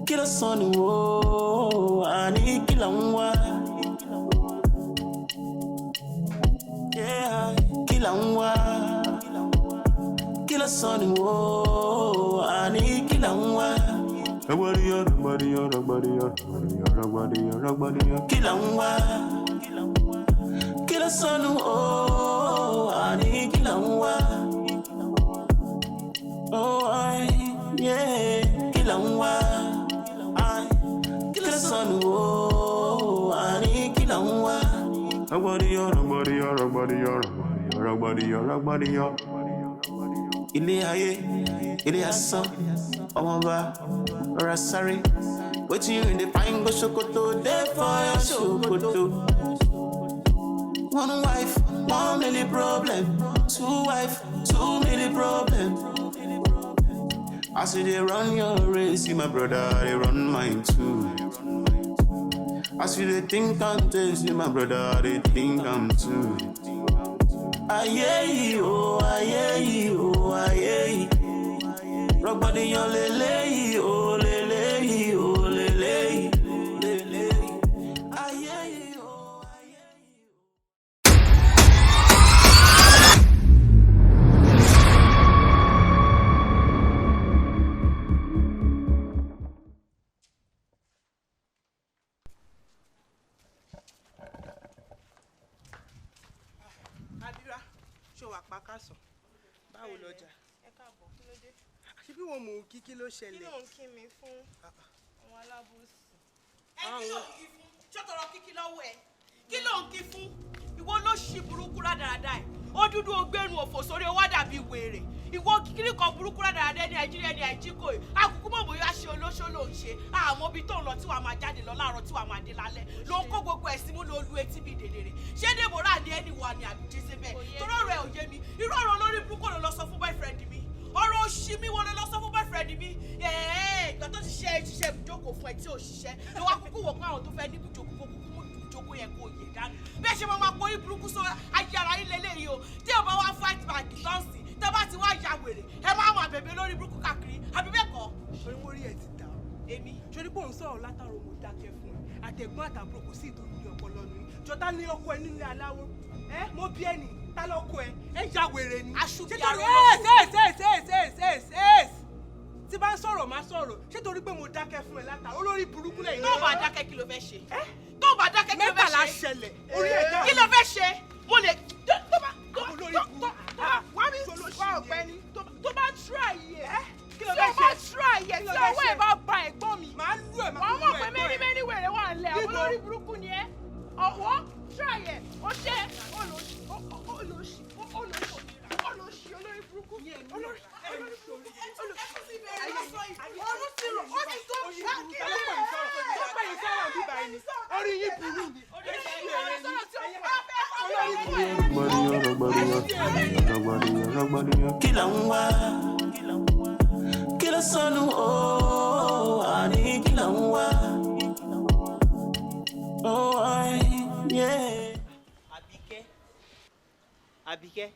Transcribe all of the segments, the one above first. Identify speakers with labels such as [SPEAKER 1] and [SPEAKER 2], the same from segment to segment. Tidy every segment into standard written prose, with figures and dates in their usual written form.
[SPEAKER 1] Kí ló sọnù o, àní kí là ń wá? Yeah, kí là ń wá? Kí ló sọnù o, àní kí là ń wá?
[SPEAKER 2] Rọ̀gbọ̀dìyàn, rọ̀gbọ̀dìyàn, rọ̀gbọ̀dìyàn, rọ̀gbọ̀dìyàn, rọ̀gbọ̀dìyàn.
[SPEAKER 1] Kí là ń wá? Kí ló sọnù o, àní kí là ń wá? Oh, I, yeah, kí là ń wá? I, kí ló sọnù o, àní kí là ń wá?
[SPEAKER 2] Rọ̀gbọ̀dìyàn, rọ̀gbọ̀dìyàn, rọ̀gbọ̀dìyàn, rọ̀gbọ̀dìyàn, rọ̀gbọ̀dìyàn.
[SPEAKER 1] Ilé ayé, ilé asán, ọmọọba, rọra sáré. Wetin you dey find go Sokoto, dey for your Sokoto. One wife, 1 million problem. Two wife, 2 million problem. As you dey run your race, you my brother, dey run mine too. As you dey think and taste, you my brother, dey think am too. Ayé yìí o, ayé yìí o, ayé yìí. Rògbòdìyàn lélẹ́yìí o, lélẹ́yìí o, lélẹ́yìí. Lélẹ́yìí. Ayé yìí o, ayé yìí o.
[SPEAKER 3] Abira, ṣé wàá pa kásán? Báwo lọjà?
[SPEAKER 4] Ẹ káàbọ̀, kí ló dé?
[SPEAKER 3] Ṣé bí wọn mò ń kí, kí ló
[SPEAKER 4] Kí
[SPEAKER 3] ṣẹlẹ̀?
[SPEAKER 4] ló ń kí mi fún àwọn alábòsí?
[SPEAKER 5] Ẹ kí ló ń kí fún? Ṣó tọrọ kíkí lọ́wọ́ ẹ? Kí ló ń kí fún? Ìwọ ló ṣì burúkú rádaràda ẹ. Ó dúdú, ogbérun òfò sórí, ó wá dàbí wèrè. Ìwọ kíkiri kan burúkú rádaràda ní Nàìjíríà ní àìjíkò yìí. Àkùkù mọ̀ bóyá ṣe olóṣó ló ń ṣe. Àmọ́ ibi tó ń lọ tí wàá máa jáde lọ láàárọ̀, tí wàá máa dé lálẹ́, ló ń kó gbogbo ẹ̀ símú, ló lu etí bíi dèdèrè. Ṣé Deborah ní ẹni wà ní àbí Jezebel? Torí ọ̀rọ̀ ẹ̀ ò yé mi. Irú ọ̀rọ̀ olórí burúkú ló lọ sọ fún boyfriend mi? Ọ̀rọ̀ òṣì mi wo ló lọ sọ fún boyfriend mi? Ẹ̀ẹ́, ìgbà tó ṣiṣẹ́ ṣiṣẹ́ ibùjókòó fún ẹ tí ò ṣiṣẹ́ ló wá kúkú wò pé àwọn tó fẹ́ ní ibùjókòó, kó kúkú mú ibùjókòó yẹn kó yẹ dànù. Bẹ́ẹ̀ ṣe máa máa porí burúkú sọ ayé ara yín lélẹ́yìí o. Tí ò bá wá fight back tọ́sí, tẹ́ bá ti wá ya wèrè, ẹ máa máa bẹ̀bẹ̀ lórí burúkú káàkiri, àbí bẹ́ẹ̀ kọ́?
[SPEAKER 3] Sori mo rí ẹ ti dà o.
[SPEAKER 5] Èmi?
[SPEAKER 3] Sori pé òun sọ̀rọ̀ látàrọ, mo dákẹ́ fún ẹ. Àtẹ̀gbọ́n àtàbúrò, kò sí ìtòlú ní ọpọlọ mi. Jọta ní ọkọ ẹ nílé aláwo. Ẹ mo bí ẹnì, ta lọkọ ẹ? Ẹ ya wèrè ni.
[SPEAKER 5] Aṣùbí
[SPEAKER 3] Ṣé torí
[SPEAKER 5] aró ló
[SPEAKER 3] ẹ ṣe ṣe ṣe ṣe ṣe ṣe tí bá ń sọ̀rọ̀, má sọ̀rọ̀. Ṣé torí pé mo dákẹ́ fún ẹ látàrọ, olórí burúkú lẹ́yìn?
[SPEAKER 5] Tó bá dákẹ́, kí ló fẹ́ ṣe? Tó bá dákẹ́, kí ló fẹ́
[SPEAKER 3] Mẹ́tàlá
[SPEAKER 5] ṣe?
[SPEAKER 3] ṣẹlẹ̀, orí ẹ̀ dá.
[SPEAKER 5] Kí ló fẹ́ ṣe? Mo lè tó bá tó
[SPEAKER 3] Olórí
[SPEAKER 5] tó
[SPEAKER 3] burúkú.
[SPEAKER 5] tó
[SPEAKER 3] Wá mi
[SPEAKER 4] Wá, ọ̀gbẹ́ni, tó bá try ẹ̀,
[SPEAKER 3] Kí ló
[SPEAKER 4] tí
[SPEAKER 3] fẹ́
[SPEAKER 4] o bá
[SPEAKER 3] ṣe?
[SPEAKER 4] try ẹ̀,
[SPEAKER 3] Kí ló
[SPEAKER 4] tí
[SPEAKER 3] fẹ́
[SPEAKER 4] ọwọ́
[SPEAKER 3] ṣe?
[SPEAKER 4] ẹ̀ bá ba ẹ̀gbọ́n mi,
[SPEAKER 3] Màá lù ẹ̀, màá
[SPEAKER 4] wàá
[SPEAKER 3] lù
[SPEAKER 4] mọ̀ pé
[SPEAKER 3] ẹ̀gbọ́n
[SPEAKER 4] many
[SPEAKER 3] ẹ̀.
[SPEAKER 4] many wèrè wà ńlẹ̀. Àwọn
[SPEAKER 3] Níbo?
[SPEAKER 4] olórí burúkú ni ẹ́. Ọ̀wọ́ try ẹ̀, ó ṣe olóṣì, olóṣì, olóṣì, olóṣì, olórí burúkú, olórí olórí burúkú, olóṣì. Ọ̀run ti rò ó ti tó.
[SPEAKER 3] Orí burúkú, ta ló pè yín sọ̀rọ̀? Tó pè yín sọ̀rọ̀ bíbá yìí ni. Orí yín burú ni. Olórí burúkú.
[SPEAKER 2] Rọ̀gbọ̀dìyàn, rọ̀gbọ̀dìyàn, rọ̀gbọ̀dìyàn, rọ̀gbọ̀dìyàn.
[SPEAKER 1] Kí là ń wá? Kí ló sọnù o, àní kí là ń wá? Oh, I, yeah.
[SPEAKER 6] Àbíkẹ́, Àbíkẹ́,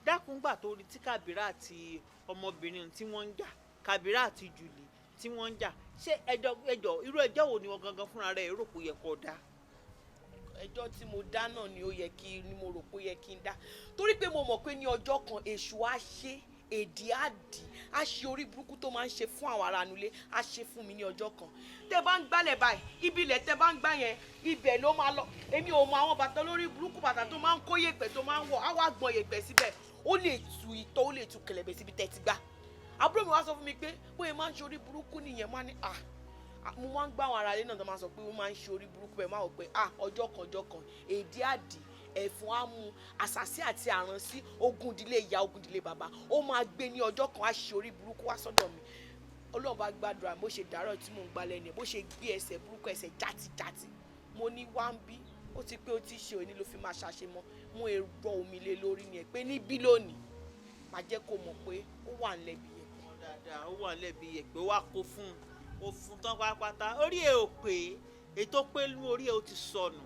[SPEAKER 6] dákun, gbà tó rí tí Kàbírà àti ọmọbìnrin tí wọ́n ń jà, Kàbírà àti Jùlì tí wọ́n ń jà, ṣé ẹjọ́ irú ẹjọ́ wo ni wọ́n gangan fúnra rẹ̀ rò pé ó yẹ kó dá?
[SPEAKER 5] Ẹjọ́ tí mo dá náà ni ó yẹ kí ni mo rò pé ó yẹ kí n dá, torí pé mo mọ̀ pé ní ọjọ́ kan, èṣù á ṣe èdè, á dì á ṣe orí burúkú tó máa ń ṣe fún àwọn ará nulẹ̀, á ṣe fún mi ní ọjọ́ kan. Tẹ́ bá ń gbálẹ̀ báyìí, ibi ilẹ̀ tẹ́ bá ń gbá yẹn, ibẹ̀ ló máa lọ. Èmi ò mọ àwọn bàtà lórí burúkú, bàtà tó máa ń kó yèpẹ̀, tó máa ń wọ̀, á wá gbọ̀n yèpẹ̀ síbẹ̀. Ó lè tu ìtọ́, ó lè tu kẹ̀lẹ̀bẹ̀ síbi tẹ́ ti gbá. Àbúrò mi wá sọ fún mi pé bóyá máa ń ṣe orí burúkú nìyẹn. Máa ní à, mo máa ń gbá àwọn aráalé náà tó máa sọ pé ó máa ń ṣe orí burúkú bẹ́ẹ̀. Máa wò pé à, ọjọ́ kan, ọjọ́ kan, èdè àdì, ẹ̀fọn á mú àṣàsí àti àránsí, ogun ìdílé ìyá, ogun ìdílé bàbá, ó máa gbé ní ọjọ́ kan, á ṣe orí burúkú wá sọ́dọ̀ mi. Ọlọ́run bá gbàdúrà. Bó ṣe dàárọ̀ tí mò ń gbalẹ̀ ni bó ṣe gbé ẹsẹ̀ burúkú, ẹsẹ̀ játijàti. Mo ní wá ń bí ó ti pé ó ti ṣe òní ló fi máa ṣàṣemọ́. Mú èrò omi lé lórí ni ẹ pé níbí lónìí, màá jẹ́ kó mọ̀ pé ó wà ń lẹ́bi yẹn.
[SPEAKER 6] Wọn dáadáa, ó wà lẹ́bi yẹ̀pẹ̀, ó wá kó fún un, ó fún tán pátápátá. Orí ẹ̀ ò pé, ètò pé nú orí ẹ̀ ó ti sọnù.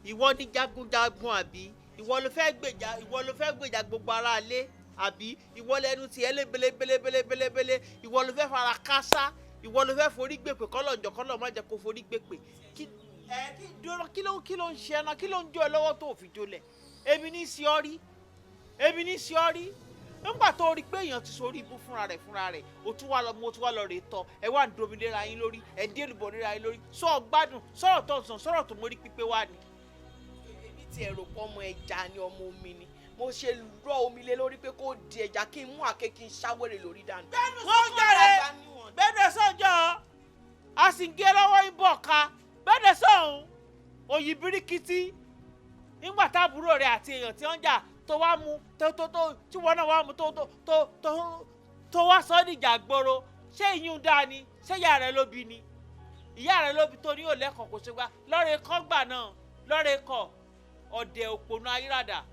[SPEAKER 6] Ìwọ ní jagunjagun, àbí ìwọ ló fẹ́ gbèjà? Ìwọ ló fẹ́ gbèjà gbogbo ara ilé, àbí ìwọ lẹnu tiẹ̀ lé belebelebelebele? Ìwọ ló fẹ́ fara kásá. Ìwọ ló fẹ́ forí gbèpè, kọ́lọ̀ ǹjọ́ kọ́lọ̀ má jẹ́ kó forí gbèpè. Kí ẹ kí dúró, kí ló ń ṣe ẹ náà? Kí ló ń jó ẹ lọ́wọ́ tó fi jólẹ̀? Èmi ní sí ọ rí, èmi ní sí ọ rí. Nígbà tó rí pé èèyàn ti sórí ibú fúnra rẹ̀, o tún wá lọ mo tún wá lọ rèé tọ ẹ, wá ń domi léra yín lórí, ẹ ń délùbọ̀ léra yín lórí. Sọ gbádùn sọ̀rọ̀ tó ń sọ, sọ̀rọ̀ tó mórí pípé wá ni.
[SPEAKER 5] Èmi ti ẹ̀rọ pọ̀, ọmọ ẹja ni, ọmọ omi ni. Mo ṣe rọ omi lé lórí pé kó di ẹja, kí n mú àké, kí n ṣáwèrè lórí dànù.
[SPEAKER 6] Wọ́n jàre, gbẹ́dẹ̀ sọ́jọ́ a sì ń gé lọ́wọ́ ibọ̀ ká gbẹ́dẹ̀ sọ̀hún òyì bíríkìtì. Nígbà táàbúrò rẹ̀ àti èèyàn tí wọ́n ń jà, tó wá mú tó tí wọ́n náà wá mú tó wá sọ níjà gbòòrò, ṣé ìyún dáa ni? Ṣé ìyá rẹ̀ ló bí ni? Ìyá rẹ̀ ló bí tó ní òlẹ́kọ̀ọ́ kò ṣe gbá lọ́rẹ̀ kọ́ gbà náà lọ́rẹ̀ kọ́ ọ̀dẹ̀ òpònú ayírádà.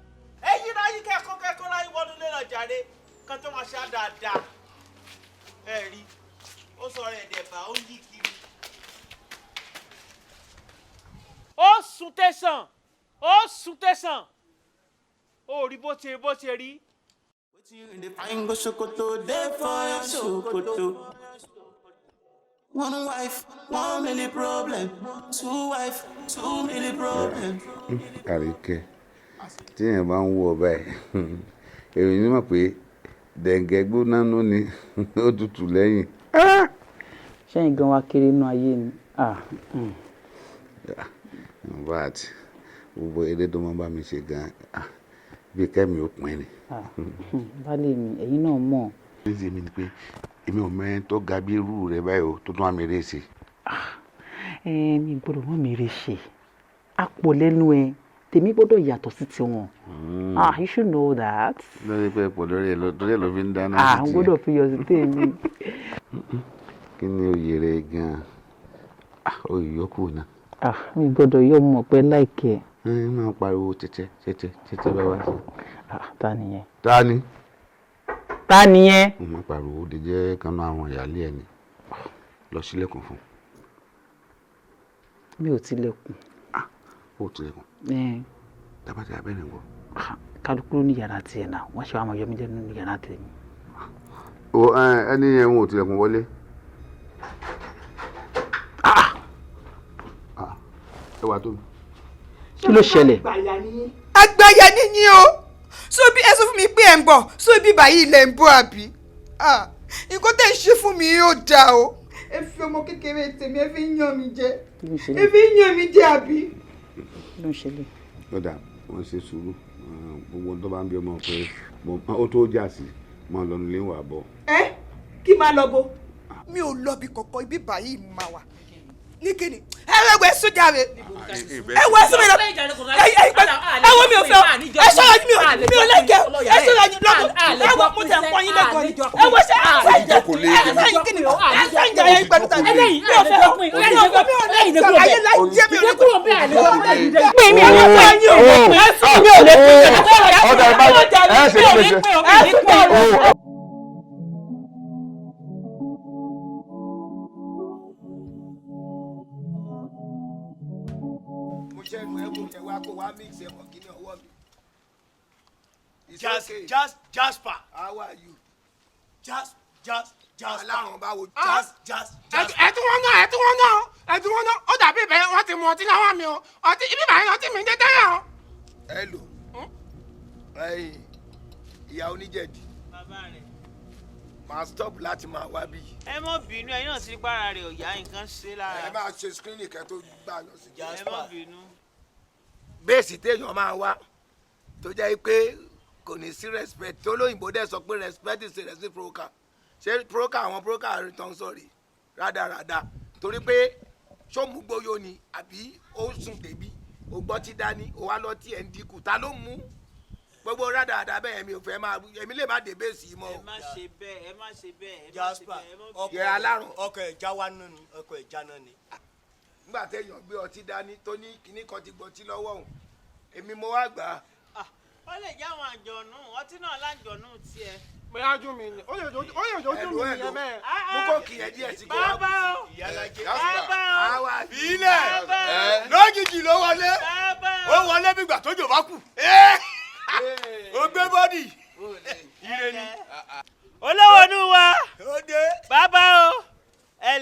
[SPEAKER 6] Ẹ̀yin náà yí kẹ́kọ̀ọ́ kẹ́kọ̀ọ́ láyé wọnú lé lọ jàre kan tó máa ṣe á dáadáa. Ẹ rí ó sọ rẹ̀ dẹ̀bà, ó yí kiri. Ó sùn tẹ̀sán, ó sùn tẹ̀sán, ó rí bó ṣe rí.
[SPEAKER 1] Wetin you dey find go Sokoto, dey for your Sokoto. One wife, 1 million problem. Two wife, 2 million problem.
[SPEAKER 7] Àríkẹ́, tí èèyàn bá ń wọ báyìí, èmi ní mọ̀ pé dẹ̀ǹgẹ̀ gbóná nú ni, ó tutù lẹ́yìn.
[SPEAKER 8] Ṣẹ́yìn gan wa kéré inú ayé ni. Ah.
[SPEAKER 7] In fact, gbogbo eré tó máa ń bá mi ṣe gan, bí kẹ́mi ó pín ni.
[SPEAKER 8] Ah, baálé mi, ẹ̀yin náà mọ̀.
[SPEAKER 7] Ní tèmi ni pé èmi ò mẹ́rin tó ga bí irú rẹ báyìí o tó tún àmì eré ṣe.
[SPEAKER 8] Ẹ mi gbọ́dọ̀ mọ̀ mi rè ṣe àpò lẹ́nu ẹ, tèmi gbọ́dọ̀ yàtọ̀ sí tiwọn. Ah, you should know that.
[SPEAKER 7] Lórí pé pọ̀ lórí ẹ̀ lórí ẹ̀ ló fi ń dáná
[SPEAKER 8] Ah,
[SPEAKER 7] sí
[SPEAKER 8] n
[SPEAKER 7] tiẹ̀.
[SPEAKER 8] gbọ́dọ̀ fi yọ sí tèmi.
[SPEAKER 7] Kí ni oyè rẹ gan-an? Ah, oyè yòókù náà.
[SPEAKER 8] Ah, mi gbọ́dọ̀ yọ mọ̀ pé láìkẹ́.
[SPEAKER 7] Ẹ máa pariwo tẹ́tẹ́ tẹ́tẹ́ tẹ́tẹ́ bá wá sí.
[SPEAKER 8] Ah, ta nìyẹn?
[SPEAKER 7] Ta ni?
[SPEAKER 8] Ta nìyẹn?
[SPEAKER 7] Mo máa pariwo, ó lè jẹ́ kanú àwọn ìyáálé ẹ̀ ni. Lọ sílẹ̀kùn fún un.
[SPEAKER 8] Mi ò tilẹ̀kùn.
[SPEAKER 7] Ó tilẹ̀kùn.
[SPEAKER 8] Ẹ.
[SPEAKER 7] Tábàtì abẹ́rẹ́ ń wọ̀.
[SPEAKER 8] Kálukú ló ní yàrá tiẹ̀ náà, wọ́n ṣe wá máa yọ mí lẹ́nu nínú yàrá tèmi.
[SPEAKER 7] O ẹni yẹn ń ò tilẹ̀kùn wọlé. Ah! Ẹ wà tó mi.
[SPEAKER 8] Kí ló ṣẹlẹ̀?
[SPEAKER 4] Àgbàyà níyìn o. So bí ẹ sọ fún mi pé ẹ ń bọ̀, so bí báyìí ilẹ̀ ń bọ̀ àbí? Ah, nǹkan tẹ̀ ń ṣe fún mi yóò dáa o. Ẹ fi ọmọ kékeré tèmi, ẹ fi ń yàn mí jẹ.
[SPEAKER 8] Kí ló ń
[SPEAKER 4] Ẹ
[SPEAKER 8] ṣẹlẹ̀?
[SPEAKER 4] fi ń yàn mí jẹ àbí?
[SPEAKER 8] Kí ló ń ṣẹlẹ̀?
[SPEAKER 7] Ó dà, wọ́n ṣe sùúrù. Gbogbo ohun tó bá ń bí ọmọ pé ó tó jà sí mọ́ lọ́nu ilé wà bọ̀.
[SPEAKER 4] Ẹ kí máa lọ bo. Mi ò lọ bí kankan, ibi báyìí máa wà. Ní kíni? Ẹ wẹ sójà rẹ. Ẹ wẹ sójà rẹ. Ẹ ẹ ẹ wo, mi ò fẹ́ o. Ẹ ṣọ́ra yín, mi ò lẹ́kẹ̀ẹ́. Ẹ ṣọ́ra yín lọ́kọ̀. Ẹ wo, mo tẹ̀ ń pọ́n yín lẹ́kọ̀ọ́ ni. Ẹ wo, ṣe ẹ sẹ́yìn jẹ ẹ sẹ́yìn kíni? Ẹ sẹ́yìn jẹ ẹ pẹ̀lú tàbí. Mi ò fẹ́ o. Mi ò fẹ́, mi ò lẹ́kẹ̀ẹ́. Ayé láyé mi ò lè
[SPEAKER 8] Pè mí, ẹ pè mí, ẹ sọ mi ò lè pè é.
[SPEAKER 7] Ọ̀dà ìbá ẹ ṣe kí lè ṣe.
[SPEAKER 8] Ẹ sọ.
[SPEAKER 9] Mo ṣe ẹnu ẹ kò tẹ wá kó wá mix ẹ mọ kí ní ọwọ́ mi. It's
[SPEAKER 10] Jas
[SPEAKER 9] okay.
[SPEAKER 10] Jas Jasper.
[SPEAKER 9] How are you?
[SPEAKER 10] Jas Jas Jasper.
[SPEAKER 9] Alárùn báwo.
[SPEAKER 10] Jas Jas Jasper.
[SPEAKER 11] Ẹ tún wọn náà, ẹ tún wọn náà, ẹ tún wọn náà. Ó dàbí ìbẹ̀ wọ́n ti mu ọtí láwọn mi o. Ọtí ibi báyìí, ọtí mi ń dé tẹ́lẹ̀ o.
[SPEAKER 9] Hello. Ẹ̀yin ìyá oníjẹ̀dì.
[SPEAKER 6] Bàbá rẹ̀.
[SPEAKER 9] Máa stop láti máa wá bí.
[SPEAKER 6] Ẹ mọ̀ bínú, ẹ̀yin náà ti rí para rẹ̀ ọ̀yá, nǹkan ṣe lára.
[SPEAKER 9] Ẹ máa ṣe screening kẹ́ tó gbà lọ sí.
[SPEAKER 6] Ẹ mọ̀ bínú.
[SPEAKER 9] Base téèyàn máa wá tó jẹ́ pé kò ní sí respect, tó lóyìnbó dẹ̀ sọ pé respect is a reciprocal. Ṣé procal, àwọn procal tó ń sọ̀rọ̀ rádaràda, torí pé ṣó mú gbóyò ni àbí ó sùn débi ó gbọ́ tí dání, ó wá lọ tí ẹ̀ ń dínkù, ta ló mú gbogbo rádaràda bẹ́ẹ̀? Mi ò fẹ́ máa, èmi lè má dé base yìí mọ́ o.
[SPEAKER 6] Ẹ má ṣe bẹ́ẹ̀, ẹ má ṣe bẹ́ẹ̀, ẹ má ṣe
[SPEAKER 10] Jasper.
[SPEAKER 6] bẹ́ẹ̀, ẹ má bínú.
[SPEAKER 9] Yẹ alárùn.
[SPEAKER 10] Ọkọ̀ ẹ̀já wa náà ni, ọkọ̀ ẹ̀já náà ni.
[SPEAKER 9] Nígbà téèyàn gbé ọtí dání tó ní kinní kan ti gbọtí lọ́wọ́ òun, èmi mo wá gbà á.
[SPEAKER 6] Ó lè jẹ́ àwọn àjọ̀nù ọtí náà lájọ̀nù tiẹ̀.
[SPEAKER 11] Bóyá ojú mi ni ó lè ojú, ó lè ojú mi nìyẹn bẹ́ẹ̀.
[SPEAKER 9] Mú kó kì í ẹ díẹ̀ sí kó wá.
[SPEAKER 6] Bàbá o.
[SPEAKER 10] Ìyálàjẹ.
[SPEAKER 6] Bàbá o.
[SPEAKER 9] Àwa
[SPEAKER 10] Ilẹ̀
[SPEAKER 6] Bàbá o.
[SPEAKER 10] lójijì ló wọlé.
[SPEAKER 6] Bàbá
[SPEAKER 10] Ó
[SPEAKER 6] o.
[SPEAKER 10] wọlé bí ìgbà tójò bá kù. Ó gbé body. Ire ni.
[SPEAKER 6] Olówó inú wa.
[SPEAKER 10] Ó dé.
[SPEAKER 6] Bàbá o. Ẹ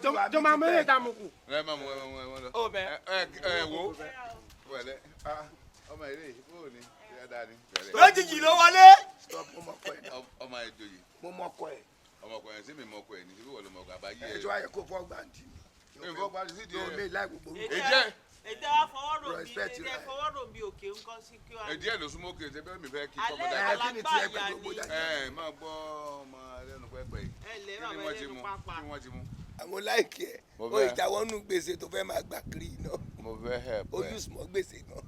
[SPEAKER 11] Tó máa mú ilé ìdààmú kù.
[SPEAKER 7] Ẹ má mú, ẹ má mú, ẹ má lọ.
[SPEAKER 11] Ó bẹ.
[SPEAKER 7] Ẹ ẹ wo. Wẹ̀lẹ́, ọmọ ilé bó ni dáadáa ni.
[SPEAKER 10] Lójijì ló wọlé.
[SPEAKER 9] Stop, mo mọ̀kọ ẹ̀.
[SPEAKER 7] Ọmọ ẹ joyè.
[SPEAKER 9] Mo mọ̀kọ ẹ̀.
[SPEAKER 7] Ọmọkọ ẹ̀ sí mi mọ̀kọ ẹ̀ ní síbí wọ́n ló mọ̀kọ àbáyé ẹ̀.
[SPEAKER 9] Ẹ tó ayẹ kó fọ́ gbàǹdì mi.
[SPEAKER 7] Mi fọ́ gbàǹdì sí di ẹ̀.
[SPEAKER 9] Mi láì gbogbo orúkọ.
[SPEAKER 7] Èjẹ́.
[SPEAKER 6] Èdè wa fọwọ́ rò bí
[SPEAKER 9] Respect
[SPEAKER 6] èdè
[SPEAKER 9] rẹ̀.
[SPEAKER 6] fọwọ́ rò bí òkè ńkọ́ sí kí wàá.
[SPEAKER 7] Èdè ẹ̀ ló súnmọ́ òkè ṣe bẹ́ẹ̀ mi fẹ́ kí
[SPEAKER 6] Alẹ́
[SPEAKER 7] kọ́mọdé.
[SPEAKER 9] Ẹ kí ni tiẹ̀ pẹ̀lú gbogbo jáde?
[SPEAKER 7] Ẹ máa gbọ́ ọmọ ẹlẹ́nu pẹ́pẹ́ yìí.
[SPEAKER 6] Ẹ lẹ́
[SPEAKER 7] Kí ni
[SPEAKER 6] bàbá
[SPEAKER 7] wọ́n ti
[SPEAKER 6] ẹlẹ́nu
[SPEAKER 7] mú?
[SPEAKER 6] pápá.
[SPEAKER 7] Kí ni wọ́n ti mú?
[SPEAKER 9] Àwọn láìkí ẹ̀.
[SPEAKER 7] Mo
[SPEAKER 9] Ó
[SPEAKER 7] fẹ́-
[SPEAKER 9] ìjáwọ́ nù gbèsè tó fẹ́ máa gbà kiri náà.
[SPEAKER 7] Mo fẹ́ help
[SPEAKER 9] Ó
[SPEAKER 7] ẹ.
[SPEAKER 9] use mọ́ gbèsè náà.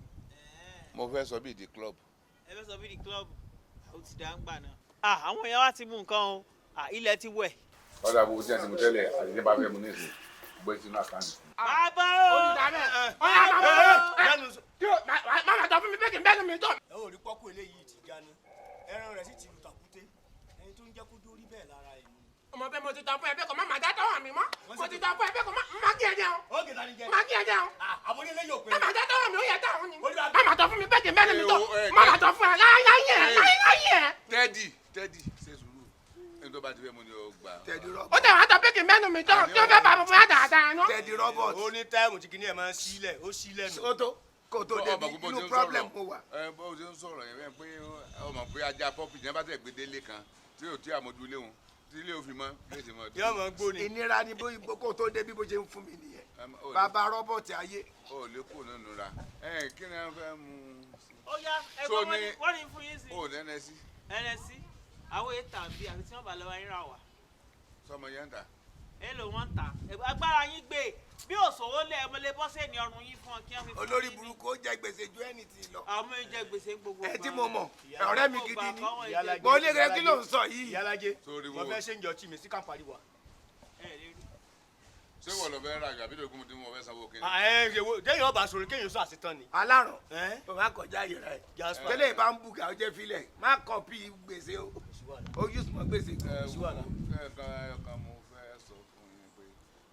[SPEAKER 7] Mo fẹ́ sọ bíi di club.
[SPEAKER 6] Ẹ fẹ́ sọ bí di club, ó ti dá ń gbà náà. Ah, àwọn èèyàn wa ti mú nǹkan o. Ah, ilẹ̀ ti wẹ̀.
[SPEAKER 7] Ọ̀dà gbogbo tí a ti mú tẹ́lẹ̀ àti ní bá fẹ́ mu ní ìsìn gbé sínú àkáǹtì.
[SPEAKER 6] Bàbá o.
[SPEAKER 11] Ó ti dà bẹ́ẹ̀. Ọ̀ya máa mú ẹ. Tí o má má tọ́ fún mi pé kí n bẹ́ẹ̀ mi tọ́.
[SPEAKER 10] Ẹ ò rí pọ́kú eléyìí ti gani, ẹran rẹ̀ sì ti lù tàkúté, ẹni tó ń jẹ́ kó dórí bẹ́ẹ̀ lára ẹ̀ ni.
[SPEAKER 11] Ọmọ bẹ́ẹ̀ mo ti tọ́ fún ẹ bẹ́ẹ̀ kọ́ má má dá tọ́wọ́ mi mọ́. Mo ti tọ́ fún ẹ bẹ́ẹ̀ kọ́ má kí ẹ jẹun.
[SPEAKER 10] Ó gèdè ni jẹ.
[SPEAKER 11] Má kí ẹ jẹun.
[SPEAKER 10] Àbórí eléyìí ò pé.
[SPEAKER 11] Má má dá tọ́wọ́ mi, ó yẹ táwọn ni.
[SPEAKER 10] Olúwa-
[SPEAKER 11] Má má tọ́ fún mi bẹ́ẹ̀ kí n bẹ́ẹ̀ mi tọ́.
[SPEAKER 7] Ẹ,
[SPEAKER 11] Má má tọ́ fún ẹ láyé ẹ láyé ẹ.
[SPEAKER 7] Tẹ́dì Tẹ́dì ṣe sùúrù ẹni tó bá ti fẹ́ mu ni ó gbà.
[SPEAKER 9] Teddy Robert.
[SPEAKER 11] Ó tẹ̀ wá tọ́ pé kí n bẹ́ẹ̀ mi tọ́ tí ó fẹ́ bá mi fún yà dáadáa nù.
[SPEAKER 9] Teddy Robert.
[SPEAKER 10] Ó ní táìmù tí kìíní ẹ̀ máa ń sílẹ̀, ó sílẹ̀ nù.
[SPEAKER 9] Ó tó kó tó débi
[SPEAKER 7] Ọmọ gbogbo
[SPEAKER 9] inú
[SPEAKER 7] tí ń
[SPEAKER 9] problem
[SPEAKER 7] sọ̀rọ̀.
[SPEAKER 9] mo wà.
[SPEAKER 7] Ẹ bó ṣe ń sọ̀rọ̀ yẹn bẹ́ẹ̀ pé ọmọ pé ajá pọ́pì yẹn bá tẹ̀ gbé délé kan tí yóò tí àmójú lé wọn tí ilé òfin mọ́ bí èsì mọ́.
[SPEAKER 10] Yóò máa gbó ni.
[SPEAKER 9] Ìnira ni bó kó tó débi bó ṣe ń fún mi nìyẹn. Bàbá Robert ayé.
[SPEAKER 7] Ó lè kó nínú ra ẹ kí ni wọ́n fẹ́ mu.
[SPEAKER 6] Ó yá ẹ
[SPEAKER 7] Tó
[SPEAKER 6] gbọ́ wọ́n
[SPEAKER 7] ní-
[SPEAKER 6] ní wọ́n ní fún yín sí.
[SPEAKER 7] Ó nẹ́nẹ́ sí
[SPEAKER 6] Ẹnẹsí, àwọn ètà bí àfi tí wọ́n bá lọ́wọ́ yín rà wá.
[SPEAKER 7] sọmọ yẹn ń tà.
[SPEAKER 6] Èlò wọn ń tà. Agbára yín gbé bí òṣòwò lẹ̀ ẹ mọ́lẹ̀ bọ́sẹ̀ ní ọrùn yín fún ọ kí wọ́n fi fún
[SPEAKER 9] Olórí
[SPEAKER 6] yín ní.
[SPEAKER 9] burúkú ó jẹ gbèsè ju ẹni tí lọ.
[SPEAKER 6] Àwọn èèyàn jẹ gbèsè ń gbogbo
[SPEAKER 9] Ẹ tí
[SPEAKER 6] gbà.
[SPEAKER 9] mo mọ̀, ọ̀rẹ́ mi gidi ni.
[SPEAKER 10] Ìyálájé,
[SPEAKER 9] Mo ní kí ló ń sọ yìí.
[SPEAKER 10] Ìyálájé,
[SPEAKER 7] Sórí
[SPEAKER 10] mo
[SPEAKER 7] wo?
[SPEAKER 10] fẹ́ ṣe ń jọ tí mi sí kàǹparí wa.
[SPEAKER 6] Ẹ lè rí.
[SPEAKER 7] Ṣé wọ́n lọ fẹ́ ra àgbà bí lóògùn tí mo fẹ́ sanwó kiri.
[SPEAKER 10] Ẹ ẹ wo déyìn ọba sọ̀rọ̀ kéèyàn sọ àṣetán ni.
[SPEAKER 9] Aláràn.
[SPEAKER 10] Ẹ́
[SPEAKER 9] O má kọjá yìí rẹ̀.
[SPEAKER 10] Jasper.
[SPEAKER 9] Tẹ́lẹ̀ bá ń bùgà ó jẹ́ filẹ̀. Má kọ̀pì gbèsè o. Ó use mọ́ gbèsè.
[SPEAKER 7] Ẹ
[SPEAKER 10] sí
[SPEAKER 7] wo
[SPEAKER 10] wàhálà.
[SPEAKER 7] ẹ̀ẹ̀kan ẹ̀ẹ̀kan mo fẹ́ sọ fún yín pé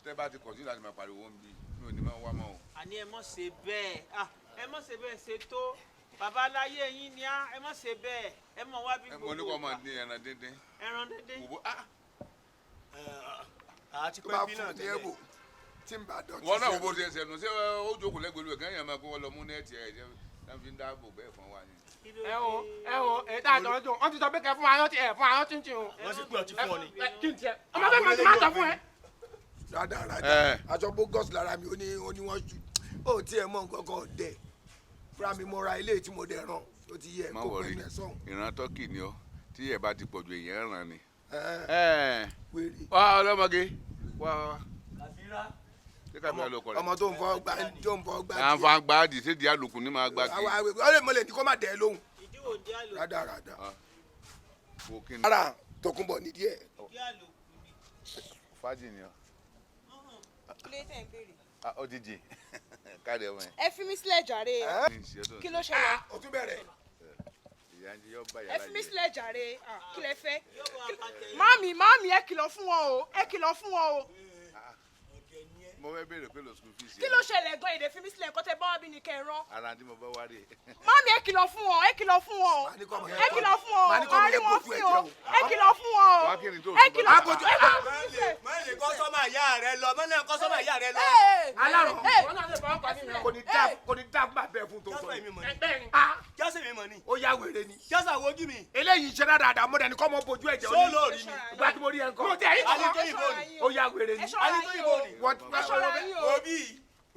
[SPEAKER 7] tẹ́ bá ti kọ̀jú láti máa pariwo ń bí mi ò ní máa wá mọ́ o.
[SPEAKER 6] Àní ẹ mọ̀ ṣe bẹ́ẹ̀. Ah, ẹ mọ̀ ṣe bẹ́ẹ̀ ṣe tó. Bàbá aláyé yín ni á, ẹ mọ̀ ṣe bẹ́ẹ̀. Ẹ mọ̀ wá bí
[SPEAKER 7] Ẹ, mo ní
[SPEAKER 6] gbogbo
[SPEAKER 7] kó máa
[SPEAKER 6] ìgbà.
[SPEAKER 7] dín ẹran díndín.
[SPEAKER 6] Ẹran díndín.
[SPEAKER 7] Wò bó ah
[SPEAKER 10] Àti
[SPEAKER 9] Tó
[SPEAKER 10] pé
[SPEAKER 9] bá
[SPEAKER 10] bí
[SPEAKER 9] fún
[SPEAKER 10] náà
[SPEAKER 9] mi ní ẹ̀bù tí n bá dọ̀tí.
[SPEAKER 7] wọn náà
[SPEAKER 9] sí
[SPEAKER 7] wo bó ṣe ṣẹnu ṣé ó jókòó lẹ́gbẹ̀ẹ́ olú ẹ̀ kẹ́yìn máa kó wọn lọ mú nẹ́ẹ̀tì ẹ̀ ṣe náà fi ń dáàbò bẹ́ẹ̀ fún wa ni.
[SPEAKER 6] Kí ló
[SPEAKER 11] Ẹ wo
[SPEAKER 6] dé?
[SPEAKER 11] ẹ wo èyí tá a tọ́ dùn wọ́n ti sọ pé kẹ́ fún wa rántí ẹ̀ fún wa rántí tì o.
[SPEAKER 10] Wọ́n sì pé ọtí fún ọ ni.
[SPEAKER 11] Ẹ kí n tiẹ̀. Ọmọ bẹ́ẹ̀ mo ti máa tọ́ fún ẹ.
[SPEAKER 9] Rádaràda.
[SPEAKER 7] Ẹ.
[SPEAKER 9] Aṣọ bogus lára mi ó ní ó ní wọ́n ṣu. Ó tiẹ̀ mọ nǹkan kan dẹ̀. Fúnra mi mo ra ilé tí mo dẹ̀ ràn. Ó ti yẹ
[SPEAKER 7] Má
[SPEAKER 9] kó
[SPEAKER 7] wọrí
[SPEAKER 9] pẹ̀lú ẹ̀ sọ̀hún.
[SPEAKER 7] ìran tọ́kì ni ọ tí ẹ̀ bá ti pọ̀jù èèyàn ràn ni.
[SPEAKER 9] Ẹ
[SPEAKER 7] Ẹ
[SPEAKER 9] wèrè.
[SPEAKER 7] wá ọlọ́mọge wá wá wá
[SPEAKER 10] Kàbírá.
[SPEAKER 7] ṣé kábíyà ló kọ rẹ̀.
[SPEAKER 9] Ọmọ tó ń fọ gbà tó ń fọ gbà
[SPEAKER 7] À ń fa gbáàdì ṣé di àlòkù ní máa gbá kí.
[SPEAKER 9] Àwọn àwọn ọ̀rẹ́ mo lè ní kó má dẹ̀ ẹ́ lóhùn.
[SPEAKER 6] Ìdíwò dí àlòkù.
[SPEAKER 9] Rádaràda.
[SPEAKER 7] Wo kí ni.
[SPEAKER 9] Ara Tòkunbọ̀ nídìí ẹ̀.
[SPEAKER 6] Ìdí àlòkù ni.
[SPEAKER 7] Fájì ni ọ.
[SPEAKER 4] Kí ló tẹ̀ ń béèrè?
[SPEAKER 7] Ah, ó ti jì káàdì ọmọ yẹn.
[SPEAKER 4] Ẹ fi mí sílẹ̀ jàre.
[SPEAKER 7] Ní ìṣe tó ń
[SPEAKER 4] Kí ló ṣẹlẹ̀?
[SPEAKER 9] Ó tún bẹ̀rẹ̀.
[SPEAKER 7] Ìyá ń jẹ yọ bá
[SPEAKER 4] Ẹ
[SPEAKER 7] yàrá
[SPEAKER 4] fi mí
[SPEAKER 7] yẹ.
[SPEAKER 4] sílẹ̀ jàre. Ah, kí lẹ fẹ́?
[SPEAKER 6] Yóò bá wa pàtẹ.
[SPEAKER 4] Máàmì, máàmì, ẹ kìlọ̀ fún wọn o. Ẹ kìlọ̀ fún wọn o.
[SPEAKER 7] Mo fẹ́ béèrè pé lọ school fees.
[SPEAKER 4] Kí ló ṣẹlẹ̀ gan? Èdè fi mí sílẹ̀, nǹkan tẹ bá wá bí ni kẹ́ ẹ rán.
[SPEAKER 7] Ara tí mo bá wá rè.
[SPEAKER 4] Máàmì, ẹ kìlọ̀ fún wọn, ẹ kìlọ̀ fún wọn o.
[SPEAKER 9] Màá ní kọ́ ọmọ yẹn
[SPEAKER 4] Ẹ kìlọ̀ fún wọn
[SPEAKER 9] Màá
[SPEAKER 4] o.
[SPEAKER 9] ní kọ́ ọmọ
[SPEAKER 4] Màá rí
[SPEAKER 9] yẹn
[SPEAKER 4] wọn
[SPEAKER 9] bójú ẹ
[SPEAKER 4] fín
[SPEAKER 9] jẹ́
[SPEAKER 4] o.
[SPEAKER 9] o.
[SPEAKER 4] Ẹ kìlọ̀ fún wọn o.
[SPEAKER 7] Wá kí ni tó
[SPEAKER 4] Ẹ kìlọ̀
[SPEAKER 9] Má bójú
[SPEAKER 4] ẹ kìlọ̀ fún mi.
[SPEAKER 10] Má lè kọ́sọ́mà ìyá rẹ lọ, má lè kọ́sọ́mà ìyá rẹ lọ.
[SPEAKER 4] Ee,
[SPEAKER 11] Aláràn.
[SPEAKER 4] ee,
[SPEAKER 11] Wọ́n náà lè fọwọ́ pa nínú.
[SPEAKER 9] Kò ní dá kò ní dá fún bàbá ẹ̀ fún tó sọ
[SPEAKER 10] Jásà
[SPEAKER 9] yìí.
[SPEAKER 10] èmi mọ̀ ni.
[SPEAKER 11] Bẹ́ẹ̀ ni.
[SPEAKER 9] Ah,
[SPEAKER 10] Jásà èmi mọ̀ ni.
[SPEAKER 9] ó yá wèrè ni.
[SPEAKER 10] Jásà wojú mi.
[SPEAKER 9] Eléyìí ṣe rádaràda mo dẹ̀ ní kọ́ mọ́ bójú ẹ̀ jẹ́
[SPEAKER 10] Ṣó lóòrí mi?
[SPEAKER 9] Ìgbà tí mo rí ẹ ńkọ́.
[SPEAKER 11] Mo ti ẹ̀yìn
[SPEAKER 10] Ali
[SPEAKER 11] kọ̀ọ̀kan.
[SPEAKER 10] tó ìbò ni.
[SPEAKER 9] Ó yá wèrè
[SPEAKER 4] Ẹ
[SPEAKER 9] ni.
[SPEAKER 4] ṣọ́ra
[SPEAKER 10] Ali tó
[SPEAKER 4] yín
[SPEAKER 10] ìbò
[SPEAKER 4] o.
[SPEAKER 10] ni.
[SPEAKER 9] Wọ́n
[SPEAKER 4] Ẹ ṣọ́ra yín o.
[SPEAKER 10] Òbí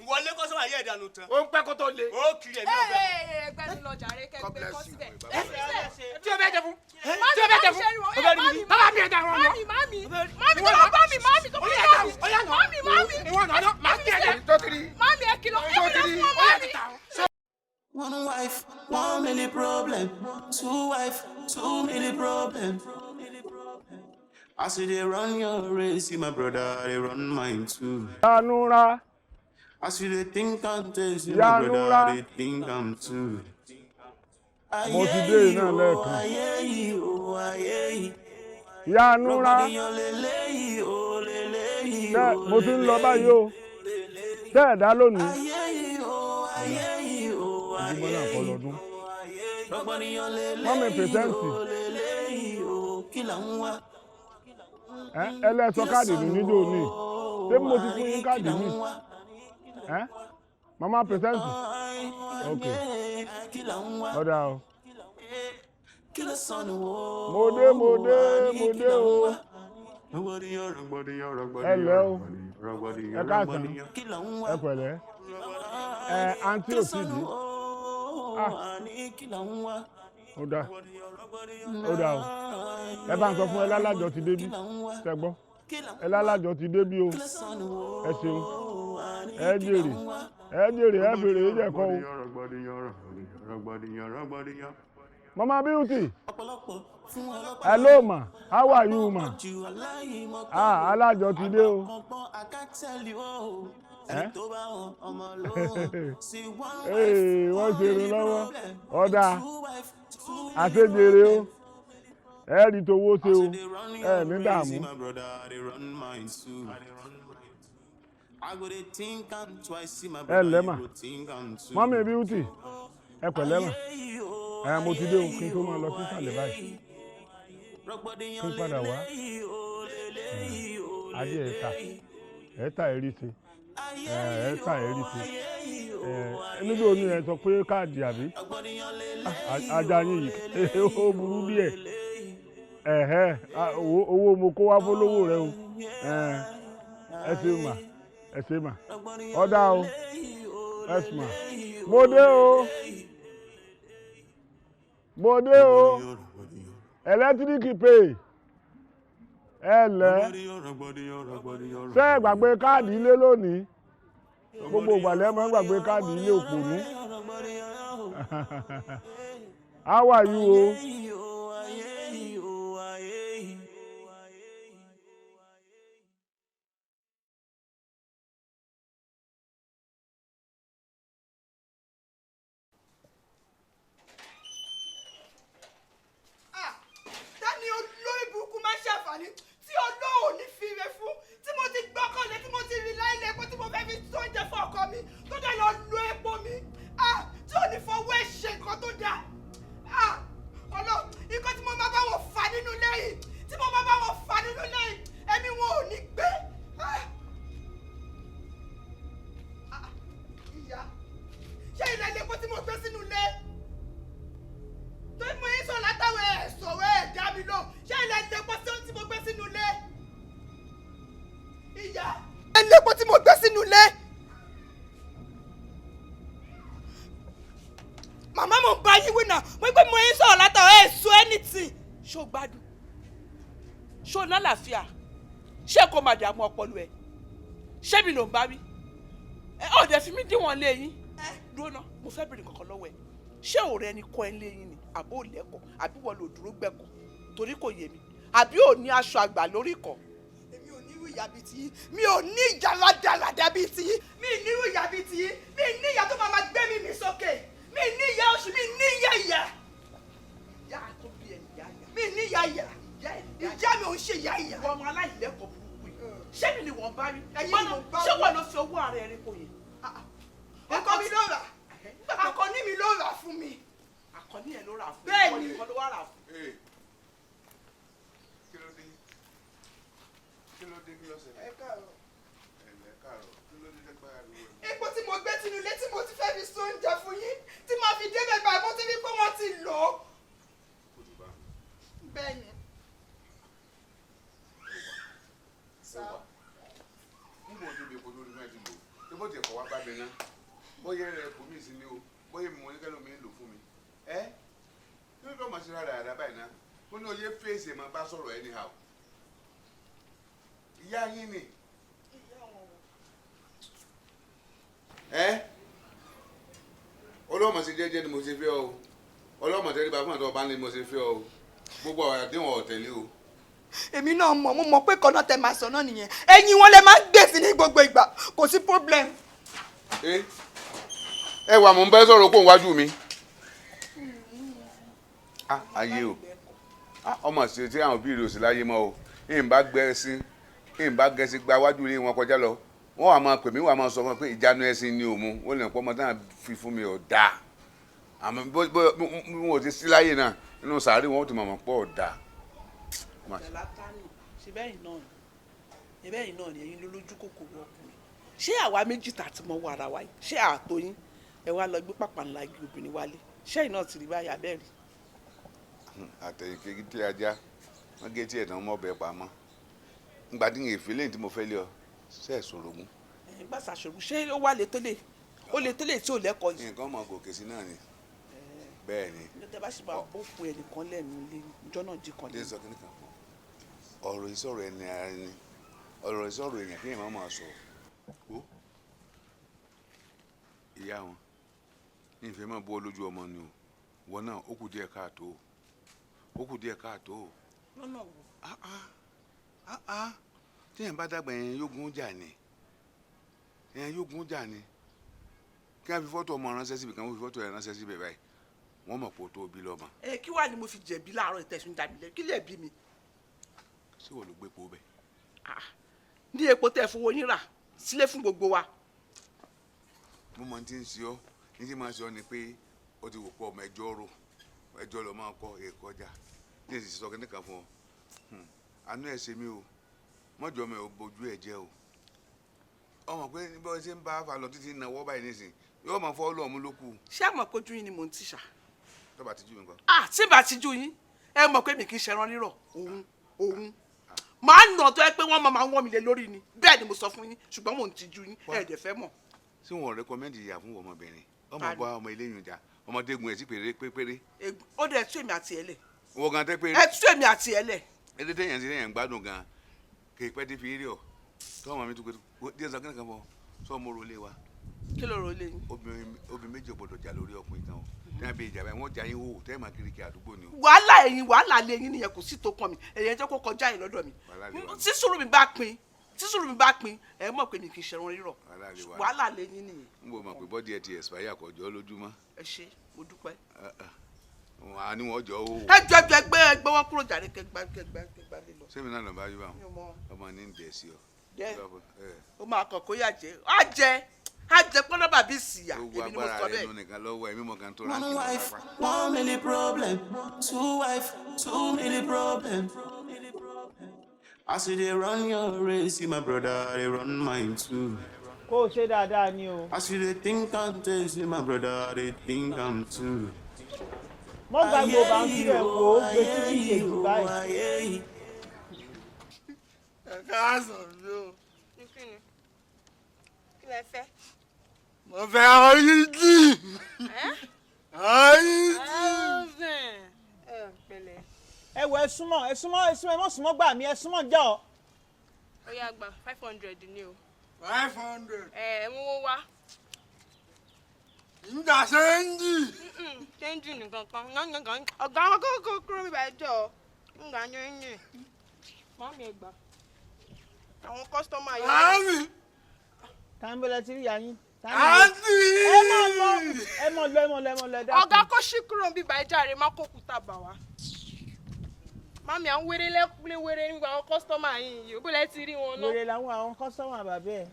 [SPEAKER 10] ìwọlé kọ́sọ́mà ìyá ẹ̀ dànù tán.
[SPEAKER 9] Ó ń pẹ́ kó tó le.
[SPEAKER 10] Ó kiri ẹ̀mí ọ̀fẹ́.
[SPEAKER 4] Ee, ẹgbẹ́ mi lọ jàre, kẹ́
[SPEAKER 9] God
[SPEAKER 4] gbé
[SPEAKER 9] bless
[SPEAKER 4] kọ́
[SPEAKER 9] you.
[SPEAKER 4] síbẹ̀. Ẹ fi sílẹ̀.
[SPEAKER 11] Tí o bẹ́ẹ̀ jẹ fún.
[SPEAKER 4] Máàmì,
[SPEAKER 11] Tí o bẹ́ẹ̀ jẹ
[SPEAKER 4] máàmì,
[SPEAKER 11] fún.
[SPEAKER 4] ṣe rí wọn.
[SPEAKER 11] O bẹ́ẹ̀ rí mi.
[SPEAKER 4] Máàmì,
[SPEAKER 11] Bàbá mi ẹ̀ dá wọn lọ.
[SPEAKER 4] Máàmì, máàmì, máàmì, tó bá mi, máàmì, tó bá
[SPEAKER 11] Ó yá
[SPEAKER 4] mi.
[SPEAKER 11] ó yá nà.
[SPEAKER 4] Máàmì, máàmì.
[SPEAKER 11] Ìwọ nà ọ́ máa kí ẹ jẹ.
[SPEAKER 9] Tó ti rí.
[SPEAKER 4] Máàmì, ẹ kìlọ̀, ẹ
[SPEAKER 9] Tó ti
[SPEAKER 4] kìlọ̀
[SPEAKER 9] rí.
[SPEAKER 4] fún wọn,
[SPEAKER 11] Ó yá
[SPEAKER 4] máàmì.
[SPEAKER 11] ti tà ọ́.
[SPEAKER 1] One wife, 1 million problem. Two wife, 2 million problem. I see they run your race, see my brother, they run mine too.
[SPEAKER 12] Yanura,
[SPEAKER 1] I see they think I'm tasty, my
[SPEAKER 12] Yanura.
[SPEAKER 1] brother, they think I'm too.
[SPEAKER 12] Mo ti dé iná lẹ́ẹ̀kan.
[SPEAKER 1] Ayé yìí o, ayé yìí.
[SPEAKER 12] Yanura,
[SPEAKER 1] Rògbòdìyàn lélẹ́yìí o, lélẹ́yìí
[SPEAKER 12] tẹ́
[SPEAKER 1] o,
[SPEAKER 12] mo ti ń lọ báyìí o. Tẹ́ ẹ̀ dá lónìí.
[SPEAKER 1] Ayé yìí o, ayé yìí o,
[SPEAKER 12] Ojúmọ́ náà kọ́ lọ́dún.
[SPEAKER 1] Rògbòdìyàn
[SPEAKER 12] Mọ́mí
[SPEAKER 1] lélẹ́yìí
[SPEAKER 12] pìrìsẹ́ǹtì.
[SPEAKER 1] o, lélẹ́yìí o, kí là ń wá?
[SPEAKER 12] Ẹ ẹlẹ́sọ káàdì nù níjó ní. Ṣé mo ti fún yín káàdì mi? Ẹ́ mama present. Ok, ọ̀dà o. Mo dé, mo dé, mo dé o. Ẹ lẹ́ o, ẹ káàsán, ẹ pẹ̀lẹ́. Ẹ àǹtí ò tí ì dé. Ah, ó dáa, ó dáa o. Ẹ bá ń sọ fún ẹ lálájọ ti débí, ṣẹ gbọ́. Ẹ lálájọ ti débí o. Ẹ ṣeun, ẹ jèrè, ẹ jèrè, ẹ fèrè, ẹ jẹ̀kọ́ o. Mama Beauty, hello ma, how are you ma? Ah, alájọ ti dé o. Ẹ́ ee, wọ́n ṣe irun lọ́wọ́, ọ̀dà àṣejèrè o, ẹ rí towó ṣe o, ẹ ní dààmú. Ẹ ǹlẹ́ mà, Mummy Beauty, ẹ pẹ̀lẹ́ mà. Ẹ mo ti dé o, kí n tó máa lọ sísàlẹ̀ báyìí. Kí n padà wá. Adé ẹ̀ta, ẹ̀ta ẹ̀rí ṣe, ẹ̀ta ẹ̀rí ṣe. Níbi òní ẹ sọ pé káàdì àbí? Ajá yín yìí, ó burú díẹ̀. Ẹ̀hẹ́, owó mo kó wá fólówó rẹ o. Ẹ ṣe mà, ẹ ṣe mà. Ọ̀dà o, ẹ ṣe mà. Mo dé o. Mo dé o. Ẹlẹ́tíríkì pè. Ẹ lẹ́. Ṣé ẹ gbàgbé káàdì ilé lónìí? Gbogbo ìgbàlẹ̀ máa ń gbàgbé káàdì ilé òpònú. How are you o?
[SPEAKER 4] Tani olórí burúkú máa ń ṣàǹfààní tí Ọlọ́run ní fi re fún, tí mo ti gbọ́kànlé, tí mo ti rí láìlé epo tí mo fẹ́ fi tó oúnjẹ fún ọkọ mi tó dẹ̀ lọ lo epo mi, ah, tí ò ní fọwọ́ ẹ̀ ṣe nǹkan tó dáa. Ah, Ọlọ́run, nǹkan tí mo máa bá wọn fà nínú ilé yìí, tí mo máa bá wọn fà nínú ilé yìí, ẹ̀mí wọn ò ní gbé. Ah, ah, ìyá, ṣé ilẹ̀ ilé epo tí mo gbé sínú ilé tó mú yín sọ látàwọn ẹ̀ sọ̀rọ̀ ẹ̀ dá mi lò, ṣé ilẹ̀ ilé epo tí mo gbé sínú ilé? Ìyá, ilé epo tí mo gbé sínú ilé. Màmá, mo ń bá yín wí náà, mo gbé mo yín sọ̀rọ̀ látàwọn ẹ̀ sọ anything.
[SPEAKER 3] Ṣó gbádùn? Ṣó lálàáfíà? Ṣé kò máa dààmú ọpọlọ ẹ? Ṣé mi ló ń bá wí? Ẹ ò dẹ̀ fi mí díwọ̀n lé yín. Dúró ná, mo fẹ́ bèrè kankan lọ́wọ́ ẹ. Ṣé ọ̀rẹ́ ni kọ́ ẹ lé yín ni? Àbó ò lẹ́kọ̀ọ́? Àbí wọ́n lò dúró gbẹ̀kọ̀? Torí kò yé mi. Àbí ò ní aṣọ àgbà lórí kọ̀?
[SPEAKER 4] Èmi ò nírú ìyá bíi tiyín, mi ò ní ìyá rádaràda bíi tiyín, mi ì nírú ìyá bíi tiyín, mi ì ní ìyá tó máa ma gbé mi mì sókè, mi ì ní ìyá oṣù, mi ì ní ìyá ìyá.
[SPEAKER 3] Ìyá tó bí ẹ nìyá ìyá.
[SPEAKER 4] Mi ì ní ìyá ìyá. Ìyá mi ò ń ṣe ìyá ìyá.
[SPEAKER 3] Ìwọ ọmọ aláìlẹ́kọ̀ọ́ burúkú yìí. Ṣé mi ni wọ́n bá rí?
[SPEAKER 4] Ẹ̀yin ni mo bá wí.
[SPEAKER 3] Ṣé wọ́n lọ fi owó ara ẹ rí kò yẹn?
[SPEAKER 4] Ọkọ mi ló rà. Akọni mi ló rà fún mi.
[SPEAKER 3] Akọni ẹ ló rà fún mi.
[SPEAKER 4] Bẹ́ẹ̀ni.
[SPEAKER 3] Ìwọ nìkan ló wá rà fún.
[SPEAKER 7] Kí ló dé? Kí ló dé? Kí ló ṣẹlẹ̀?
[SPEAKER 4] Ẹ káàárọ̀.
[SPEAKER 7] Ẹ̀lẹ́ káàárọ̀. Kí ló dé tẹ́gbà ariwo ẹ̀?
[SPEAKER 4] Epo tí mo gbé sínú ilé tí mo ti fẹ́ fi so oúnjẹ fún yín, tí màá fi débẹ̀ báyìí, mo ti rí pé wọ́n ti lò ó.
[SPEAKER 7] Kò tó bá mi.
[SPEAKER 4] Bẹ́ẹ̀ni.
[SPEAKER 7] Ẹ wà. N kò débi epo lórí mọ́ ẹ ti lò. Ṣé bó ti ẹ̀kọ́ wá bá mi ná? Bóyá rẹ̀ kò mí sí ni o. Bóyá mi mo ní kẹ́lò mi ń lò fún mi. Ẹ́ kí ló dé ọmọ sí rárá rárá báyìí ná? Mo ní oyè fèsì máa bá sọ̀rọ̀ anyhow. Ìyá yín ni. Ẹ́ ọlọ́mọ ṣe jẹ́jẹ́ ni mo ṣe fẹ́ ọ. Ọlọ́mọ tẹ́lẹ̀ fún àtọ́ ọba ni mo ṣe fẹ́ ọ. Gbogbo àwọn àdéhùn ọ̀tẹ̀lé o.
[SPEAKER 4] Èmi náà mọ̀, mo mọ̀ pé kọ́nà tẹ máa sọ náà nìyẹn. Ẹ̀yin wọn lè máa ń gbèsè ní gbogbo ìgbà, kò sí problem.
[SPEAKER 7] Ẹ wà mò ń bẹ́ sọ̀rọ̀ kó wájú mi. Ah, ayé o. Ah, ọmọ ṣe tí àwọn òbí rẹ̀ ò sí láyé mọ́ o. Ìyìn bá gbẹ ẹṣin, ìyìn bá gẹṣin gba wájú ilé wọn kọjá lọ. Wọ́n wà máa pè mí, wà máa sọ fún mi pé ìjánu ẹṣin ni òmu. Wọ́n lè pọ́ ọmọ táwọn fi fún mi ò dáa. Àmọ́ bó bí wọn ò ti sí láyé náà, inú sàárè wọn ò ti mọ̀mọ́ pọ̀ ò dáa.
[SPEAKER 3] Àjàlá Kánò, ṣe bẹ́ẹ̀ náà ni. Ẹbẹ́ yìí náà ni ẹ̀yin ló lójú kòkòrò ọkùnrin. Ṣé àwa méjì tà tí mo wọ ara wa yìí, ṣé àtó yín? Ẹ wá lọ gbé pàpà ńlá igi obìnrin wálé. Ṣé ẹ̀yin náà ti rí báyà bẹ́ẹ̀ rí?
[SPEAKER 7] Àtẹ̀yìnkè tí ajá wọ́n gé tí ẹ̀ tán mọ́ bẹ́ẹ̀ pamọ́ ngbà tí n èéfín lẹ́yìn tí mo fẹ́ lé ọ ṣe é sọ̀rọ̀ mú.
[SPEAKER 3] Ẹ̀yin bá ṣàṣòro, ṣé ó wá le tó lè ó le tó lè tí ò lẹ́kọ̀ọ́ yìí?
[SPEAKER 7] Nǹkan mọ̀ gòkè sí náà ni, bẹ́ẹ̀ ni.
[SPEAKER 3] Ní tẹ́ bá sì máa bó fún ẹnìkan lẹ́nu ilé ìjọ náà jí kan
[SPEAKER 7] dé
[SPEAKER 3] lé.
[SPEAKER 7] Sọ kí nìkan fún ọ, ọ̀rọ̀ ìsọ̀rọ̀ ẹni ara ẹni, ọ̀rọ̀ ìsọ̀rọ̀ èèyàn kí èèyàn máa sọ o. Ìyá wọn ní ìfẹ́ máa bọ́ ọ lójú ọmọ ni o, wọn náà ó kù díẹ̀ káàtó o, ó kù díẹ̀ káàtó o.
[SPEAKER 3] Lọ́nà wo?
[SPEAKER 7] Téèyàn bá dàgbà, yẹn yóò gún jà ni, yẹn yóò gún jà ni. Kí wọ́n fi fọ́tò ọmọ ránṣẹ́ síbi kan, wọ́n fi fọ́tò ẹ̀ ránṣẹ́ síbẹ̀ báyìí, wọ́n mọ̀ pé o tó bí lọ́mọ.
[SPEAKER 3] Ẹ kí wàá ni mo fi jẹ̀bi láàárọ̀ ìtẹ̀sùn dàbí lẹ? Kí lè bí mi?
[SPEAKER 7] Ṣé wọ́n ló gbé po bẹ́ẹ̀?
[SPEAKER 3] Ní epo tẹ́ ẹ fowó yín rà sílé fún gbogbo wa.
[SPEAKER 7] Mo mọ tí ń ṣe ọ ní tí máa ṣe ọ ni pé o ti wò pé ọmọ ẹjọ́ rò, ẹjọ́ lọ máa kọ èkọjá ní èsì sọ kíní kan fún ọ. Àánú ẹ̀ ṣe mí o, mọ́jọ́ mi ò bójú ẹ̀ jẹ́ o. Ọmọ pé bí wọ́n ṣe ń bá fa lọ títí náwó báyìí nísìn, yóò máa fọ́ lọ́ọ̀mú ló kù.
[SPEAKER 3] Ṣé àmọ̀ pé ojú yín ni mò ń tìṣà?
[SPEAKER 7] Tọ́ba ti jú mi nǹkan.
[SPEAKER 3] Ah, tí bá ti jú yín, ẹ mọ̀ pé mi kì í ṣẹran rírọ̀. Òun máa ń nà tó ẹ pé wọ́n máa wọ́n mi lé lórí ni. Bẹ́ẹ̀ ni mo sọ fún yín, ṣùgbọ́n mò ń tijú yín, ẹ dẹ̀ fẹ́ mọ̀.
[SPEAKER 7] Ṣé wọn recommend ìyá fún ọmọbìnrin ọmọ
[SPEAKER 3] Ta ni?
[SPEAKER 7] bá ọmọ eléyìí jà, ọmọdégun ẹ̀ sí péré péré.
[SPEAKER 3] Ó dẹ̀ tú èmi àti ẹ̀ lẹ̀.
[SPEAKER 7] Wọ́n gan tẹ́ péré.
[SPEAKER 3] Ẹ tú èmi àti ẹ̀ lẹ̀.
[SPEAKER 7] Ẹdẹ tẹ̀yàn sí tẹ̀yàn gbádùn gan kì í pẹ́ dé fi rí ọ tọ́ ọmọ mi tó gbé díẹ̀ sọ kíni kan fọ sọ ọmọ orò lé wa.
[SPEAKER 3] Kí ló rò lé yín?
[SPEAKER 7] Obìnrin méjì ò gbọdọ̀ jà lórí ọkùnrin kan o. Tẹ́yàn bí ìjà báyìí, wọ́n jà yín wò tẹ́yàn máa kiri kí àdúgbò ni o.
[SPEAKER 3] Wàhálà ẹ̀yin, wàhálà lé yín nìyẹn, kò sí tó kàn mí. Ẹ̀yin ẹ jẹ́ kó kọjá yìí lọ́dọ̀ mi.
[SPEAKER 7] Wàhálà lé wa ni.
[SPEAKER 3] Tí sùúrù mi bá pin, tí sùúrù mi bá pin, ẹ mọ̀ pé mi kì í ṣẹran rírọ̀.
[SPEAKER 7] Wàhálà lé wa ni.
[SPEAKER 3] Wàhálà lé yín nìyẹn.
[SPEAKER 7] N bò mọ̀ pé bọ́dí ẹ ti expire kọjọ́ lójúmọ́.
[SPEAKER 3] Ẹ ṣé, mo dúpẹ́.
[SPEAKER 7] Wọn á ní wọn jọ ó.
[SPEAKER 3] Ẹ jọ, ẹ jọ, ẹgbẹ́ ẹgbẹ́ wọn kúrò jàre, kẹgbà kẹgbà kẹgbà lè lọ.
[SPEAKER 7] Sẹ́mi náà lọ bá yí bá
[SPEAKER 3] Mi ò
[SPEAKER 7] wọn
[SPEAKER 3] mọ̀.
[SPEAKER 7] ọmọ ní ń dẹ̀ sí ọ.
[SPEAKER 3] Dẹ́.
[SPEAKER 7] Ẹ.
[SPEAKER 3] Ó máa kàn kó yà jẹ, á jẹ, á jẹ pọ́nà bàbí ìsìyà.
[SPEAKER 7] Gbogbo
[SPEAKER 3] Èmi ni mo
[SPEAKER 7] agbára
[SPEAKER 3] sọ
[SPEAKER 7] rẹ
[SPEAKER 3] bẹ́ẹ̀.
[SPEAKER 7] nù nìkan lọ́wọ́ ẹ̀mí mọ̀ kan tó
[SPEAKER 1] One
[SPEAKER 7] ránkì mọ́
[SPEAKER 1] wife,
[SPEAKER 7] pápá.
[SPEAKER 1] 1 million problem. Two wife, 2 million problem. As you dey run your race, you my brother, I dey run mine too.
[SPEAKER 6] Kó o ṣe dáadáa ni o.
[SPEAKER 1] As you dey think and taste, you my brother, I dey think am too.
[SPEAKER 6] Mọ́ gbàgbọ́ bá ń sílẹ̀ wò ó gbé síbi kejì báyìí.
[SPEAKER 9] Ẹ káàsán mi o.
[SPEAKER 4] Ní kí ni? Kí lẹ fẹ́?
[SPEAKER 9] Mo fẹ́ ọyíjì. Ọyíjì.
[SPEAKER 4] Ẹ pẹ̀lẹ́.
[SPEAKER 6] Ẹ wọ, ẹ súnmọ́, ẹ súnmọ́, ẹ súnmọ́, ẹ mọ́ súnmọ́ gbà mí, ẹ súnmọ́ jọ.
[SPEAKER 4] Ó yá, gbà 500 ni o.
[SPEAKER 9] 500.
[SPEAKER 4] Ẹ ẹ mú owó wá.
[SPEAKER 9] Ń change.
[SPEAKER 4] Change nìkan kan gángan ọ̀gá wọn kó kó kúrò bíbá ẹ jọ ń gbà yín. Mọ́mí, ẹ gbà. Àwọn customer yẹn.
[SPEAKER 9] Màámi.
[SPEAKER 6] Tàǹbẹ̀lẹ̀ ti rí ya yín.
[SPEAKER 9] Àǹtí.
[SPEAKER 6] Ẹ mọ̀ lọ, ẹ mọ̀ lọ, ẹ mọ̀ lọ, ẹ mọ̀ lọ, ẹ dákun.
[SPEAKER 4] Ọ̀gá, kó ṣí kúrò bíbá ẹ jàre, má kó kúta bà wá. Mami, à ń wéré lẹ́kúlé wéré nígbà àwọn customer yìí yìí, ó bó lẹ ti rí wọn náà.
[SPEAKER 6] Wèrè làwọn àwọn customer bàbá ẹ̀.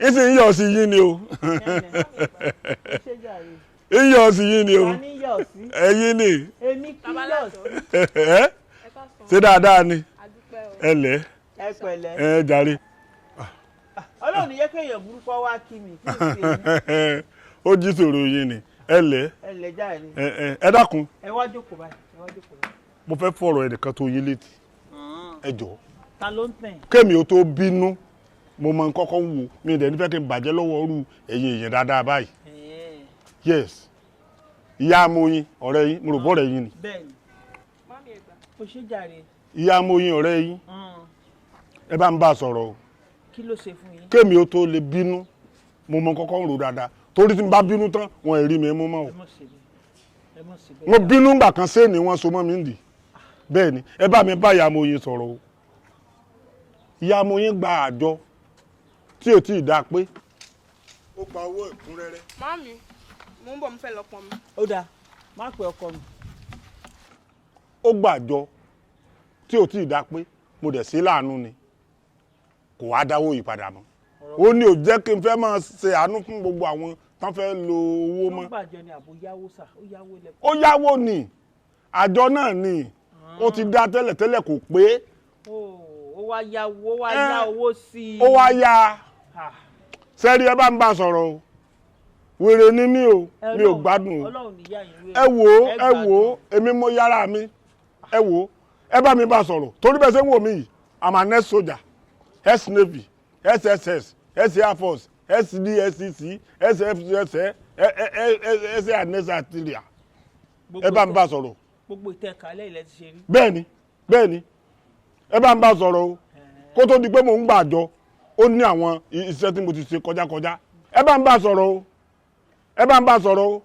[SPEAKER 12] Ìsì ń yọ̀ sí yín ni o.
[SPEAKER 6] Ṣé jàre.
[SPEAKER 12] Ń yọ̀ sí yín ni o.
[SPEAKER 6] Ta ni yọ̀ sí?
[SPEAKER 12] Ẹ̀yin ni.
[SPEAKER 6] Èmi kí yọ̀ sí?
[SPEAKER 12] Ẹ ṣé dáadáa ni? Ẹ lẹ́.
[SPEAKER 6] Ẹ pẹ̀lẹ́.
[SPEAKER 12] Ẹ jàre.
[SPEAKER 6] Ọlọ́run ní jẹ́ kéèyàn burúkú wá kí mi kí n ṣe mí.
[SPEAKER 12] Ó jí sòrò yín ni, ẹ lẹ́.
[SPEAKER 6] Ẹ lẹ́ jàre.
[SPEAKER 12] Ẹ ẹ ẹ dákun.
[SPEAKER 6] Ẹ wá jókòó báyìí, ẹ wá jókòó báyìí.
[SPEAKER 12] Mo fẹ́ fọ̀rọ̀ ẹnìkan tó yín létí, ẹ jọ̀ọ́.
[SPEAKER 6] Ta ló ń tẹ̀?
[SPEAKER 12] Kémi ò tó bínú, mo máa ń kọ́kọ́ wò mí dẹ̀ nífẹ̀ẹ́ kí n bàjẹ́ lọ́wọ́ ọrú ẹ̀yin èèyàn dáadáa báyìí. Yes, ìyá amóyin ọ̀rẹ́ yín, mo rò bọ́ọ̀rẹ́ yín ni.
[SPEAKER 6] Bẹ́ẹ̀ni. O ṣe jàre.
[SPEAKER 12] Ìyá amóyin ọ̀rẹ́ yín, ẹ bá ń bá a sọ̀rọ̀ o.
[SPEAKER 6] Kí ló ṣe fún yín?
[SPEAKER 12] Kémi ò tó lè bínú, mo mọ kọ́kọ́ ń rò dáadáa, torí tí n bá bínú tán, wọn ì rí mi mú mọ́ o.
[SPEAKER 6] Ẹ mọ̀ ṣe bẹ́ẹ̀, ẹ mọ̀ ṣe bẹ́ẹ̀.
[SPEAKER 12] Mo bínú ngbà kan sí ni wọ́n so mọ́ mi ń dì. Bẹ́ẹ̀ ni, ẹ bá mi bá ìyá amóyin sọ̀rọ̀ o. Ìyá amóyin gba àjọ tí ò tí ì dáa pé.
[SPEAKER 9] Ó gba owó ẹ̀kúnrẹ́rẹ́.
[SPEAKER 4] Mami, mo ń bọ̀, mo fẹ́ lọ pọn mi.
[SPEAKER 6] Ó dáa, má pè ọkọ mi.
[SPEAKER 12] Ó gbàjọ tí ò tí ì dáa pé, mo dẹ̀ sí láàánú ni, kò wá dáwó yìí padà mọ́. Ó ní ò jẹ́ kí n fẹ́ máa ṣe àánú fún gbogbo àwọn tán fẹ́ lo owó mọ́.
[SPEAKER 6] Wọ́n gbàjọ ni àbò yáwó sà, ó yáwó lẹ́kọ̀ọ́.
[SPEAKER 12] Ó yáwó ni, àjọ náà ni ó ti dá tẹ́lẹ̀tẹ́lẹ̀, kò pé.
[SPEAKER 6] Ó wá yá owó, ó wá yá owó sí i.
[SPEAKER 12] Ó wá yá. Sẹ́rí, ẹ bá ń bá a sọ̀rọ̀ o, wèrè ni mí o, mi ò gbádùn o.
[SPEAKER 6] Ọlọ́run níyà yín wèrè.
[SPEAKER 12] Ẹ wò ó, ẹ wò ó, èmi mo yára mi. Ẹ wò ó, ẹ bá mi bá a sọ̀rọ̀, torí bẹ́ẹ̀ ṣe ń wò mí yìí, I'm an ex soldier, ex navy, SSS, ex air force, SDSCC, SFS, S and S artillery. Ẹ bá ń bá a sọ̀rọ̀.
[SPEAKER 6] Gbogbo ìtẹ̀kálẹ̀ ilẹ̀ ti ṣe rí.
[SPEAKER 12] Bẹ́ẹ̀ni, bẹ́ẹ̀ni, ẹ bá ń bá a sọ̀rọ̀ o. Kó tó di pé mò ń gbàjọ, ó ní àwọn iṣẹ́ tí mo ti ṣe kọjákọjá. Ẹ bá ń bá a sọ̀rọ̀ o, ẹ bá ń bá a sọ̀rọ̀ o.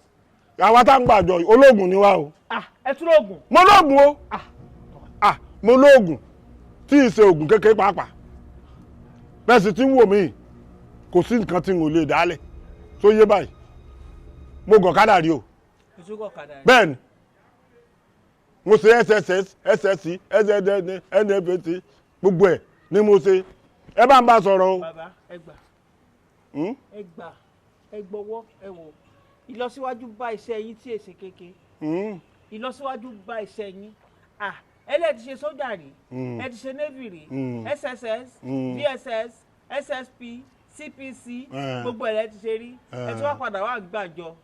[SPEAKER 12] Àwa tá ń gbàjọ yìí, olóògùn ni wá o.
[SPEAKER 6] Ẹ tún lóògùn.
[SPEAKER 12] Mo lóògùn o. Ah, mo lóògùn tí ì ṣe ògùn kékeré pàápàá. Bẹ́ẹ̀ sì ti ń wò mí, kò sí nǹkan tí n ò lè dálẹ̀ tó yé báyìí. Mo gọ̀kadà rí o.
[SPEAKER 6] Ẹ tún gọ̀kadà rí.
[SPEAKER 12] Bẹ́ẹ̀ni, mo ṣe SSS, SSC, SSN, NFAT, gbogbo ẹ̀ ni mo ṣe. Ẹ bá ń bá sọ̀rọ̀ o.
[SPEAKER 6] Bàbá, ẹ gbà, ẹ gbà, ẹ gbọ́wọ́. Ẹ wò, ìlọsíwájú bá iṣẹ́ yín tí èsè kéke. Ìlọsíwájú bá iṣẹ́ yín. Ah, ẹ lẹ́ẹ̀ ti ṣe sójà rí, ẹ ti ṣe navy rí, SSS, VSS, SSP, CPC, gbogbo ẹ̀ lẹ́ ti ṣe rí. Ẹ tí wọ́n padà wá gbàjọ.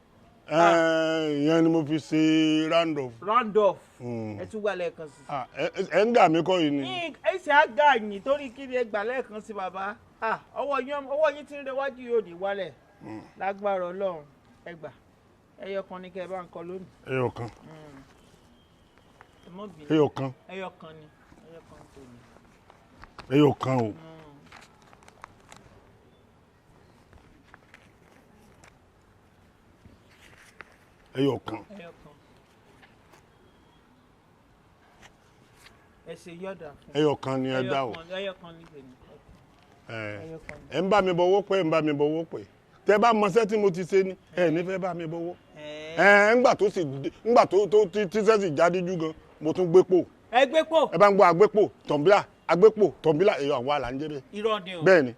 [SPEAKER 12] Ìyẹn ni mo fi ṣe round off.
[SPEAKER 6] Round off. Ẹ tún gbà lẹ́ẹ̀kan sí.
[SPEAKER 12] Ah, ẹ ń gà mí kọ́ yìí ni.
[SPEAKER 6] Ẹ ṣe àgà yín torí kí ni ẹ gbà lẹ́ẹ̀kan sí, bàbá? Ah, ọwọ́ yín ti ń rewájú, yóò ní wálẹ̀ lágbára Ọlọ́run. Ẹ gbà, ẹyọ kan ní kẹ́ ẹ bá ń kọ lónìí.
[SPEAKER 12] Ẹyọ kan.
[SPEAKER 6] Ẹ mọ́ bínú.
[SPEAKER 12] Ẹyọ kan.
[SPEAKER 6] Ẹyọ kan ni, ẹyọ kan tó ní.
[SPEAKER 12] Ẹyọ kan o. Ẹyọ kan.
[SPEAKER 6] Ẹyọ kan. Ẹ ṣe yọ̀dà fún.
[SPEAKER 12] Ẹyọ kan ni ẹ dá o.
[SPEAKER 6] Ẹyọ kan ní tèmi.
[SPEAKER 12] Ẹ ẹ ń bá mi bọwọ́ pé, ẹ ń bá mi bọwọ́ pé tẹ bá mọṣẹ́ tí mo ti ṣe ni ẹ ní fẹ́ bá mi bọwọ́. Ẹ ńgbà tó sì ńgbà tó tíṣẹ́ sì jáde jù gan, mo tún gbé pò.
[SPEAKER 6] Ẹ gbé pò.
[SPEAKER 12] Ẹ bá ń gbọ́ agbépò tọ̀m̀bílà, agbépò tọ̀m̀bílà, èèyàn àwọn àlà ń jẹ́ bẹ́ẹ̀.
[SPEAKER 6] Irọ́ ni o.
[SPEAKER 12] Bẹ́ẹ̀ ni.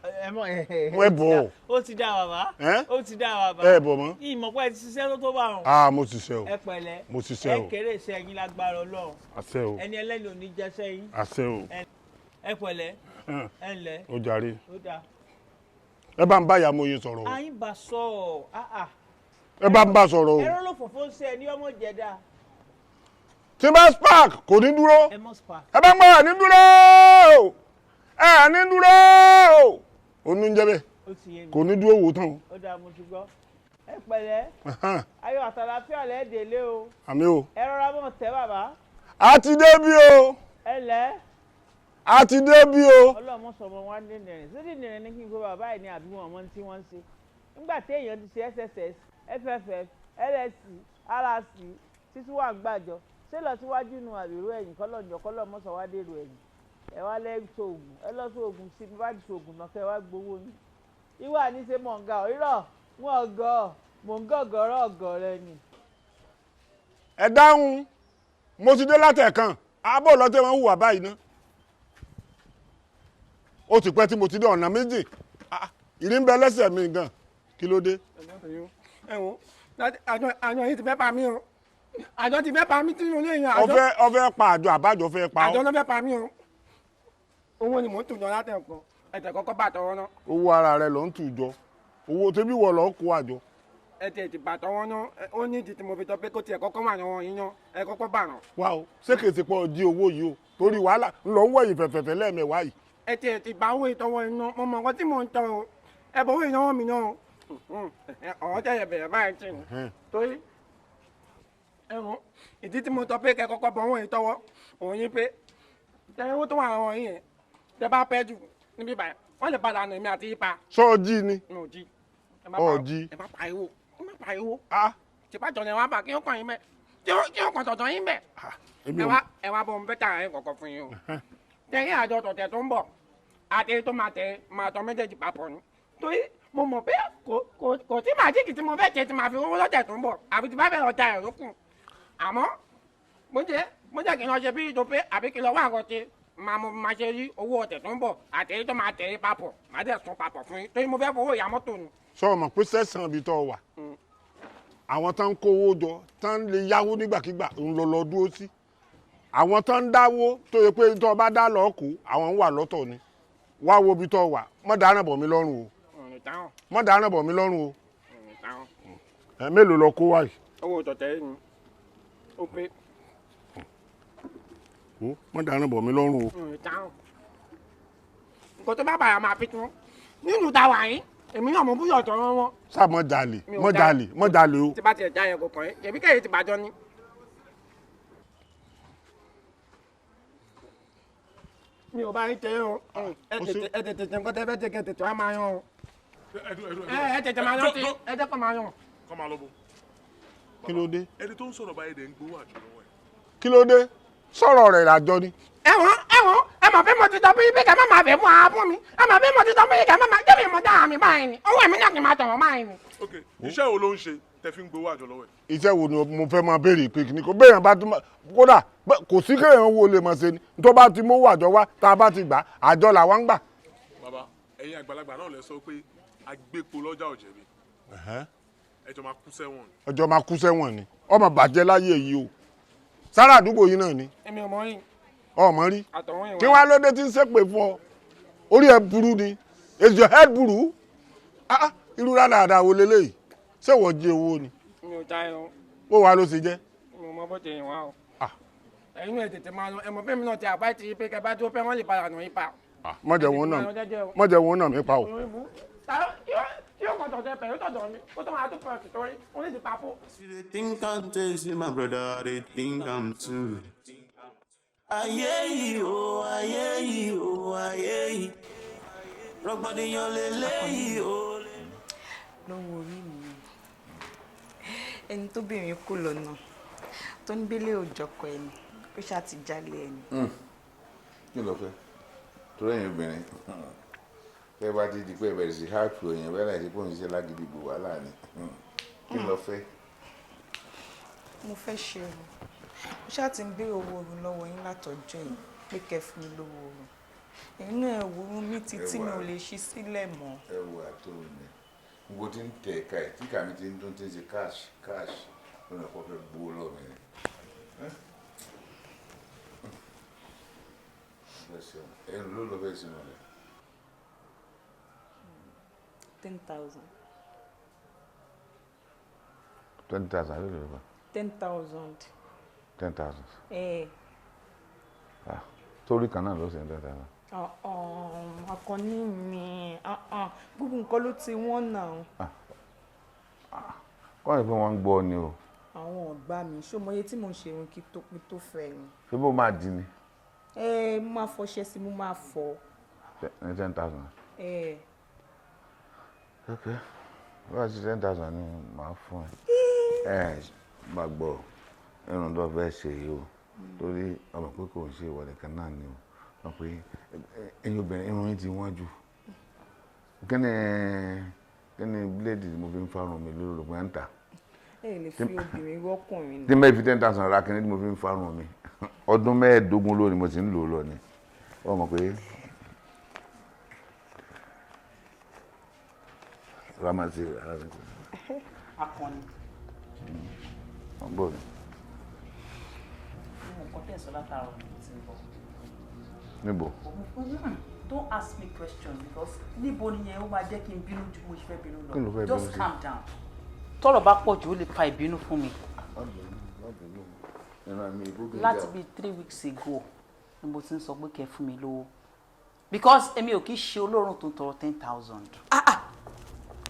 [SPEAKER 6] Ẹ mọ ẹ.
[SPEAKER 12] Ẹ bọ̀.
[SPEAKER 6] Ó ti dá, bàbá.
[SPEAKER 12] Ẹ́?
[SPEAKER 6] Ó ti dá, bàbá.
[SPEAKER 12] Ẹ bọ̀ mọ́.
[SPEAKER 6] Ìmọ̀ pé ẹ ti ṣiṣẹ́ tó tó bá wọn.
[SPEAKER 12] Ah, mo ṣiṣẹ́ o.
[SPEAKER 6] Ẹ pẹ̀lẹ́.
[SPEAKER 12] Mo ṣiṣẹ́ o.
[SPEAKER 6] Ẹ kéré iṣẹ́ yín lágbára Ọlọ́run.
[SPEAKER 12] Àṣẹ o.
[SPEAKER 6] Ẹni ẹlẹ́ni ò ní jẹ́ṣẹ́ yín.
[SPEAKER 12] Àṣẹ o.
[SPEAKER 6] Ẹ pẹ̀lẹ́. Ẹ ǹlẹ́.
[SPEAKER 12] Ó jàre.
[SPEAKER 6] Ó dáa.
[SPEAKER 12] Ẹ bá ń bá ìyá Moyin sọ̀rọ̀ o.
[SPEAKER 6] Àyìn bá sọ ọ́, ah ah.
[SPEAKER 12] Ẹ bá ń bá sọ̀rọ̀ o.
[SPEAKER 6] Ẹ̀rọ ló fòfó ń ṣe ẹ ní ọmọ jẹ̀dá.
[SPEAKER 12] Tí bá spark, kò ní dúró.
[SPEAKER 6] Ẹ mọ̀ spark.
[SPEAKER 12] Ẹ bá ń gbọ́, ẹ ní dúró, ẹ ní dúró, onú ń jẹ́ bẹ́ẹ̀.
[SPEAKER 6] Ó ti yé mi.
[SPEAKER 12] Kò ní dúró wò tán o.
[SPEAKER 6] Ó dáa, mo ti gbọ́. Ẹ pẹ̀lẹ́. Ayọ̀ àtàlàfíà lẹ́ẹ̀dẹ̀lé o.
[SPEAKER 12] Àmín o.
[SPEAKER 6] Ẹ rọra mọ̀ tẹ́, bàbá.
[SPEAKER 12] A ti dé bí o.
[SPEAKER 6] Ẹ lẹ́.
[SPEAKER 12] A ti dé bí o.
[SPEAKER 6] Ọlọ́mọ sọmọ wa ní dìndìnrín sí dìndìnrín ní kí n kó bàbá yìí ní àbí wọn mọ tí wọ́n ń ṣe nígbà tí èèyàn ti ṣe SSS, FFF, LSC, RC, títí wà gbàjọ. Ṣé lọ síwájú nu àbírú ẹ̀yìn? Kọ́lọ́njọ kọ́lọ́mọ sọ wá dèrò ẹ̀yìn. Ẹ wá lẹ́ sóògùn, ẹ lọ sóògùn sí bí bá ti sóògùn náà, kẹ́ ẹ wá gbowó yín. Ìwà ní ṣe mọ̀ǹgà ọ̀ irọ́ wọn ọ̀gọ́ mò ń gọ̀gọ̀rọ̀ ọ̀gọ̀ rẹ ni.
[SPEAKER 12] Ẹ dáhùn, mo ti dé látẹ̀kan abọ́ lọ́tẹ̀ wọn hùwà báyìí ná. Ó ti pẹ́ tí mo ti dé ọ̀nà méjì. Ah, ìrì ń bẹ lẹ́sẹ̀ mi gan, kí ló dé?
[SPEAKER 11] Ẹ wo, àjọ yìí ti fẹ́ pa mí o. Àjọ ti fẹ́ pa mí tí mo lè yan àjọ.
[SPEAKER 12] Ọfẹ́ pa àjọ, àbájọ fẹ́ pa
[SPEAKER 11] Àjọ
[SPEAKER 12] ọ́?
[SPEAKER 11] ló fẹ́ pa mí o. Owó ni mò ń tù jọ látẹ̀kọ́, ẹ̀tẹ̀ kọ́kọ́ bá tọwọ́ náà.
[SPEAKER 12] Owó ara rẹ ló ń tù jọ, owó tẹ́bí wọ̀ lọ́ kó àjọ.
[SPEAKER 11] Ẹ tiẹ̀ ti bà tọwọ́ náà. Ó ní ìdí tí mo fi tọ́ pé kó tiẹ̀ kọ́kọ́ wà lọ́wọ́ yín náà, ẹ kọ́kọ́ bà náà.
[SPEAKER 12] Wá o, ṣé kìí ṣe pọ̀ jí owó yìí o? Torí wàhálà ńlọ ń wẹ̀yìn fẹ̀fẹ̀fẹ̀ lẹ́ẹ̀mẹ̀wá yìí.
[SPEAKER 11] Ẹ tiẹ̀ ti bá owó ìtọwọ́ yín náà, mo mọ nǹkan tí mò ń tọ o. Ẹ bọ̀ owó ìnáwó mi náà o. Ọ̀rọ̀ tẹ̀yẹ̀ bẹ̀rẹ̀ báyìí tì ní torí ẹ̀wọ̀n ìdí tí mo tọ́ pé kẹ́ kọ́kọ́ bọ̀ owó ìtọwọ́ òun ni pé tẹ owó tó wà lọ́wọ́ yín yẹn, tẹ bá pẹ́ jù níbí báyìí, wọ́n lè padà nà èmi àti ipa.
[SPEAKER 12] Sọ jí ni?
[SPEAKER 11] Mi ò jí. Ẹ má
[SPEAKER 12] Ọ
[SPEAKER 11] pariwo.
[SPEAKER 12] jí.
[SPEAKER 11] Ẹ má pariwo, ẹ má pariwo. Tìpájọ ni wọ́n bá kí ó kàn yín bẹ́ẹ̀, kí ó kàn tọ̀tọ̀ yín bẹ́ẹ̀.
[SPEAKER 12] Èmi
[SPEAKER 11] Ẹ
[SPEAKER 12] ò
[SPEAKER 11] wá, ẹ wá bọ̀, ń bẹ́ tààrà yín kọ̀ọ̀kan fún yín o. Tẹ̀yìn àjọ tọ̀tẹ̀ tó ń bọ̀ àti èyí tó máa tẹ̀ máa tọ́ méjèèjì papọ̀ ni, torí mo mọ̀ pé kò sí màjíìkì tí mo fẹ́ ṣe tí màá fi owó lọ́tẹ̀ tó ń bọ̀, àbí tí bá fẹ́ lọ ta ẹ̀rọ kù. Àmọ́ mo jẹ́ kí n lọ ṣe bí ìjọ pé àbí kí n lọ wá àgọ́ ṣe máa mo máa ṣe rí owó ọ̀tẹ̀ tó ń bọ̀ àti èyí tó máa tẹ̀ papọ̀, màá dẹ̀ sun papọ̀ fún yín, torí mo fẹ́ fowó ìyá mọ́tò ni.
[SPEAKER 12] Sọ ma pé sẹ́sàn ibi tó wà, àwọn tán ń kówó jọ, tán lè yáwó nígbàkigbà, ń lọ lọ dúró sí. Àwọn tó ń dáwó tó yẹ pé tó bá dá lọ́ọ́ kó àwọn ń wà lọ́tọ̀ ni. Wá wo ibi tó wà, mọ́ dáràn bọ̀ mí lọ́rùn o.
[SPEAKER 11] Ọ̀rìn táwọn.
[SPEAKER 12] Mọ́ dáràn bọ̀ mí lọ́rùn o.
[SPEAKER 11] Ọ̀rìn táwọn.
[SPEAKER 12] Ẹ mélòó lọ kó wá yìí?
[SPEAKER 11] Owó tọ̀tẹ̀ yìí ni ó pé.
[SPEAKER 12] O mọ́ dáràn bọ̀ mí lọ́rùn o.
[SPEAKER 11] Ọ̀rìn táwọn. Nǹkan tó bá bàyà máa fi tún nínú ta wà yín, èmi náà mo búyọ̀ tọ̀rọ̀ wọn.
[SPEAKER 12] Sáà mọ́ jalè.
[SPEAKER 11] Mi ò
[SPEAKER 12] mọ́ jalè, mọ́ jalè o.
[SPEAKER 11] Tí bá tiẹ̀ já yẹn kò kàn yín, èmi kẹ́yìn ti bàjọ́ ni. Mi ò bá yín tẹ o, ẹ tètè, ẹ tètè tẹ nǹkan tẹ fẹ́ tẹ, kẹ tètè wá máa yan o. Ẹ tètè máa yan tí ẹ jẹ́ kó máa yan.
[SPEAKER 13] Kọ́ máa lọ bó.
[SPEAKER 12] Kí ló dé?
[SPEAKER 13] Ẹni tó ń sọ̀rọ̀ báyìí dẹ̀ ń gbowó àjọ lọ́wọ́ ẹ̀.
[SPEAKER 12] Kí ló dé? Sọ̀rọ̀ rẹ̀ làjọ ni.
[SPEAKER 11] Ẹ wọ́n, ẹ wọ́n, ẹ mọ̀ pé mo ti sọ fún yín pé kẹ́ má máa fẹ́ fún ara fún mi. Ẹ mọ̀ pé mo ti sọ fún yín kẹ́ má máa jẹ́ mi mọ̀ dáhà mi báyìí ni. Owó èmi náà kì í máa tọ̀wọ̀ báyìí ni.
[SPEAKER 13] Ok, iṣẹ́ wo ló ń ṣe tẹ fi ń gbowó àjọ lọ́wọ́ ẹ̀?
[SPEAKER 12] Iṣẹ́ wo ni mo fẹ́ máa béèrè pé kìíní kò béèyàn bá tún kódà kò sí kéèyàn wo lè mọ̀ ṣe ni tó bá ti mówó àjọ wá, tá a bá ti gbà, àjọ làwa ń gbà.
[SPEAKER 13] Bàbá, ẹ̀yin àgbàlagbà náà lẹ sọ pé agbépo lọ́jà ò jẹ̀bi. Ẹjọ́ máa kú sẹ́wọ̀n ni.
[SPEAKER 12] Ọjọ́ máa kú sẹ́wọ̀n ni. Ọmọ bàjẹ́ láyé yìí o. Sára àdúgbò yìí náà ni.
[SPEAKER 11] Èmi ò mọ̀ rí.
[SPEAKER 12] Ọmọ rí.
[SPEAKER 11] Àtọ̀hún ìwà.
[SPEAKER 12] Kí wàá lóde tí ń ṣépè fún ọ? Orí ẹ burú ni. Is your head burú? Ah, irú rádaràda wo leléyìí? Ṣé ìwọ jí owó ni?
[SPEAKER 11] Mi ò já ẹ o.
[SPEAKER 12] Bó wàá ló ṣe jẹ́?
[SPEAKER 11] Mi ò mọ bó ṣe yìn wá o. Ẹ̀yin náà tètè máa lọ, ẹ mọ̀ pé mi náà ti àbá ti pé kẹ bá dúró pé wọ́n lè padà nù yín pa.
[SPEAKER 12] Mọ̀jẹ̀ wọn náà, mọ̀jẹ̀ wọn náà mi pa o.
[SPEAKER 11] Tí yóò kàn tọ̀tẹ̀ pẹ̀lú tọ̀dọ̀ mi, ó tó máa tó pọ̀ torí ó ní ti pa fún.
[SPEAKER 1] You dey think I'm tasty, my brother, they think I'm too. Ayé yìí o, ayé yìí o, ayé yìí. Rògbòdìyàn lélẹ́yìí o.
[SPEAKER 14] Lọ́wọ́ orí mi, ẹni tóbìnrin kò lọ́nà tó ń gbélé òjọkọ ẹni, ó ṣáà ti jálé ẹni.
[SPEAKER 7] Kí ló fẹ́? Torí ẹ̀yin obìnrin, tẹ́ bá ti di pé ẹ bẹ̀rẹ̀ sí háàpù èèyàn bẹ́ẹ̀ láì sí pé òun ṣiṣẹ́ lágídí gbò wàhálà ni. Kí ló fẹ́?
[SPEAKER 14] Mo fẹ́ ṣe o. Mo ṣáà ti ń béèrè owó oorun lọ́wọ́ yín látọjọ́ yìí pé kẹ́ fún mi lówó oorun. Ẹ̀yin náà ẹ wo orun mi títí mi ò lè ṣí sílẹ̀ mọ́.
[SPEAKER 7] Ẹ wo àtòrò mi. Gbogbo tí ń tẹ ẹ̀ka ẹ̀ tí kàmi ti ń dún tí ń ṣe cash cash lọ́nà kó fẹ́ gbowó lọ́wọ́ mi ni. Ẹnu ló lọ fẹ́ sínú rẹ̀.
[SPEAKER 14] 10,000.
[SPEAKER 7] 20,000 ló lọ fẹ́.
[SPEAKER 14] 10,000.
[SPEAKER 7] 10,000.
[SPEAKER 14] Ẹ.
[SPEAKER 7] Torí kan náà ló ṣe 10,000.
[SPEAKER 14] Akànní mi, gbogbo nǹkan ló ti wọ́n náà.
[SPEAKER 7] Kọ́ ni pé wọ́n ń gbọ́ ni o.
[SPEAKER 14] Àwọn ọ̀gbá mi, ṣé o mọ iye tí mò ń ṣe irun kí tó pé tó fẹ́ ni?
[SPEAKER 7] Ṣé bó máa di ni?
[SPEAKER 14] Ẹ, mo máa fọṣẹ sí, mo máa fọ.
[SPEAKER 7] Ní 10,000.
[SPEAKER 14] Ẹ.
[SPEAKER 7] Ok, bó bá ti 10,000 ni màá fún ẹ. Ẹ máa gbọ́ irun tó fẹ́ ṣe yìí o, torí ọmọ pé kò ń ṣe ìwọ nìkan náà ni o. Wọ́n pé ẹ̀yin obìnrin irun yín ti wọ́n jù. Kí ni bíléèdì tí mo fi ń fárun mi lórí òpin à ń tà?
[SPEAKER 14] Ẹ lè fi obìnrin wọ́kùnrin ni.
[SPEAKER 7] Tí mẹ́rin fi 10,000 ra kíní tí mo fi ń fárun mi. Ọdún 15 lónìí mo ti ń lò ó lọ ni. Wọ́n mọ̀ pé Ramasi Ramasi.
[SPEAKER 8] Akànnì.
[SPEAKER 7] Wọ́n bọ̀ ni.
[SPEAKER 8] Mo nǹkan tẹ̀ sọ látàárọ̀ ni mo ti ń bọ̀.
[SPEAKER 7] Níbo?
[SPEAKER 8] Don't ask me questions because níbo ni yẹn, ó máa jẹ́ kí n bínú ju mo ṣe fẹ́ bínú
[SPEAKER 7] Kí ló fẹ́
[SPEAKER 8] lọ.
[SPEAKER 7] bínú
[SPEAKER 8] Just
[SPEAKER 7] sí?
[SPEAKER 8] calm down. Tọ́rọ̀ bá pọ̀ jù, ó lè fa ìbínú fún mi.
[SPEAKER 7] Má bínú. Ìran mi ìbúgbìn.
[SPEAKER 8] Láti bíi 3 weeks ago ni mo ti ń sọ pé kẹ́ fún mi lówó because èmi ò kì í ṣe olóòórùn tó ń tọrọ 10,000.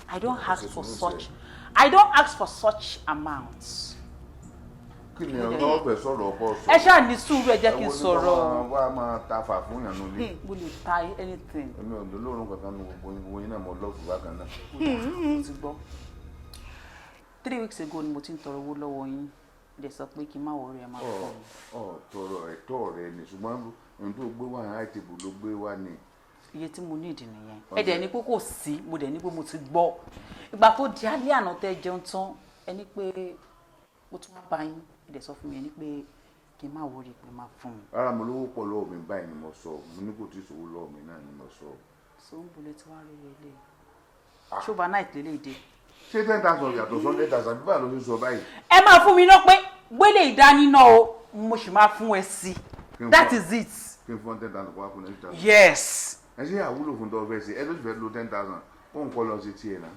[SPEAKER 8] I don't ask for such amounts.
[SPEAKER 7] Kí ni ọ̀rọ̀ ọ̀fẹ́ sọ̀rọ̀ ọkọ sọ?
[SPEAKER 8] Ẹ ṣáà ní sùúrù, ẹ jẹ́ kí n sọ̀rọ̀.
[SPEAKER 7] Wá máa ta fà fún yàn nulẹ̀.
[SPEAKER 8] Mo lè ta anything.
[SPEAKER 7] Èmi ò lè lóorùn kankan nu gbogbo yín, gbogbo yín náà mo lọ́ọ̀fù bákan náà.
[SPEAKER 8] Mo ti gbọ́. 3 weeks ago ni mo ti ń tọrọ owó lọ́wọ́ yín, lè sọ pé kí n má worry, ẹ máa fún mi.
[SPEAKER 7] Ọ tọrọ ẹ̀tọ́ rẹ ni, ṣùgbọ́n ohun tó gbé wá high table ló gbé wá ni.
[SPEAKER 8] Iye tí mo ní ìdí nìyẹn. Ẹ dẹ̀ ní pé kò sí, mo dẹ̀ ní pé mo ti gbọ́. Ìgbà tó di alẹ́ àná tẹ́ jẹun tán, ẹ ní pé mo tún wá bá yín, ẹ dẹ̀ sọ fún mi, ẹ ní pé kí n má worry, pé má fún mi.
[SPEAKER 7] Rárá, mo lówó pọ̀ lọ́wọ́ mi báyìí ni mo sọ, mo ní kò tí ì sówó lọ́wọ́ mi náà ni mo sọ.
[SPEAKER 8] So ń bolẹ̀ tí wàá rí ilé ṣé overnight lélẹ̀ dé?
[SPEAKER 7] Ṣé 10,000 yàtọ̀ sí 100,000 bí báà ló ṣe sọ báyìí?
[SPEAKER 8] Ẹ máa fún mi ná pé Gbélé ìdání náà o, mo sì máa fún ẹ sí. That is it.
[SPEAKER 7] Kí n fún 10,000 kó wá fún 10,000.
[SPEAKER 8] Yes.
[SPEAKER 7] Ẹ ṣe àwúlò fún tó fẹ́ ṣe, ẹ tó sì fẹ́ lo 10,000 kó n kọ́ lọ sí tiẹ̀ náà.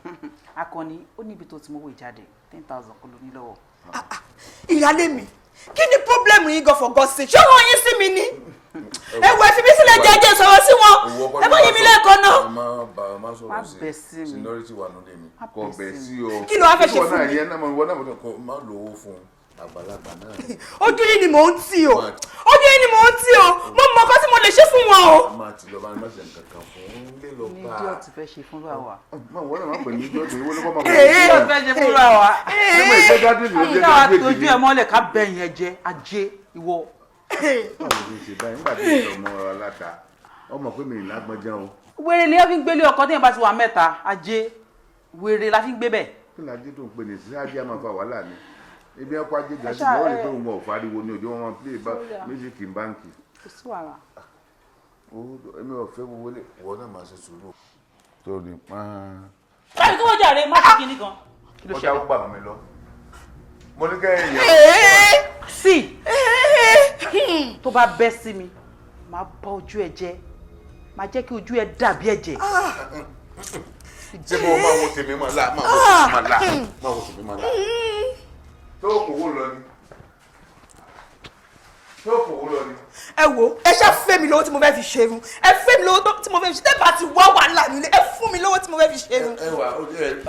[SPEAKER 8] Akànnì, ó níbi tó ti mówó ìjáde, 10,000 kó ló ní lọ́wọ́.
[SPEAKER 4] Ìyálé mi, kí ni problem yín gan, for God's sake? Ṣé wọ́n yín sí mi ni? Ẹ wọ, ẹ fi mí sílẹ̀ jẹ́jẹ́, sọ̀rọ̀ sí wọn. Ẹ bọ́ yín mi lẹ́ẹ̀kan náà.
[SPEAKER 7] Má bá má sọ̀rọ̀
[SPEAKER 8] Má
[SPEAKER 7] sí
[SPEAKER 8] bẹ́ sí mi.
[SPEAKER 7] Seniority wà lóde mi, kò bẹ̀ sí o.
[SPEAKER 4] Kí ló wá fẹ́ ṣe fún mi?
[SPEAKER 7] Ìwọ náà yẹn náà, ìwọ náà kò má lò ó fún àgbàlagbà náà.
[SPEAKER 4] Ojú yín ni mò ń tì o, ojú yín ni mò ń tì o. Mo mọ nǹkan tí mo lè ṣe fún wọn o.
[SPEAKER 7] A máa ti lọ bá ní má ṣe nǹkan kan fún un lé lọ
[SPEAKER 8] Ní
[SPEAKER 7] bá.
[SPEAKER 8] idiot fẹ́ ṣe fún wa.
[SPEAKER 7] Má wọ́n náà má pè ní idiot, ìwọ ló kọ́ máa pè ní
[SPEAKER 8] Idiot
[SPEAKER 7] idiot.
[SPEAKER 8] fẹ́ ṣe fún wa.
[SPEAKER 7] Ṣé mo ìgbé graduate ló jẹ́
[SPEAKER 8] Káwa
[SPEAKER 7] graduate
[SPEAKER 8] tójú
[SPEAKER 7] ni?
[SPEAKER 8] ẹ mọ́lẹ̀ ká bẹ̀yìn ẹ jẹ́ ajé ìwọ.
[SPEAKER 7] Báwo ni ṣe báyìí nígbà tí ìṣọ̀ ọmọ aláta ọmọ pé mi ì lágbọ́njá o.
[SPEAKER 8] Wèrè ni wọ́n fi ń gbélé ọkọ téèyàn bá ti wà mẹ́ta, ajé wèrè la fi ń gbé bẹ̀.
[SPEAKER 7] Kí ni ajé tó ń pè ní sí ajé a máa fa wàhálà ni ibi ẹ̀kọ́ ajé gan sí
[SPEAKER 8] Ẹ ṣáà,
[SPEAKER 7] wọ́n rí
[SPEAKER 8] ẹ-
[SPEAKER 7] pé òun ò fariwo ní òjò wọn máa play
[SPEAKER 8] Sóyà.
[SPEAKER 7] music in báńkì.
[SPEAKER 8] Kò sí wàhálà.
[SPEAKER 7] Owó èmi ò fẹ́ gbogbo lè wọ́n náà máa ṣe sùúrù. Tó ní pọ́n.
[SPEAKER 8] Báyìí kó wọ́n jàre, má ṣe kinní gan. Kí ló
[SPEAKER 7] Ọjà
[SPEAKER 8] ṣẹlẹ̀?
[SPEAKER 7] ó gbà mí lọ. Mo ní kẹ́ ẹ̀yàn.
[SPEAKER 8] Sí, tó bá bẹ́ sí mi, máa bá ojú ẹ jẹ́, máa jẹ́ kí ojú ẹ dàbí ẹ̀jẹ̀.
[SPEAKER 7] Ṣé mo máa wo tèmi máa la, máa wo tèmi máa la, máa wo tèmi máa la. Tó kòwó lọ ni. Tó kòwó lọ ni.
[SPEAKER 4] Ẹ wo, ẹ ṣáà fẹ́ mi lówó tí mo fẹ́ fi ṣerun. Ẹ fẹ́ mi lówó tí mo fẹ́ fi ṣe. Tẹ́ bá ti wá wàhálà nílé, ẹ fún mi lówó tí mo fẹ́ fi ṣerun.
[SPEAKER 7] Ẹ wà ó ẹ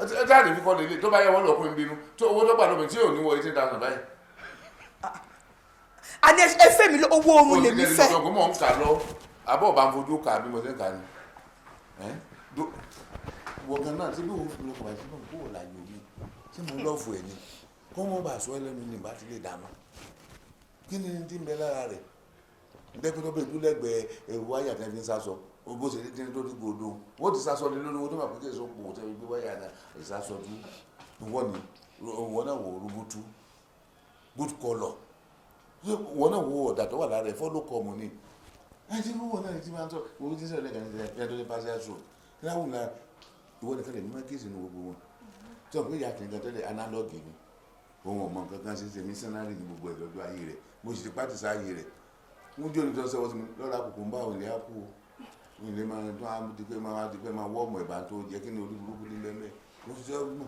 [SPEAKER 7] ẹ jáde fi kọ́ lélẹ̀ tó bá yẹ wọ́n lọ kó n bínú tó owó tó gbà lómi tí ò ní wọ 18,000 báyìí.
[SPEAKER 4] Àní ẹ fẹ́ mi lówó oorun lèmi fẹ́.
[SPEAKER 7] Ó ti mọ̀ ń kà lọ àbọ̀ bá ń fojú kà bí mo ṣe ń kà ni. Wọ́n gan náà tí bí wọ́n fi lọ́kọ̀ báyìí tí mo kó láyò mi tí mo lọ́ọ̀fù ẹ̀ ni kó mọ́ bá sọ ẹlẹ́nu ní ìbá ti lè dànù. Kí ni ti ń bẹ lára rẹ̀? Dẹ́pẹ́ tó bẹ̀rẹ̀ dúlẹ̀gbẹ̀ẹ́ wáyà tẹ́ fi ń sásọ bó ṣe ní lórí gbòdo wọ́n ti sásọ ní lórí owó tó máa pè é sọ pò tẹ́ fi gbé wáyà náà ìsásọ dú ìwọ ni ìwọ náà wò rúbútú good colour ìwọ náà wò ọ̀dà tó wà lára ẹ̀ fọ́lọ́ kọ́ mu ni ẹ ti wọ́n náà ti máa ń tọ́ owó tí ń sọ̀rọ̀ lẹ́ẹ̀kan ní ẹ̀ tó ní pàṣẹ àṣọ láwùn la ìwọ nìkan lè ní má kíyèsí ní gbogbo wọn tí wọn pè é yàtọ̀ nǹkan tẹ́lẹ̀ analogue ni òun ọmọ nǹkan kan ṣe ṣe missionary ní gbogbo ẹ̀ lọ́jọ́ ayé rẹ̀ mo sì ti pàtì sáàyè rẹ̀ mo jẹ́ onítọ́ sẹ́wọ́ sí mi lọ́la kòkó ń bá òun lè á kú o òun lè máa tó á di pé máa di pé máa wọ́ ọmọ ẹ̀bà tó jẹ́ kí ni orí burúkú ní bẹ́ẹ̀ mo sì jẹ́ ọmọ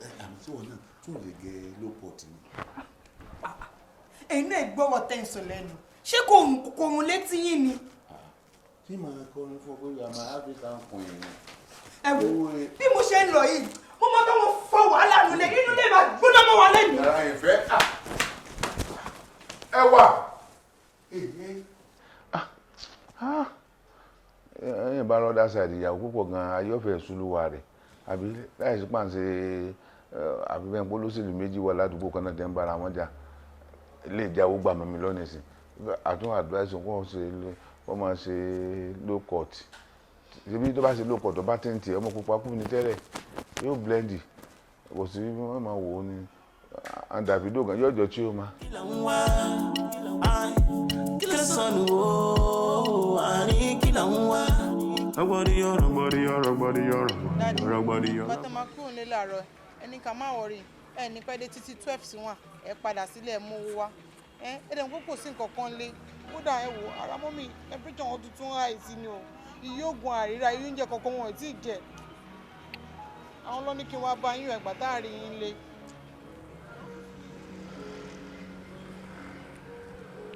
[SPEAKER 7] ẹ àmì tí wọn náà tó lè gẹ low pot ni.
[SPEAKER 4] Ẹ̀yin náà gbọ́rọ̀ tẹ́ ń sọ lẹ́nu, ṣé kò rùn létí yín ni?
[SPEAKER 7] Tí màá kọrin fún ọ pé àmà African queen ni.
[SPEAKER 4] Ẹ wo, bí mo ṣe ń lọ yìí, mo máa bá wọn fọ wàhálà nulẹ̀, inú ilé máa gbóná mọ́ wa lẹ́nu.
[SPEAKER 7] Yàrá ìfẹ́ ẹ wà. Ẹ̀yìn bá lọ́dà ṣáìdì ìyàwó púpọ̀ gan-an ayọ́fẹ́ sùlùwà rẹ̀ àbí láìsí pàǹsẹ̀ àbí bẹ́ẹ̀ polóṣèlú méjì wà ládùúgbò kan náà tẹ́ ń bára wọn jà ilé ìjáwó gbà mí lọ́nà ìsìn àtún advice wọn ṣe wọ́n máa ṣe low cut, ṣebí tó bá ṣe low cut tó bá tẹ̀ǹtì ọmọ pupa kú ní tẹ́lẹ̀ yóò blend, kò sí wọ́n máa wò ó ní àdàbídò gan yóò jọ tí ó máa.
[SPEAKER 1] Kí ló sọnù o, àní kí là ń wá.
[SPEAKER 2] Rọgbọdìyàn, rọgbọdìyàn, rọgbọdìyàn, rọgbọdìyàn.
[SPEAKER 15] Bàtà máa kúrò nílé àárọ̀, ẹni ká má worry, ẹ ní pẹ́ dé títí 12 sí 1, ẹ padà sílé, ẹ mú owó wá. Ẹ dẹ̀ ń kó kò sí nǹkan kan lé kódà. Ẹ wò ara mọ́mì, temperature wọn tuntun àìsí ni o, iye oògùn àríra, iye oúnjẹ kankan wọn ò tí ì jẹ. Àwọn ló ní kí n wá bá yín ẹgbà tá a rí yín lé.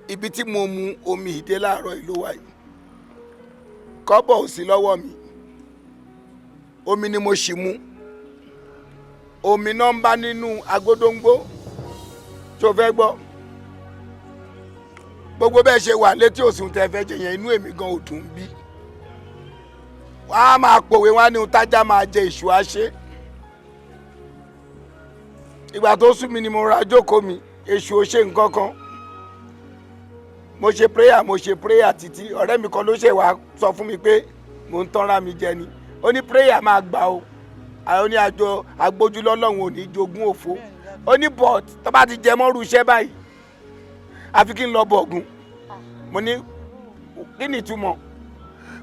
[SPEAKER 9] Ibi tí mo mu omi ìdè láàárọ̀ yìí ló wà yìí. Kọ́bọ̀ ò sí lọ́wọ́ mi, omi ni mo ṣì mu, omi náà ń bá nínú agbódóńgbó tó fẹ́ gbọ́. Gbogbo bẹ́ẹ̀ ṣe wà létí òsùn tẹ́ fẹ́ jẹ yẹn, inú èmi gan ò dùn bí. Wọ́n á máa pòwe, wọ́n á ní ohun tájá máa jẹ ìṣù àṣẹ. Ìgbà tó sú mi ni mo ra jókòó mi. Èṣù ò ṣe nǹkan kan. Mo ṣe prayer, mo ṣe prayer títí. Ọ̀rẹ́ mi kan ló ṣe wá sọ fún mi pé mò ń tanra mi jẹ ni. Ó ní prayer máa gbà o, àwọn ní àjọ agbójúlọ́lọ́run ò ní jogún òfo. Ó ní but tó bá ti jẹ mọ́rú iṣẹ́ báyìí, àfi kí n lọ bọ̀gùn. Mo ní kí ni ìtumọ̀?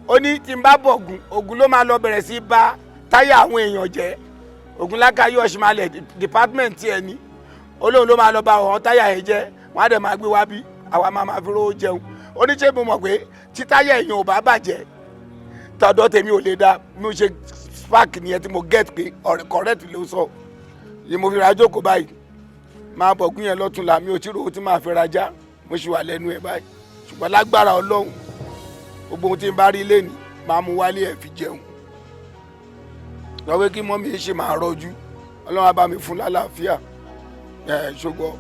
[SPEAKER 9] Ó ní tí n bá bọ̀gùn, Ògùn ló máa lọ bẹ̀rẹ̀ sí bá táyà àwọn èèyàn jẹ́. Ògùn lákàyè ọ̀ṣìmalẹ̀ department ẹ̀ ni. Olóhùn ló máa lọ bá àwọn táyà ẹ̀ jẹ́, wọ́n á dẹ̀ máa gbé wá bí àwa máa máa fi rówó jẹun. Oníṣẹ́ mo mọ̀ pé tí táyà ẹ̀yìn ò bá bàjẹ́, tọ̀dọ̀ tèmi ò lè dá. Mo ṣe spark nìyẹn tí mo get pé ọ̀rẹ́ correct ló sọ ni mo fi ra jókòó báyìí. Máa bọ̀ gún yẹn lọ́túnla. Mi ò tí rówó tí máa fi rajá, mo ṣì wà lẹ́nu ẹ̀ báyìí, ṣùgbọ́n lágbára Ọlọ́run, gbogbo ohun tí n bá rí lẹ́nìí máa mú wálé ẹ̀ fi jẹun. Lọ́wọ́ kí mummy ṣe máa rọjú, Ọlọ́run á bá mi fún lálàáfíà ẹ̀ ṣùgbọ́n.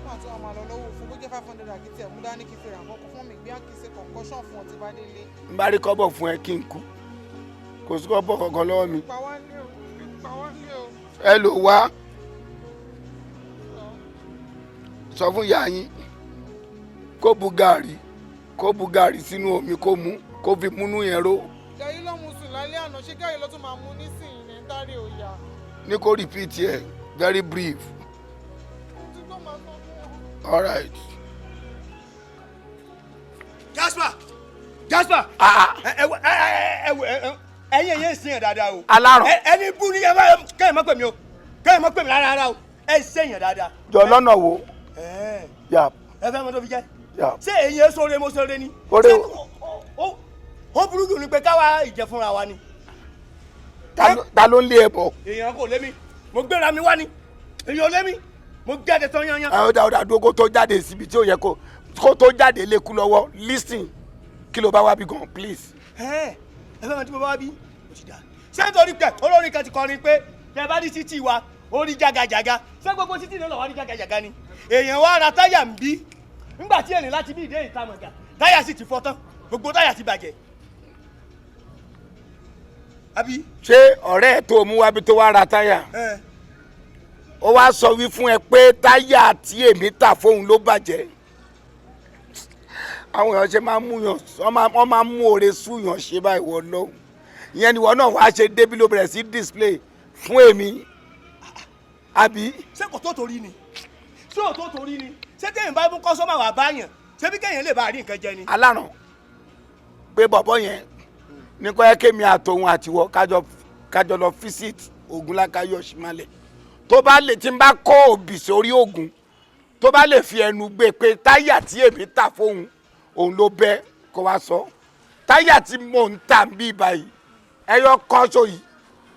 [SPEAKER 15] Fún àti wọn máa lọ lọ́wọ́ fún bó jẹ́ 500 àkìtì ẹ̀ mú dání kí fi rà kọ́kọ́ fún mi gbé àkìsẹ́ concussion fún ọtí bá délé.
[SPEAKER 9] N bá rí kọ́bọ̀ fún ẹ kí n kú, kò sí kọ́bọ̀ kankan lọ́wọ́ mi.
[SPEAKER 15] Pa wá lé o, pa wá lé o.
[SPEAKER 9] Ẹ lò wá sọ fún ìyá yín kó bu gàrí sínú omi, kó mú, kó fi múnú yẹn ró.
[SPEAKER 15] Gàrí ló mu sùn lálẹ́ àná, ṣé gàrí ló tún máa mú nísìnyí ní dárí òòyà?
[SPEAKER 9] Ní kó repeat ẹ very brief.
[SPEAKER 15] Mo ti gbọ́, máa sọ fún wọn.
[SPEAKER 9] All right.
[SPEAKER 10] Jasper, Jasper, ẹ ẹ ẹ ẹ ẹyin ẹyin sin yẹn dáadáa o.
[SPEAKER 9] Alárùn.
[SPEAKER 10] Ẹni bú ni ẹ bá kẹ́hìn mọ́ pè mí o, kẹ́hìn mọ́ pè mí rárá rárá o, ẹ ṣe yẹn dáadáa.
[SPEAKER 9] Jọ lọ́nà wo? Yà.
[SPEAKER 10] Ẹ fẹ́ mọ tó fi jẹ́.
[SPEAKER 9] Yà.
[SPEAKER 10] Ṣé èyí ẹ sóore mo sóore ni?
[SPEAKER 9] Oore
[SPEAKER 10] Ṣé ó burú jù ni pé káwa ìjẹ fúnra wa ni.
[SPEAKER 9] Ta ló ń lé ẹ bọ̀?
[SPEAKER 10] Èèyàn kò lé mi, mo gbéra mi wá ni, èèyàn ò lé mi, mo jáde tán yányán.
[SPEAKER 9] Ẹ ó dá dúró, kó tó jáde síbi tí ó yẹ kó tó jáde lékú lọ́wọ́. Listen, kí ló bá wá bí gan, please?
[SPEAKER 10] Ẹ ẹ fẹ́ mọ tí mo bá wá bí? Ó ti dà. Ṣé nítorí pé olórin kan ti kọrin pé tẹ bá ní títì wa ó rí jagajaga, ṣé gbogbo títì náà lọ́wọ́ rí jagajaga ni? Èèyàn wá ra táyà ń bí nígbà tí èèyàn láti bí ìdé ìtamọ̀gà, táyà sì ti fọ́ tán, gbogbo táyà ti bàjẹ́. Àbí?
[SPEAKER 9] Ṣé ọ̀rẹ́ ẹ̀ tó mú wá bí tó wá ra táyà, ó wá sọ wí fún ẹ pé táyà tí èmi tà fóun ló bàjẹ́? Àwọn èèyàn ṣe máa ń mú yàn, wọ́n máa ń mú oore súyàn ṣe báyìí wọ lọ́hùn. Ìyẹn ni ìwọ náà wàá ṣe débí ló bẹ̀rẹ̀ sí display fún èmi, àbí?
[SPEAKER 10] Ṣé kò tó torí ni? Ṣé ò tó torí ni? Ṣé téèyàn bá mú customer wà báyàn, ṣé bí kéèyàn lè bá rí nǹkan jẹ ni?
[SPEAKER 9] Aláràn pé bọ̀bọ̀ yẹn ní kọ́ ẹ́ kémi àtòun àtiwọ́ kájọ lọ visit Ògúnlákáyọ̀ Ṣímálẹ̀. Tó bá lè tí n bá kó òbí sórí Ògùn, tó bá lè fi ẹnu gbé pé táyà tí èmi tà fóun òun ló bẹ́, kó wá sọ táyà tí mò ń tà ń bí báyìí, ẹyọ kan ṣo yìí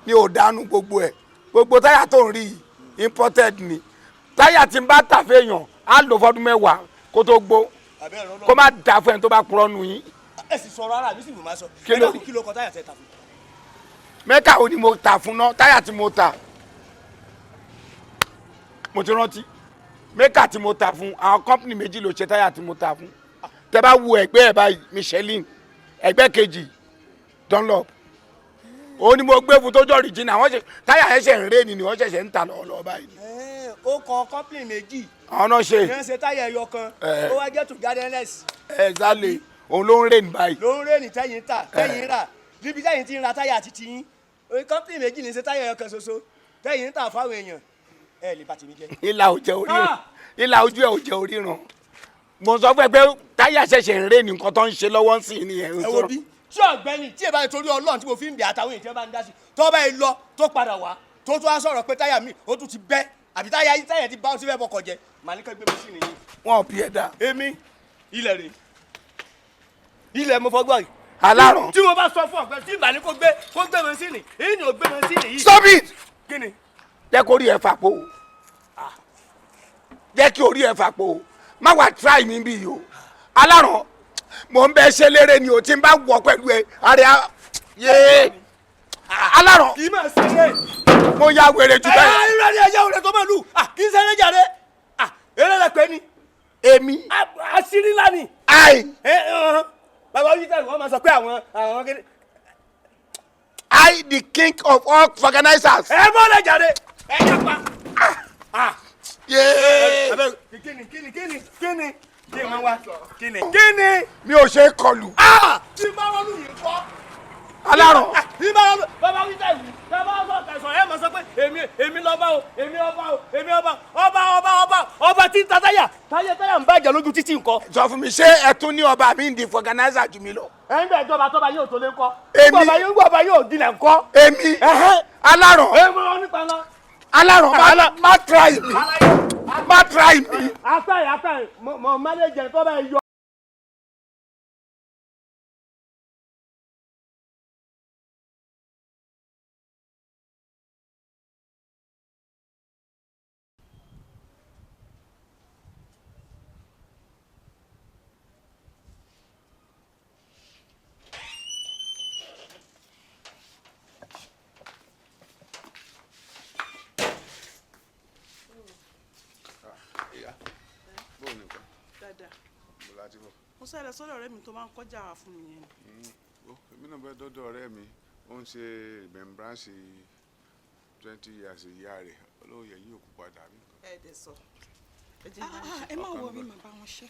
[SPEAKER 9] ni ò dánú gbogbo ẹ̀. Gbogbo táyà tó ń rí yìí, imported ni. Táyà tí n bá tà fẹ́yàn á lò fọdún 10 kó tó gbó. Kó má dà fún ẹni tó bá purọ́ nu yín.
[SPEAKER 10] Ẹ sì sọ̀rọ̀ ara mi sì mú ma sọ.
[SPEAKER 9] Kí
[SPEAKER 10] Ẹ dákun, kí ló kọ táyà tẹ ta fún?
[SPEAKER 9] Mẹ́kà ò ní mo tà fún ná. Táyà tí mo tà, mo ti rántí mẹ́kà tí mo tà fún. Àwọn company méjì ló ṣe táyà tí mo tà fún. Tẹ bá wo ẹgbẹ́ ẹ̀ báyìí, Michelin, ẹgbẹ́ kejì Dunlop. Òun ni mo gbé fún tó jọ original. Wọ́n ṣe táyà ẹ̀ ṣẹ̀ ń ré ni wọ́n ṣẹ̀ṣẹ̀ ń tà lọ́wọ́lọ́wọ́ báyìí.
[SPEAKER 10] Ó kọ company méjì.
[SPEAKER 9] Àwọn náà ṣe.
[SPEAKER 10] Ní wọ́n ṣe táyà ẹyọ kan.
[SPEAKER 9] Ẹ.
[SPEAKER 10] Ó wá jẹ́ togetherness.
[SPEAKER 9] Exactly, òun ló ń rè ní báyìí.
[SPEAKER 10] Ló ń rè ní tẹ́yìn tà, tẹ́yìn rà, níbi tẹ́yìn ti ń ra táyà àti tiyín. Oye, company méjì ní ṣe táyà ẹyọ kan ṣoṣo tẹ́yìn ń tà fáwọn èèyàn. Ẹ lè bà tèmi jẹ́.
[SPEAKER 9] Ìlà ò jẹ́ oríran, ìlà ojú ẹ̀ ò jẹ́ oríran. Mo sọ fún ẹ pé táyà ṣẹ̀ṣẹ̀ ń rè ní nǹkan tó ń ṣe lọ́wọ́ sí i nìyẹn.
[SPEAKER 10] Ẹ wo bí tí ọ̀gbẹ́ni tí ẹ bá torí Ọlọ́run tí mo fi ń bẹ àtàwọn èèyàn tí wọ́n bá ń dá sí, tó bá yìí lọ tó padà wá, tó tún wá sọ̀rọ̀ pé táyà mi ó tún ti bẹ́ àbí táyà yìí táyà ti bá ó ti fẹ́ bọkọ̀ jẹ, màá ní kán gbé mi sí nìyí.
[SPEAKER 9] Wọn ò bí ẹ dá.
[SPEAKER 10] Èmi ilẹ̀ rè ilẹ̀ mo fọgbọ́n yìí.
[SPEAKER 9] Alárùn.
[SPEAKER 10] Tí mo bá sọ fún ọ̀gbẹ́ni tí ìgbà ní kó gbé mi sí ni ìyìn ò gbé mi sí nìyí.
[SPEAKER 9] Stop it.
[SPEAKER 10] Kí ni?
[SPEAKER 9] Jẹ́ kó rí ẹ fàpò, jẹ́ kí orí ẹ fàpò. Má wàá try mi bí yìí o, alárùn. Mò ń bẹ ṣe lérè ni o. Tí n bá wọ pẹ̀lú ẹ àrẹ yé alárùn.
[SPEAKER 10] Kì í máa ṣeré.
[SPEAKER 9] Mo ya wèrè jù
[SPEAKER 10] Ẹ
[SPEAKER 9] bẹ́ẹ̀.
[SPEAKER 10] Irọ́ ni, ẹ̀yà wèrè tó máa lù kì í ṣeré jàre, eré rẹ pé ni.
[SPEAKER 9] Èmi.
[SPEAKER 10] Àṣírí ńlá ni.
[SPEAKER 9] Ai.
[SPEAKER 10] Bàbá yìí tẹ̀lé wọ́n máa sọ pé àwọn kéde.
[SPEAKER 9] I the king of all organizers.
[SPEAKER 10] Ẹ bọ́ lẹ jàre, ẹ yà pa.
[SPEAKER 9] Yéé.
[SPEAKER 10] Kíni kíni kíni kíni kí ni wá kíni kíni.
[SPEAKER 9] Mi ò ṣe é kọlù.
[SPEAKER 10] Tí bá wọn lù yìí kọ́.
[SPEAKER 9] Alárùn.
[SPEAKER 10] Tí bá wọn lù, bàbá wí tẹ̀wù, bàbá sọ tẹ̀sán, ẹ máa sọ pé èmi èmi lọ́ba o, èmi ọba o, èmi ọba ọba ọba ọba ọba tí ń ta táyà, táyà táyà ń bàjẹ́ lójú títì nǹkan.
[SPEAKER 9] Sọ fún mi, ṣé ẹ tún ní ọba mi ń di organizer jù mí lọ?
[SPEAKER 10] Ẹ ń bẹ ìjọba tọ́ba yóò tó lé ńkọ́.
[SPEAKER 9] Èmi.
[SPEAKER 10] Ọba yóò ọba yóò dilẹ̀ ńkọ́.
[SPEAKER 9] Èmi alárùn.
[SPEAKER 10] Ẹ mọ nípa ńlá.
[SPEAKER 9] Alárùn, má try mi. Má try mi.
[SPEAKER 10] Afẹ́ afẹ́ mo manage tó bá yọ.
[SPEAKER 3] Mo sáré lọ sọ́dọ̀ ọ̀rẹ́ mi tó máa ń kọjá wá fún mi yẹn.
[SPEAKER 7] Èmi náà fẹ́ dọ́dọ̀ ọ̀rẹ́ mi, ó ń ṣe remembrance 20 years ìyá rẹ̀, olóyè yìí ò kú padà mí.
[SPEAKER 3] Ẹ dẹ̀ sọ.
[SPEAKER 4] Ẹ má worry, màá bá wọn ṣe.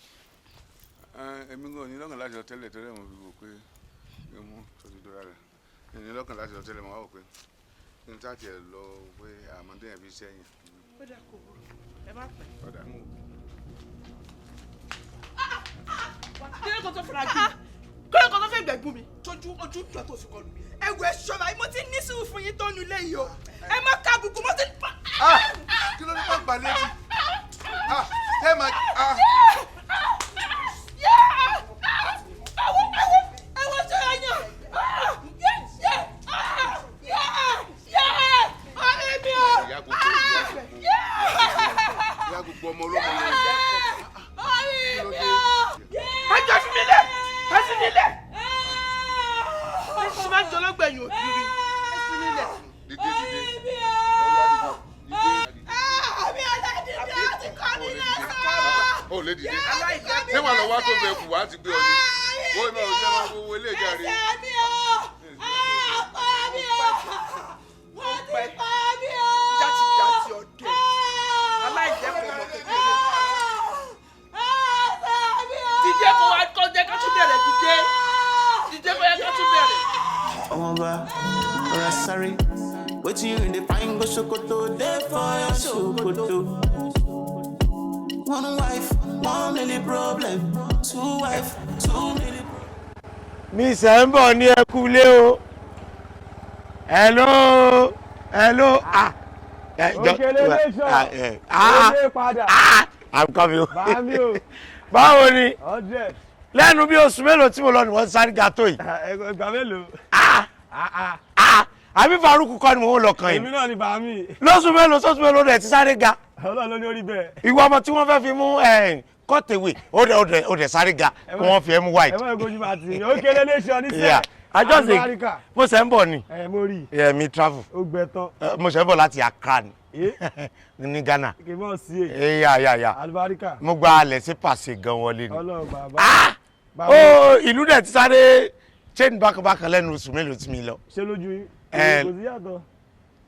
[SPEAKER 7] Èmi gan ní lọ́kàn láti lọ tẹ́lẹ̀ tẹ́lẹ̀, mo fi wò pé mú tó ti dọ́ra rẹ̀ ní lọ́kàn láti lọ tẹ́lẹ̀, mo wá wò pé kí n sáà tiẹ̀ lọ pé àmọ́dé yẹn fi sẹ́yìn.
[SPEAKER 3] Ó dà, kò burú, ẹ má pẹ́.
[SPEAKER 7] Ọ̀dà.
[SPEAKER 3] Kí ló kàn tó fara gbé? Kí ló kàn tó fẹ́ gbẹ̀gún mi? Tójú ojú ìjọ tó fi kọlù mi.
[SPEAKER 4] Ẹ wò, ẹ ṣọ́ra, mo ti ní sùúrù fún yín tó nu ilé yìí o. Ẹ má kábùkù, mo ti.
[SPEAKER 7] Kí ló ní bá gbà létí? Ẹ máa.
[SPEAKER 4] Ẹ wọ ṣọ́ra yàn. Ọ̀rẹ́ mi o.
[SPEAKER 7] Ìyá gbogbo ìyá gbogbo ọmọ olómọ ló ń jẹ́.
[SPEAKER 4] Ọ̀rẹ́ mi o.
[SPEAKER 3] Ẹ jẹ́ fi mi lẹ̀, ẹ fi mi lẹ̀. Ẹ ṣì máa ń jọ lọ́gbẹ̀yìn ògiri. Ẹ fi mi lẹ̀.
[SPEAKER 7] Dìde, dìde, ọ̀yá, dìde, dìde.
[SPEAKER 4] Àmì ọ̀làdìdì àti kọ́ mi lẹ́sàn.
[SPEAKER 7] Ó lè dìde, ṣé wàá lọ wá tó fẹ́ kù wá ti gbé ọ ni? Wọ́n ìmọ̀ òjò máa wo ilé ìjà rẹ̀.
[SPEAKER 4] Ẹsẹ̀ mi o, ọkọ mi o, wọ́n ti pa mí o.
[SPEAKER 3] Játijàti ọ̀dẹ̀ aláìlẹ́kọ̀ọ́ ọmọ kékeré. Dìde kó wá kó jẹ́ ká tún bẹ̀rẹ̀. Dìde, dìde kó yẹ ká tún bẹ̀rẹ̀.
[SPEAKER 1] Ọmọọba, ọ̀rá sáré. Wetin you dey find go Sokoto dey for your Sokoto. One wife, 1 million problem. Two wife, 2 million.
[SPEAKER 9] Mi sẹ́ ń bọ̀ ní ẹkú lé o. Hello, hello, ah.
[SPEAKER 10] Òkèlè nation.
[SPEAKER 9] Ah.
[SPEAKER 10] Òde padà.
[SPEAKER 9] Ah, I'm coming.
[SPEAKER 10] Bàmí o.
[SPEAKER 9] Báwo ni?
[SPEAKER 10] 100.
[SPEAKER 9] Lẹ́nu bí oṣù mélòó tí mo lọ ni wọ́n sáré ga tó yìí?
[SPEAKER 10] Ìgbà mélòó?
[SPEAKER 9] Ah, àbí Faruku kọ́ ni mò ń lọ kàn
[SPEAKER 10] Èmi
[SPEAKER 9] yìí?
[SPEAKER 10] náà ni bàmí.
[SPEAKER 9] Lóṣù mélòó sóṣù mélòó rẹ̀ ti sáré ga?
[SPEAKER 10] Ọlọ́run ló ní orí bẹ́ẹ̀.
[SPEAKER 9] Ìwọ ọmọ tí wọ́n fẹ́ fi mú kọ́tẹ̀wé, ó dẹ̀ sáré ga kí wọ́n fi ẹ́ mú white.
[SPEAKER 10] Ẹ má gojú bá ti. Òkèlè nation ní sẹ́.
[SPEAKER 9] Yeah. I just dey
[SPEAKER 10] Àlùbáríkà.
[SPEAKER 9] mo ṣe ń bọ̀ ni.
[SPEAKER 10] Ẹ mo rí.
[SPEAKER 9] Yeah, mi travel.
[SPEAKER 10] Ó gbẹ tán.
[SPEAKER 9] Mo ṣe ń bọ̀ láti Accra ni ní Ghana.
[SPEAKER 10] Kì í mọ̀ sí è.
[SPEAKER 9] Yeah.
[SPEAKER 10] Àlùbáríkà.
[SPEAKER 9] Mo gba alẹ̀ sí pàṣẹ gan wọlé ni.
[SPEAKER 10] Ọlọ́run bàbá.
[SPEAKER 9] Ó ìlú dẹ̀ ti sáré chain bákanbákan lẹ́nu oṣù mélòó tí mi lọ.
[SPEAKER 10] Ṣé lójú yín? Kò sí yàtọ̀.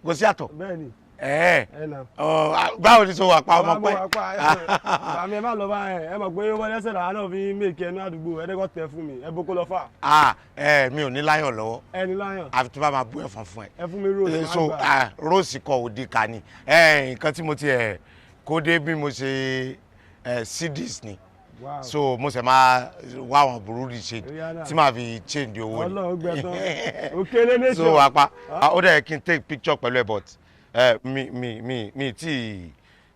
[SPEAKER 9] Kò sí yàtọ̀.
[SPEAKER 10] Bẹ́ẹ̀ni.
[SPEAKER 9] Ẹ
[SPEAKER 10] Ẹ nà.
[SPEAKER 9] ọ báwo ni sọ wà pa ọmọ pẹ́?
[SPEAKER 10] Bàmí, ẹ má lọ bá ẹ. Ẹ mọ̀ pé wọ́n lẹ́sẹ̀ làwọn náà fi ń mèkì ẹnu àdúgbò ẹ̀ẹ́dẹ́gbọ́ tẹ fún mi. Ẹ boko lọ fà.
[SPEAKER 9] Ah, ẹ mi ò ní láyọ̀ lọ́wọ́.
[SPEAKER 10] Ẹ ní láyọ̀.
[SPEAKER 9] Àfi tó bá máa bú ẹ̀fọn fún ẹ.
[SPEAKER 10] Ẹ fún mi rose.
[SPEAKER 9] So ah, rose kọ òdi kà ni. Ẹ nǹkan tí mo ti ẹ̀ kó dé bí mo ṣe ẹ CDs ni.
[SPEAKER 10] Wow.
[SPEAKER 9] So mo ṣe máa wá àwọn burúkú ṣe
[SPEAKER 10] Rihanna.
[SPEAKER 9] tí màá fi change owó ni.
[SPEAKER 10] Ọlọ́run gbẹ tán. Òkèlè nation.
[SPEAKER 9] So wà pa ó dẹ̀ kí n take picture pẹ̀lú ẹ, but mi tí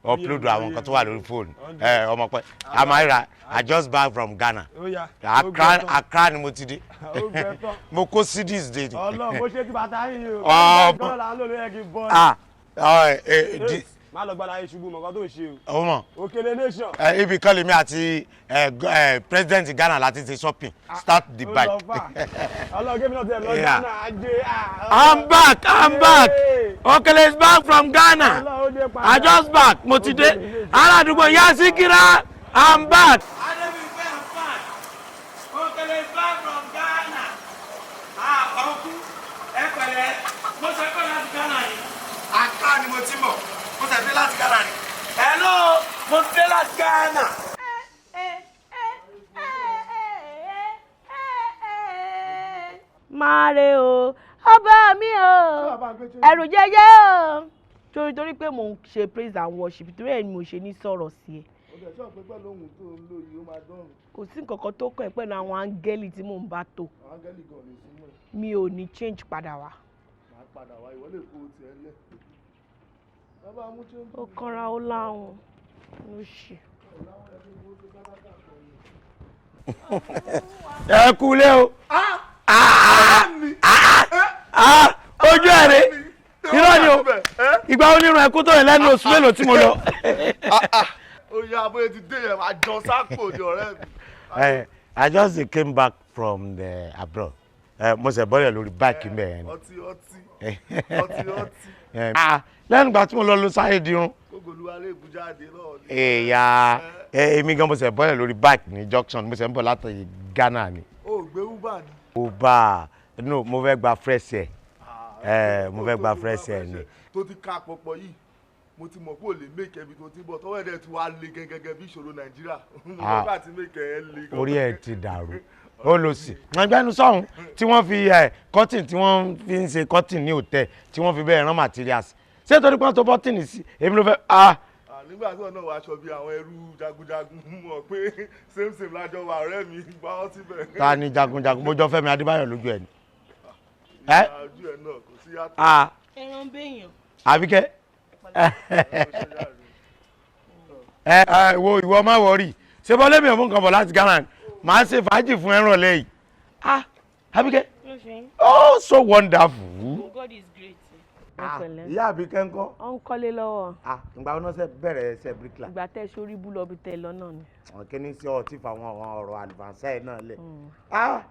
[SPEAKER 9] upload àwọn nǹkan tó wà lórí fóònù ẹ. Ọmọ pẹ amáyíra, I just back from Ghana.
[SPEAKER 10] Ó yá.
[SPEAKER 9] Accra, Accra ni mo ti dé.
[SPEAKER 10] Ó gbẹ tán.
[SPEAKER 9] Mo kó CDs dé ni.
[SPEAKER 10] Ọlọ́run bó ṣe ti bàtà yìí o.
[SPEAKER 9] Ọmọ.
[SPEAKER 10] Ọmọ là ń lò ló yẹ kí n bọ́.
[SPEAKER 9] Ah, ọ ẹ di
[SPEAKER 10] Má lọ gbára yín ṣubú mọ̀kàn tó ń ṣe o.
[SPEAKER 9] Ọmọ.
[SPEAKER 10] Òkèlè nation.
[SPEAKER 9] Ẹ ibi kan lèmi àti ẹ president Ghana láti ṣe shopping, start the
[SPEAKER 10] Ó
[SPEAKER 9] bike.
[SPEAKER 10] lọ fà. Ọlọ́run kébì náà ti ẹ̀ lọ
[SPEAKER 9] Yeah.
[SPEAKER 10] Ghana ajé. Ah,
[SPEAKER 9] I'm back, I'm back. Okele is back from Ghana. I just back. Mo ti dé. Aládùúgbò yá Síkírá, I'm back.
[SPEAKER 11] Okele is back from Ghana. Ah, uncle, ẹ pẹ̀lẹ́, mo sọ pé láti Ghana ni.
[SPEAKER 9] Accra ni mo ti mọ̀. Mo ṣẹ̀ dé láti Ghana ni.
[SPEAKER 11] Hello, mo ti dé láti Ghana.
[SPEAKER 5] Máa re o, ọba mi o, ẹ̀rù jẹjẹ o. Torí pé mò ń ṣe praise and worship, torí ẹ̀ ni mo ṣe ní sọ̀rọ̀ sí ẹ.
[SPEAKER 16] Ọ̀dẹ̀ sọ pé pẹ̀lú ohun tó ń lò yìí, ó máa dọ́rùn.
[SPEAKER 5] Kò sí nǹkan kan tó kàn ẹ́ pẹ̀lú àwọn áńgẹ́lì tí mò ń bá tò.
[SPEAKER 16] Àwọn áńgẹ́lì gan lè súnmọ́ ẹ̀.
[SPEAKER 5] Mi ò ní change padà wá.
[SPEAKER 16] Màá padà wá, ìwọ lè kó o tiẹ̀ lẹ̀. Bàbá mú change.
[SPEAKER 5] Ó kanra, ó láwọn. Ló ṣe.
[SPEAKER 9] Ẹ kú lé o. Ojú ẹ̀ rè, irọ́ ni o. Ìgbà onírun ẹ̀kú tó yẹn lẹ́nu oṣù mélòó tí mo lọ.
[SPEAKER 16] Ó yá, bóyá ti dé yẹn, àjọ sápò ní ọ̀rẹ́ mi.
[SPEAKER 17] I just came back from the abroad. Mo ṣe bọ́lẹ̀ lórí bike mbẹ̀ yẹn ni.
[SPEAKER 16] Ọtí, ọtí, ọtí, ọtí.
[SPEAKER 17] Lẹ́nu ìgbà tí mo lọ lo sáyé dirun.
[SPEAKER 16] Kókòlùwà lè bú jáde náà ni.
[SPEAKER 17] Èyà, èmi gan mo ṣe bọ́lẹ̀ lórí bike ní junction, mo ṣe ń bọ̀ láti Ghana ni.
[SPEAKER 16] O ò gbé Uber ni?
[SPEAKER 17] Uber, no, mo fẹ́ gba fresh air. Mo fẹ́ gba fresh air ni.
[SPEAKER 16] Tó ti ka pọ̀pọ̀ yìí, mo ti mọ̀ pé ò lè make ẹbí tó ti bọ̀, tọ́wọ́ ẹ̀dẹ̀ tí wàá le gẹ́gẹ́ bí ìṣòro Nàìjíríà. Mo mọ̀ pé àti make ẹ̀ le gan.
[SPEAKER 17] Orí ẹ̀ ti dàrú, ó lọ sí ẹgbẹ́nu sọ̀hún tí wọ́n fi cotton tí wọ́n fi ń ṣe cotton ní hòtẹ́ẹ̀ tí wọ́n fi bẹ́ẹ̀ rán materials, ṣé torí pé wọ́n tó bọ́tìnì sí èmi ló fẹ́ ah.
[SPEAKER 16] Nígbà tí wọn náà wọ aṣọ bíi àwọn ẹrú jagunjagun, mọ̀ pé same same lájọ wà, ọ̀rẹ́ mi, gbá wọn síbẹ̀.
[SPEAKER 17] Ta ni jagunjagun? Mo jọ Fẹ́mi Adébáyọ̀ lójú ẹ ni.
[SPEAKER 16] Ojú ẹ náà kò sí yàtọ̀.
[SPEAKER 17] Ah.
[SPEAKER 5] Ẹran béèyàn.
[SPEAKER 17] Àbíkẹ́, ẹ ẹ wo, ìwọ má worry, ṣé bọ́lá mi ò mú nǹkan bọ̀ láti Ghana, màá ṣe fàájì fún ẹran lẹ́yìn. Ah, Àbíkẹ́, oh, so wonderful.
[SPEAKER 5] God is great.
[SPEAKER 17] Ìyá Àbíkẹ́ ńkọ́?
[SPEAKER 5] Ó ń kọ́lé lọ́wọ́.
[SPEAKER 17] Ah, ìgbà wọn náà ṣe bẹ̀rẹ̀ ṣe bíríkìlà?
[SPEAKER 5] Ìgbà tẹ́ sórí bú lọ bí tẹ́ lọ náà ni.
[SPEAKER 17] Kí ni sí ọtí fa àwọn ọ̀rọ̀ àlùfáàṣà ẹ̀ náà lẹ̀? Ah,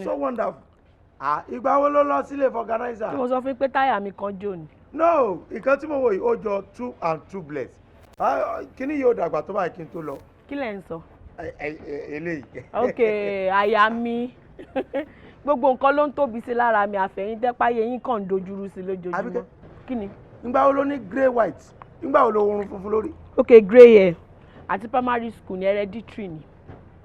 [SPEAKER 17] so wonderful. Ah, ìgbà wo ló lọ sílé fọgànáìsà?
[SPEAKER 5] Tí mo sọ fún pé táyà mi kan jò ní.
[SPEAKER 17] No, nǹkan tí mo wò yìí, ó jọ two and two bless. Kíní yóò dàgbà tó báyìí kí n tó lọ.
[SPEAKER 5] Kí lẹ̀ ń sọ?
[SPEAKER 17] Eléyìí.
[SPEAKER 5] Ok, àyà mi, gbogbo nǹkan ló ń tóbi sí lára mi, àfẹ̀yìn tẹ́páyé yín kàn ń dojúrú sí lójoojúmọ́. Kí ni?
[SPEAKER 17] Ìgbà wo ló ní grey white? Ìgbà wo ló orun funfun lórí?
[SPEAKER 5] Ok, grey hair àti primary school ní, hereditary ni.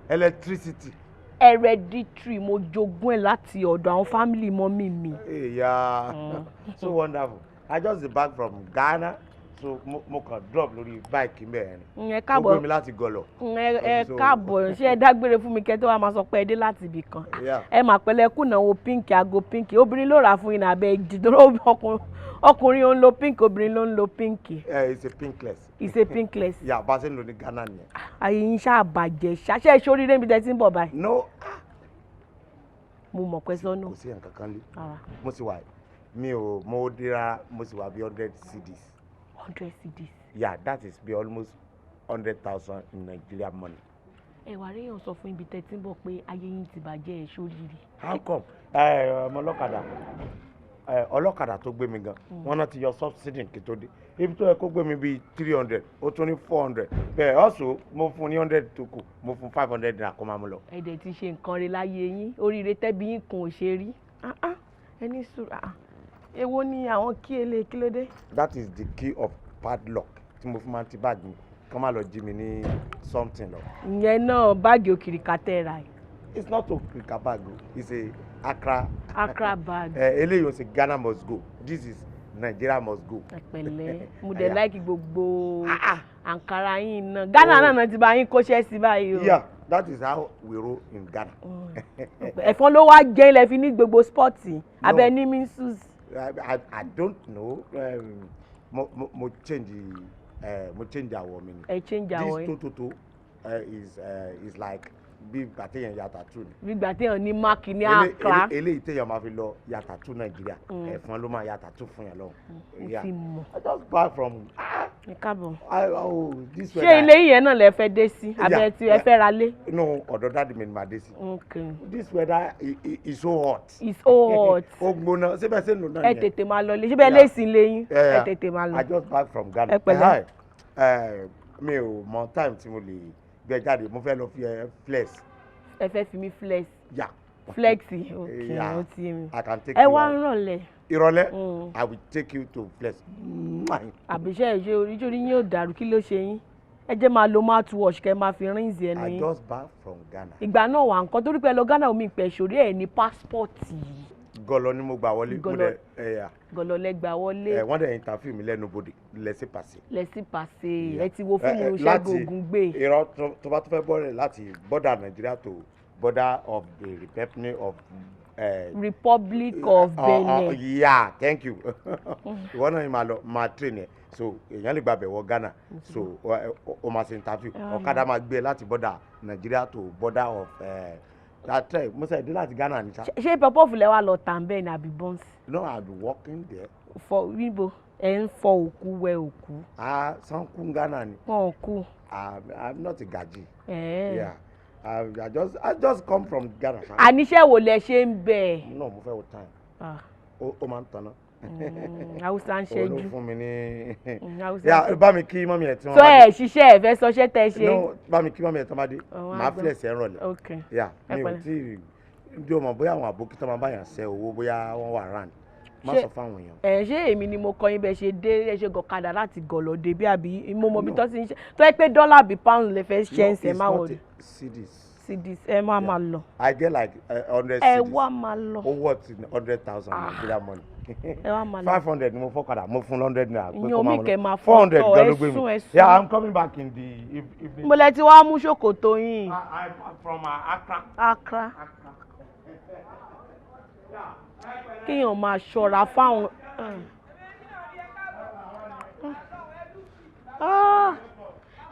[SPEAKER 17] Electricity.
[SPEAKER 5] Hereditary, mo jogún ẹ̀ láti ọ̀dọ̀ àwọn family mummy mi.
[SPEAKER 17] Yeah, so wonderful. I just dey back from Ghana, so mo kàn drop lórí bike mẹ́rin.
[SPEAKER 5] Ẹ káàbọ̀.
[SPEAKER 17] Ó gbé mi láti Gọlọ.
[SPEAKER 5] Ẹ káàbọ̀. Ṣé ẹ dágbére fún mi kẹ́ tó wàá máa sọ pé ẹ dé láti ibì kan? Ẹ mà pẹ̀lẹ́ kùnà wo pink, aago pink, obìnrin ló rà á fún yín àbẹ ìdúró? Ọkùnrin ó ń lo pink, obìnrin ló ń lo pink.
[SPEAKER 17] Ẹ, it's a pinkless.
[SPEAKER 5] It's a pinkless.
[SPEAKER 17] Yeah, bá a ṣe ń lò ní Ghana nìyẹn.
[SPEAKER 5] Ayé yín ṣáà bàjẹ́ ṣáṣẹ́ ìṣoríire níbi tẹ́ ti ń bọ̀ báyìí.
[SPEAKER 17] No.
[SPEAKER 5] Mo mọ̀ pé sọ́nù.
[SPEAKER 17] Kò sí nǹkan kan lé. Mo sì wà, mi ò mo dira, mo sì wà bí 100 cedis.
[SPEAKER 5] 100 cedis.
[SPEAKER 17] Yeah, that is be almost 100,000 in Nigeria money.
[SPEAKER 5] Ẹ wà ríyàn sọ fún ibi tẹ́ ti ń bọ̀ pé ayé yín ti bàjẹ́, ẹ̀ ṣoríire.
[SPEAKER 17] How come? Ẹ ọmọ ọlọ́kadà, ẹ ọlọ́kadà tó gbé mi gan, wọn náà ti yọ subsidy kí tó dé ibi tó yẹ kó gbé mi bíi 300, ó tún ní 400. Bẹ́ẹ̀ ọ̀sùn mo fún ní 100 tó kù, mo fún 500 naira kó máa mú lọ.
[SPEAKER 5] Ẹ dẹ̀ ti ṣe nǹkan rẹ̀ láyé yín, oríire tẹ́bi yín kan ò ṣe rí. Ẹni sùúrù, èwo ni àwọn kí ele, kí ló dé?
[SPEAKER 17] That is the key of padlock tí mo fi máa ń ti báàgì mi, kí wọ́n má lọ jí mi ní something lọ.
[SPEAKER 5] Ìyẹn náà báàgì òkìrìkà tẹ́ ra ẹ̀.
[SPEAKER 17] It's not òkìrìkà bag o, it's a Accra.
[SPEAKER 5] Accra bag.
[SPEAKER 17] Eléyìí o ṣe Ghana must go, this is Nigeria must go.
[SPEAKER 5] Ẹ pẹ̀lẹ́, mo dẹ̀ like gbogbo àǹkárá yín náà. Ghana náà ti bá yín kóṣẹ́ sí báyìí o.
[SPEAKER 17] Yeah, that is how we roll in Ghana.
[SPEAKER 5] Ẹ̀fọn ló wá jẹ́ ilẹ̀ fi ní gbogbo sport abẹ ní measles.
[SPEAKER 17] I don't know. Mo change àwọ̀ mi ni.
[SPEAKER 5] Ẹ change àwọ̀ yín.
[SPEAKER 17] This tototo is like bí ìgbà téèyàn ya tattoo ni.
[SPEAKER 5] Bí ìgbà téèyàn ní mark ní Accra.
[SPEAKER 17] Eléyìí téèyàn máa fi lọ ya tattoo Nàìjíríà, ẹ̀fọn ló máa ya tattoo fún yàn lọ.
[SPEAKER 5] Mo ti mọ̀.
[SPEAKER 17] I just back from.
[SPEAKER 5] Ẹ káàbọ̀.
[SPEAKER 17] Oh, this
[SPEAKER 5] Ṣé ilé yìí náà lẹ fẹ́ dé sí? Abẹ tí ẹ fẹ́ ra lé?
[SPEAKER 17] No, ọ̀dọ̀ daddy mi ni màá dé sí.
[SPEAKER 5] Okay.
[SPEAKER 17] This weather is so hot.
[SPEAKER 5] It's so hot.
[SPEAKER 17] Ó gbóná síbẹ̀ sí lò náà.
[SPEAKER 5] Ẹ tètè máa lọ lé, síbẹ̀ lè sìn lẹ́yìn, ẹ tètè máa lọ.
[SPEAKER 17] I just back from Ghana.
[SPEAKER 5] Ẹ pẹ̀lẹ́.
[SPEAKER 17] Mi ò mọ time tí mo lè gbé jáde, mo fẹ́ lọ fi ẹ flex.
[SPEAKER 5] Ẹ fẹ́ fi mi flex?
[SPEAKER 17] Yeah.
[SPEAKER 5] Flex, ok, ó ti mi.
[SPEAKER 17] I can take
[SPEAKER 5] Ẹ
[SPEAKER 17] you
[SPEAKER 5] wá
[SPEAKER 17] out.
[SPEAKER 5] ń rọ̀lẹ́.
[SPEAKER 17] Ìrọ̀lẹ́, I will take you to flex.
[SPEAKER 5] Àbíṣe ìṣe oríṣiríṣi yín ò dàrú, kí ló ṣe yín? Ẹ jẹ́ máa lo mouthwash kẹ́ máa fi rinse ẹnu
[SPEAKER 17] I
[SPEAKER 5] yín.
[SPEAKER 17] just back from Ghana.
[SPEAKER 5] Ìgbà náà wà nǹkan torí pé ẹ lọ Ghana, omi ìpẹ́ sórí ẹ̀ ní pásítọ̀tì.
[SPEAKER 17] Gọlọ ni mo gbà wọlé. Mo
[SPEAKER 5] Gọlọ.
[SPEAKER 17] dẹ̀ ẹ yà.
[SPEAKER 5] Gọlọ lẹ gbà wọlé.
[SPEAKER 17] Ẹ wọ́n dẹ̀ interview mi lẹ́nu bodè lẹ́sẹ̀ pàṣẹ.
[SPEAKER 5] Lẹ́sìn pàṣẹ, ẹ ti wo fíìmù Ṣẹ́gun Ògúngbè.
[SPEAKER 17] Irọ́, tó bá tó fẹ́ bọ́ọ̀rẹ̀ láti border Nigeria to border of the Republic of
[SPEAKER 5] Republic of Benin.
[SPEAKER 17] Yeah, thank you. Ìwọ náà máa lọ máa train ẹ, so èèyàn lè gbàbẹ̀ wọ Ghana, so o máa ṣe interview. Ọ̀kadà máa gbé ẹ láti border Nigeria to border of try musa ìdí láti Ghana ní sá.
[SPEAKER 5] Ṣé pọpọ́ọ̀fù lẹ wá lọ tà ń bẹ́ẹ̀ ni àbí buns?
[SPEAKER 17] No, I be working there.
[SPEAKER 5] Fọ níbo ẹ ń fọ òkú wẹ òkú?
[SPEAKER 17] Ah, sanku Ghana ni.
[SPEAKER 5] Wọn ò kú.
[SPEAKER 17] I'm not a gaji.
[SPEAKER 5] Eh.
[SPEAKER 17] Yeah. I just come from Ghana.
[SPEAKER 5] Àníṣe wo lẹ ṣe ń bẹ̀?
[SPEAKER 17] No, mo fẹ́ wo time.
[SPEAKER 5] Ah.
[SPEAKER 17] Ó máa ń tanná.
[SPEAKER 5] Hausa ń ṣẹ́jú.
[SPEAKER 17] Òun ló fún mi ní.
[SPEAKER 5] Hausa ń
[SPEAKER 17] Yeah,
[SPEAKER 5] ṣẹ́jú.
[SPEAKER 17] bá mi kí mummy ẹ̀ tí wọ́n
[SPEAKER 5] Sọ
[SPEAKER 17] bá
[SPEAKER 5] ẹ
[SPEAKER 17] dé.
[SPEAKER 5] ṣiṣẹ́ ẹ fẹ́ sọṣẹ́ tẹ ṣe.
[SPEAKER 17] No, bá mi kí mummy ẹ̀ tí wọ́n bá dé.
[SPEAKER 5] Ọ̀hún á
[SPEAKER 17] Màá
[SPEAKER 5] gbọ́.
[SPEAKER 17] flex ẹ̀ rọ̀lẹ́.
[SPEAKER 5] Ok.
[SPEAKER 17] Yeah,
[SPEAKER 5] Ẹ
[SPEAKER 17] mi ò
[SPEAKER 5] pẹ̀lẹ́.
[SPEAKER 17] tí ì bí o mọ̀ bóyá àwọn àbókí tó máa bá yàn ṣẹ́ owó, bóyá wọ́n wà round. Má sọ fáwọn èèyàn.
[SPEAKER 5] Ẹ ṣé èmi ni mo kọ yín bẹ ṣe dé, ẹ ṣe gọ̀kadà láti gọ̀lọ̀ dé bí, àbí mo mọ ibi tó ti ń ṣe tó yẹ pé dọ́là bí pound lè fẹ́ ṣe ń
[SPEAKER 17] No,
[SPEAKER 5] ṣe
[SPEAKER 17] it's
[SPEAKER 5] má
[SPEAKER 17] not
[SPEAKER 5] wọlé.
[SPEAKER 17] cedis.
[SPEAKER 5] Cedis, ẹ má máa lọ.
[SPEAKER 17] I get like 100
[SPEAKER 5] Ẹ
[SPEAKER 17] cedis.
[SPEAKER 5] wá máa lọ.
[SPEAKER 17] Ó worth 100,000 Nigeria money.
[SPEAKER 5] Ẹ wá máa lọ.
[SPEAKER 17] 500 ni mo fọ́kadà, mo fún 100 naira pé
[SPEAKER 5] Ìyẹn
[SPEAKER 17] kó
[SPEAKER 5] omi
[SPEAKER 17] máa
[SPEAKER 5] kẹ̀
[SPEAKER 17] lọ.
[SPEAKER 5] máa
[SPEAKER 17] 400
[SPEAKER 5] fọ́tọ̀,
[SPEAKER 17] gan
[SPEAKER 5] ẹ
[SPEAKER 17] ló gbé
[SPEAKER 5] sún,
[SPEAKER 17] mi.
[SPEAKER 5] ẹ sún.
[SPEAKER 17] Yeah, I'm coming back in the evening.
[SPEAKER 5] Mo lẹ ti wá mú ṣòkòtò yín.
[SPEAKER 17] From Accra.
[SPEAKER 5] Accra. Kéèyàn máa ṣọ́ra fáwọn. Ah.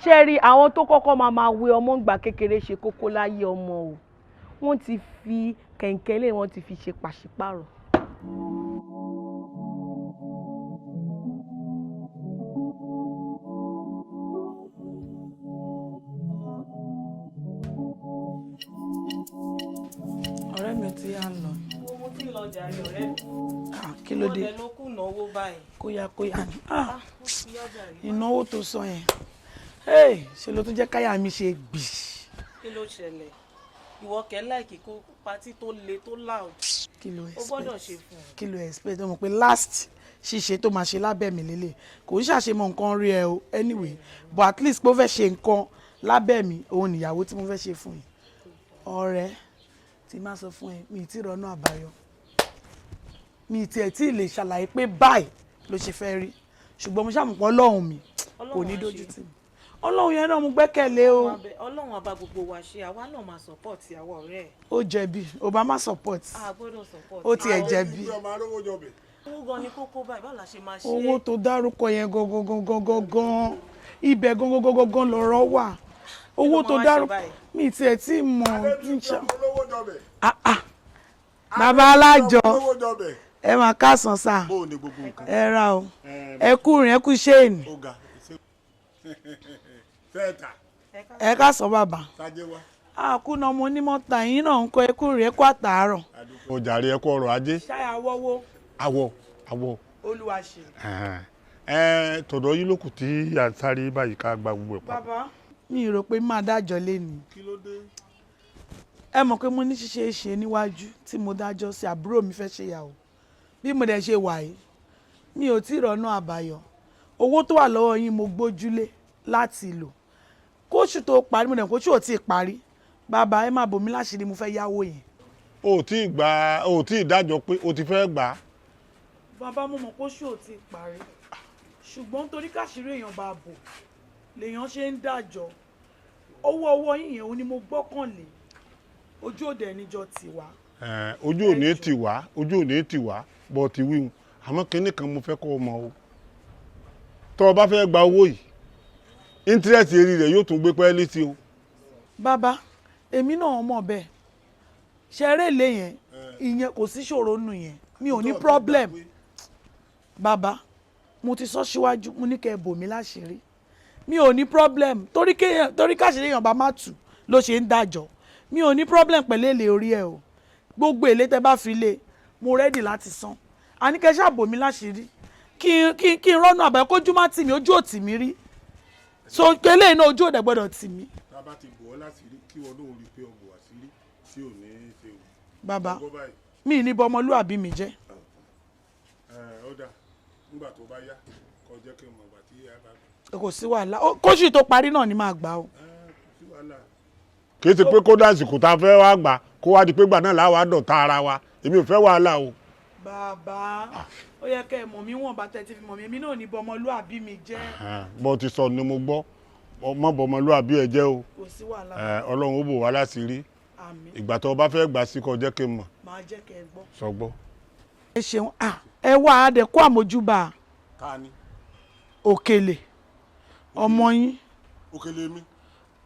[SPEAKER 5] Ṣé rí àwọn tó kọ́kọ́ máa máa wé ọmọ ńgbà kékeré ṣe kókó láyé ọmọ o, wọ́n ti fi kẹ̀ǹkẹ́ lé, wọ́n ti fi ṣe pàṣípàrọ̀.
[SPEAKER 18] Ọ̀rẹ́ mi ti yá ń lọ.
[SPEAKER 19] Mo ti ń lọ jàre, ọ̀rẹ́ mi.
[SPEAKER 18] Ah, kí ló dé?
[SPEAKER 19] Ọdẹ ló kù náwó báyìí.
[SPEAKER 18] Kóyá kóyá ni. Ah,
[SPEAKER 19] Ó ti yá jàre.
[SPEAKER 18] ìnáwó tó sọ yẹn. Hey, ṣe ló tún jẹ́ káyà mi ṣe gbì.
[SPEAKER 19] Kí ló ṣẹlẹ̀? Ìwọ kẹ́ like kó party tó le tó loud.
[SPEAKER 18] Kí ló
[SPEAKER 19] O gbọ́dọ̀
[SPEAKER 18] expect?
[SPEAKER 19] ṣe fún un.
[SPEAKER 18] Kí ló expect? Ó mọ̀ pé last ṣíṣe tó máa ṣe lábẹ́ mi lélẹ̀. Kò ń ṣàṣemọ̀ nǹkan rí ẹ o anyway, but at least pé ó fẹ́ ṣe nǹkan lábẹ́ mi, òun nìyàwó tí mo fẹ́ ṣe fún yìí. Ọ̀rẹ́ tí má sọ fún ẹ, mi ì tí ì rọ́nà àbáyọ. Mi ì tiẹ̀ tí ì lè ṣàlàyé pé báyìí ló ṣe fẹ́ rí. Ṣùgbọ́n mo ṣàmùpọ̀ Ọlọ́run mi kò ní
[SPEAKER 19] Ọlọ́run á
[SPEAKER 18] dójú
[SPEAKER 19] ṣe.
[SPEAKER 18] tì mí. Ọlọ́run yẹn náà mo gbẹ́kẹ̀lé o.
[SPEAKER 19] Ọlọ́run á bá gbogbo wa ṣe, àwa náà máa support àwa ọ̀rẹ́ ẹ̀.
[SPEAKER 18] Ó jẹ̀bi, Obama support.
[SPEAKER 19] A gbọ́dọ̀ support.
[SPEAKER 18] Ó tiẹ̀ jẹ̀bi.
[SPEAKER 19] Owó gan ni kókó báyìí, báwo la ṣe máa ṣe?
[SPEAKER 18] Owó tó dárúkọ yẹn gangan gangan gangan, ibẹ̀ gangan gangan gangan lọ̀rọ̀ wà. Owó
[SPEAKER 19] Kí ló
[SPEAKER 18] tó
[SPEAKER 19] máa wá ṣe
[SPEAKER 18] dárúkọ
[SPEAKER 19] báyìí?
[SPEAKER 18] mi tiẹ̀ tí mọ̀ ń ṣe. Ah, ah. Bàbá alájọ, ẹ máa kásán sá, ẹ ra o, ẹ kú rìn, ẹ kú ṣéènì. Ẹ kásán bàbá. Àkúnà ọmọ onímọ̀ta yín náà ń kọ, ẹ kú rìn, ẹ kú àtàárọ̀.
[SPEAKER 12] O jàre, ẹ kú ọrọ̀ ajé.
[SPEAKER 18] Ṣáyà wọ́wọ́.
[SPEAKER 12] Awọ awọ.
[SPEAKER 18] Olúwa ṣe.
[SPEAKER 12] Ẹ tọ̀dọ̀ yín ló kù tí à ń sáré báyìí ká gba gbogbo ẹ̀ papọ̀.
[SPEAKER 18] Bàbá, mi ò rò pé máa dájọ́ lé ni.
[SPEAKER 12] Kí ló dé?
[SPEAKER 18] Ẹ mọ̀ pé mo ní ṣíṣe é ṣe níwájú tí mo dájọ́ sí, àbúrò mi fẹ́ ṣe ìyàwó. Bí mo dẹ̀ ṣe wà yìí, mi ò tí ì rọ́nà àbáyọ. Owó tó wà lọ́wọ́ yín mo gbójúlé láti lò kóṣù tó parí. Mo dẹ̀ kóṣù ò tí ì parí. Bàbá, ẹ má bò mí láṣìírí, mo fẹ́ yáwó yẹn.
[SPEAKER 12] O ò tí ì gbà, o ò tí ì dájọ́ pé o ti fẹ́ gbà á.
[SPEAKER 18] Bàbá, mo mọ̀ kóṣù ò tí ì parí, ṣùgbọ́n torí káṣírí èèyàn bá bò lèèyàn ṣe ń dájọ́. Owó ọwọ́ yín yẹn òun ni mo gbọ́kànlé. Ojú òde ẹnìjọ tì wá.
[SPEAKER 12] Ẹ, ojú ò ní tì wá, ojú ò ní tì wá bọ́ ti wíhun. Àmọ́ kinní kan mo fẹ́ kọ́ ọ mọ̀ o, tọ́ ọ bá fẹ́ gba owó yìí, interest eri rẹ̀ yóò tún gbé pẹ́ẹ́lí sí o.
[SPEAKER 18] Bàbá, èmi náà mọ̀ bẹ́ẹ̀. Ṣeré lé yẹn, ìyẹn kò sí ṣòro nù yẹn, mi ò ní problem. Bàbá, mo ti sọ síwájú, mo ní kẹ́ ẹ bò mí láṣìírí, mi ò ní problem. Torí torí káṣírí èèyàn bá má tù ló ṣe ń dájọ́. Mi ò ní problem pẹ̀lú èlé orí ẹ o. Gbogbo èlé tẹ bá fi lé, mo ready láti san. Àní kẹ́ ṣáà bò mí láṣìírí, kí n rọ́nà àbáyọ, kójú má tì mí. Ojú ò tì mí rí, so eléyìí náà ojú ò dẹ̀ gbọ́dọ̀ tì mí.
[SPEAKER 12] Tá a bá ti bò ọ́ láṣìírí, kí wọn náà rí i pé ọ bò àṣírí tí ò ní í ṣe o.
[SPEAKER 18] Bàbá,
[SPEAKER 12] Ọgbọ́n báyìí.
[SPEAKER 18] mi ní bọmọlúàbí mi jẹ́.
[SPEAKER 12] Ẹ, ó dà, nígbà tó bá yá, kó jẹ́ kí n mọ̀ ìgbà tí a bá gbà.
[SPEAKER 18] Kò sí wàhálà. Kóṣù tó parí náà ni màá gbà o.
[SPEAKER 12] Kì í ṣe pé kó dásìkò tá a fẹ́ wá gbà kó wá di pé gbà náà láwa dọ̀tá ara wa. Èmi ò fẹ́ wàhálà o.
[SPEAKER 18] Bàbá, ó yẹ kẹ́ ẹ mọ̀ mí wọ̀n bá tẹ́ ti fi mọ̀ mí. Èmi náà ní bọmọlúàbí mi jẹ́.
[SPEAKER 12] Bó ti sọ ni mo gbọ́, mọ́ bọmọlúàbí ẹ jẹ́ o.
[SPEAKER 18] Kò sí wàhálà.
[SPEAKER 12] Ẹ, Ọlọ́run ó bò wá láṣìírí.
[SPEAKER 18] Àmín.
[SPEAKER 12] Ìgbà tó o bá fẹ́ gbà sí, kó jẹ́ kí n mọ̀.
[SPEAKER 18] Màá jẹ́ kẹ́ ẹ gbọ́.
[SPEAKER 12] Sọgbọ́.
[SPEAKER 18] Ẹ ṣeun. Ah, ẹ wá adẹ kó àmójúbà.
[SPEAKER 12] Ta ni?
[SPEAKER 18] Òkèlè ọmọ yín.
[SPEAKER 12] Òkèlè mi.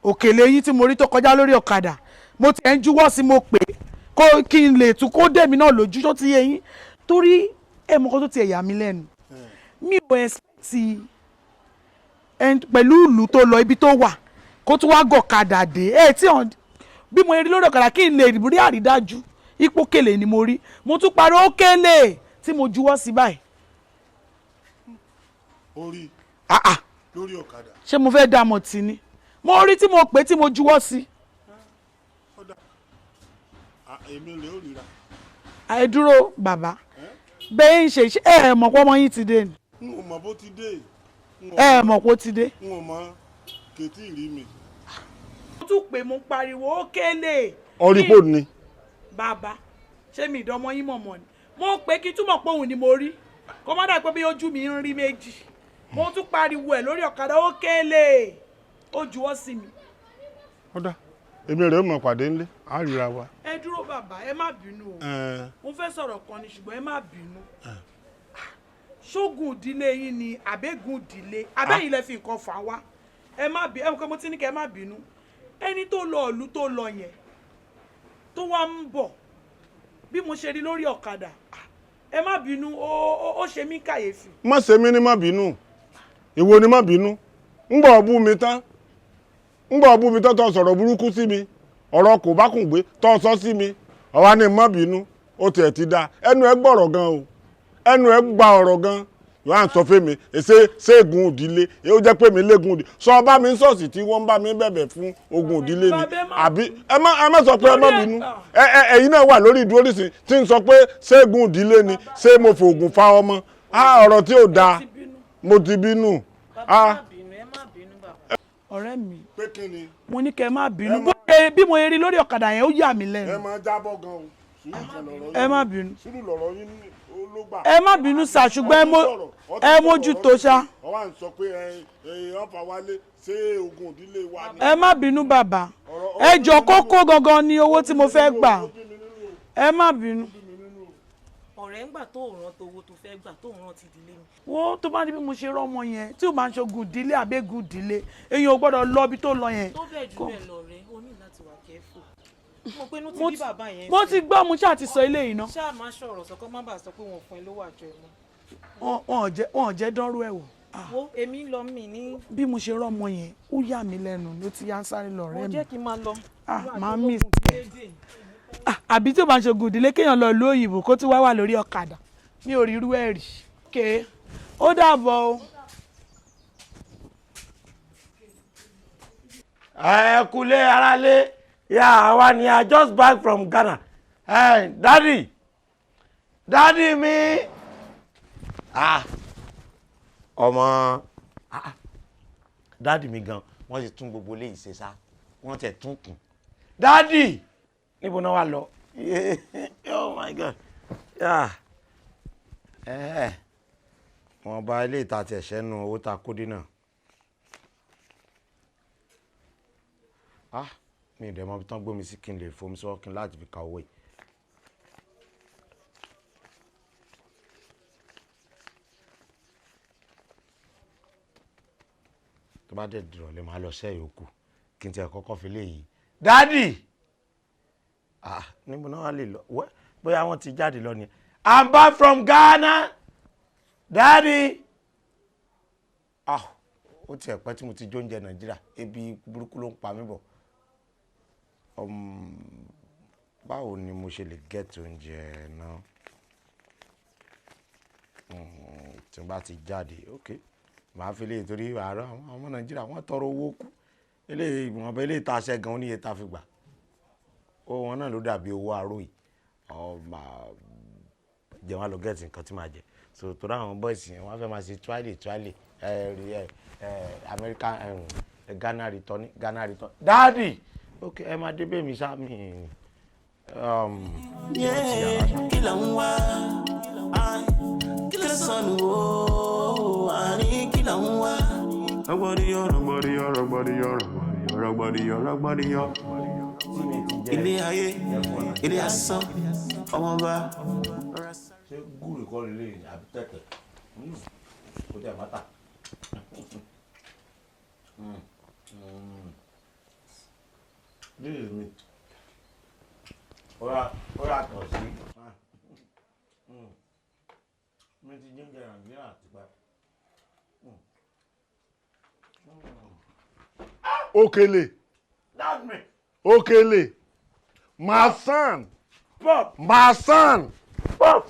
[SPEAKER 18] Òkèlè yín tí mo rí tó kọjá lórí ọ̀kadà, mo ti ẹ̀ ń juwọ́ sí, mo pè é kó kí n lè tún kó dé mi náà lójú tó ti yé yín, torí ẹ mọ̀ kó tó ti ẹ̀yà mi lẹ́nu. Mi ò expect pẹ̀lú ìlú tó lọ, ibi tó wà, kó tún wá gọ̀kadà dé ẹ tí hàn. Bí mo rí lórí ọ̀kadà, kí n lè rí àrídájú ipò kèlè ni mo rí, mo tún pariwo òkèlè tí mo juwọ́ sí báyìí.
[SPEAKER 12] Orí
[SPEAKER 18] Ah ah.
[SPEAKER 12] lórí ọ̀kadà.
[SPEAKER 18] Ṣé mo fẹ́ dá mọ̀ tí ni mo rí tí mo pè tí mo juwọ́ sí.
[SPEAKER 12] Ah, èmi rè ó ríra.
[SPEAKER 18] Ẹ dúró bàbá, bẹ́ẹ̀ ń ṣe ṣe ẹ mọ̀ pé ọmọ yín ti dé ni?
[SPEAKER 12] N ò mọ̀ bó ti dé. N ò
[SPEAKER 18] Ẹ
[SPEAKER 12] mọ̀.
[SPEAKER 18] mọ̀ pé ó ti dé.
[SPEAKER 12] N ò mọ̀, kètí rí mi.
[SPEAKER 18] Mo tún pè, mo pariwo òkèlè.
[SPEAKER 12] Orí pò ní.
[SPEAKER 18] Bàbá, ṣé mi ìdánmọ́ yín mọ̀mọ́ ni? Mo pè kí túmọ̀ pé òun ni mo rí, kó má dà pé bí ojú mi ń rí méjì. Mo tún pariwo ẹ̀ lórí ọ̀kadà, òkèlè, ó juwọ́ sí mi.
[SPEAKER 12] Ọ̀dà, èmi rè ó mọ̀ pàdé ńlé, á ríra wa.
[SPEAKER 18] Ẹ dúró bàbá, ẹ má bínú o.
[SPEAKER 12] Ẹ.
[SPEAKER 18] Mo fẹ́ sọ̀rọ̀ kan ni, ṣùgbọ́n ẹ má bínú. Ṣógun ìdílé yín ni àbẹ́gun ìdílé àbẹ́yìn lẹ fi nǹkan fà wá? Ẹ má bí ẹ mọ̀ pé mo ti ní kẹ́ ẹ má bínú. Ẹni tó lọ ìlú tó lọ yẹn, tó wá ń bọ̀, bí mo ṣe rí lórí ọ̀kadà, ẹ má bínú, ó ṣe mí kàyéfì.
[SPEAKER 12] Má ṣe mí ní má bínú. Ìwọ ni má bínú. Ń bọ̀ bú mi tán, ń bọ̀ bú mi tán, tó sọ̀rọ̀ burúkú sí mi, ọ̀rọ̀ kò bá kùn gbé tó sọ sí mi, ọ̀wá ni má bínú. Ó tiẹ̀ ti da ẹnu ẹ gbọ̀rọ̀ gan o, ẹnu ẹ gba ọ̀rọ̀ gan. Yóò à ń sọ fún mi ṣé ṣéègùn òdílé ó jẹ́ pé mi légun òdì sọ bá mi ń sọ̀sì tí wọ́n bá mi bẹ̀bẹ̀ fún ogun òdílé ni àbí? Ẹ má sọ pé ẹ má bínú. Ẹ ẹ ẹ̀yin náà wà lórí ìdúró nísìnyí tí ń sọ pé ṣéègùn òdílé ni, ṣé mo fòògùn fa ọmọ? Á ọ̀rọ̀ tí ò dáa, mo ti bínú. Á.
[SPEAKER 18] Ọ̀rẹ́ mi.
[SPEAKER 12] Pé kí ni?
[SPEAKER 18] Mo ní kẹ́ ẹ má bínú. Bó ṣe bí mo rí lórí ọ̀kadà yẹn, ó yà mí lẹ́nu.
[SPEAKER 12] Ẹ máa jábọ̀ gan o, sùúrù kan lọ̀rọ̀ yín.
[SPEAKER 18] Ẹ má bínú.
[SPEAKER 12] Sùúrù lọ̀rọ̀ yín ló gbà.
[SPEAKER 18] Ẹ má bínú sà, ṣùgbọ́n ẹ mójútó ṣá.
[SPEAKER 12] Ọ wá ń sọ pé ẹ ẹ ọfà wálé, ṣé ogun òdílé wa ni?
[SPEAKER 18] Ẹ má bínú bàbá, ẹ jọ, kókó gangan ni owó tí mo fẹ́ gbà. Ẹ má bínú.
[SPEAKER 19] Ọ̀rẹ́, ń gbà tó ràn tó owó tó fẹ́ gbà tó ràn ti ìdílé mi.
[SPEAKER 18] Wo tó bá ní bí mo ṣe rọ́mọ yẹn tí ò máa ń ṣogun ìdílé àbẹ́gun ìdílé, èèyàn ò gbọ́dọ̀ lọ ibi tó lọ yẹn.
[SPEAKER 19] Tó bẹ́ẹ̀ jù bẹ́ẹ̀ lọ rẹ, o ní láti wà careful. Mo pé inú ti bí bàbá yẹn.
[SPEAKER 18] Mo ti gbọ́, mo ṣáà ti sọ eléyìí ná.
[SPEAKER 19] Ṣáà má sọ̀rọ̀ sọ́kọ́, má bàa sọ pé wọ́n fún ẹ lówó àjọ ẹ̀ mọ́.
[SPEAKER 18] Wọn ò jẹ́ dánrú ẹ̀ wò.
[SPEAKER 19] Wo, èmi ń lọ mi ní.
[SPEAKER 18] Bí mo ṣe rọ́mọ yẹn, ó yà mí lẹ́nu ló ti yá ń sáré lọ
[SPEAKER 19] Mo
[SPEAKER 18] ọ̀rẹ́ mi.
[SPEAKER 19] jẹ́ kí n máa lọ.
[SPEAKER 18] Ah, máa miss ẹ̀. Ah, àbí tí ó bá ń ṣogun ìdílé, kéèyàn lọ ìlú òyìnbó kó tún wá wà lórí ọ̀kadà, mi ò rí irú ẹ̀ rí. Ké ó dàbọ̀ o.
[SPEAKER 17] Ẹ kúlé aráalé yà, àwa ni I just back from Ghana. Ẹ daddy, daddy mi, ah, ọmọ, ah, daddy mi gan, wọ́n ti tún gbogbo ilé ìṣe sá, wọ́n tẹ̀ tún kùn. Daddy, níbo náà wà lọ? Oh my God, yeah. Ẹ wọ́n bá ilé ìta tiẹ̀ sẹ́nu owó ta kó dé náà. Ah, mi ì dẹ̀ mọ̀ bí tán gbómi sí kí n lè fomi sọ́wọ́ kí n láti fi ka owó yìí. Tó bá dẹ̀ dìrọ̀lẹ́, máa lọ sẹ́ yòókù kí n tiẹ̀ kọ́kọ́ fi léyìí. Daddy, ah, níbo náà wà lè lọ? Bóyá wọ́n ti jáde lọ ni. I'm back from Ghana, daddy. Ah, ó tiẹ̀ pẹ́ tí mo ti jó oúnjẹ Nàìjíríà, ebi burúkú ló ń pa mí bọ̀. Báwo ni mo ṣe lè get oúnjẹ náà tí n bá ti jáde? Ok, màá fi lè torí àárọ̀ àwọn ọmọ Nàìjíríà wọ́n tọrọ owó kú. Eléyìí ìwọ̀nba eléyìí tá a ṣẹ́ gan, oníye tá a fi gbà ó, wọn náà ló dàbí owó aró yìí. Ọ máa jẹ wọn lọ get nǹkan tí màá jẹ. So torí àwọn boys yẹn, wọ́n fẹ́ máa ṣe twale twale, ẹ ẹ ẹ American ẹ Ghana return, Ghana return. Daddy, ok, ẹ máa débẹ̀ mi sá mi.
[SPEAKER 1] Yeah, kí là ń wá? Ai, kí ló sọnù o? Àní kí là ń wá?
[SPEAKER 2] Rọ̀gbọ̀dìyàn, rọ̀gbọ̀dìyàn, rọ̀gbọ̀dìyàn, rọ̀gbọ̀dìyàn, rọ̀gbọ̀dìyàn.
[SPEAKER 1] Ilé ayé, ilé asán. Ọmọba.
[SPEAKER 17] Ṣé gúrì kọ́ lélẹ̀ àbí tẹ̀tẹ̀? Kò tẹ̀ mọ́tà. This is me. Ó rà tọ̀ sí. Mi ti jíjẹ Nàìjíríà tipẹ́.
[SPEAKER 12] Okele.
[SPEAKER 17] That's me.
[SPEAKER 12] Okele. My son.
[SPEAKER 17] Pop.
[SPEAKER 12] My son.
[SPEAKER 17] Pop.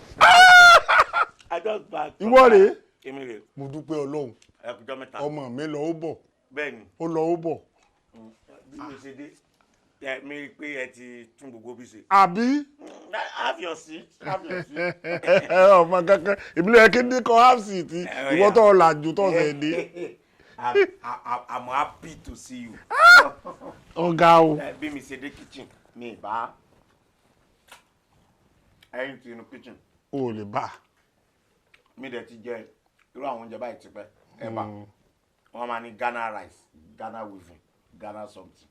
[SPEAKER 17] I just back.
[SPEAKER 12] Ìwọ rèé.
[SPEAKER 17] Èmi rèé.
[SPEAKER 12] Mo dúpẹ́ Ọlọ́run.
[SPEAKER 17] Ẹ kújọ́ mẹ́ta.
[SPEAKER 12] Ọmọ mi lọ ó bọ̀.
[SPEAKER 17] Bẹ́ẹ̀ni.
[SPEAKER 12] Ó lọ ó bọ̀.
[SPEAKER 17] Bí mo ṣe dé, ẹ mi rí i pé ẹ ti tún gbogbo bí ṣe.
[SPEAKER 12] Àbí?
[SPEAKER 17] Have your seat. Have your seat.
[SPEAKER 12] Ọmọ kankan ìbílẹ̀ kí ní kọ́ half seat ìwọ tó làjú tó ṣe dé.
[SPEAKER 17] I'm happy to see you.
[SPEAKER 12] Ọ̀gá o.
[SPEAKER 17] Bí mi ṣe dé kitchen, mi bá ẹyin ti inú kitchen.
[SPEAKER 12] O ò lè bá.
[SPEAKER 17] Mi dẹ̀ ti jẹ irú àwọn oúnjẹ báyìí tipẹ́. Ẹ̀bà wọ́n máa ní Ghana rice, Ghana weaving, Ghana something.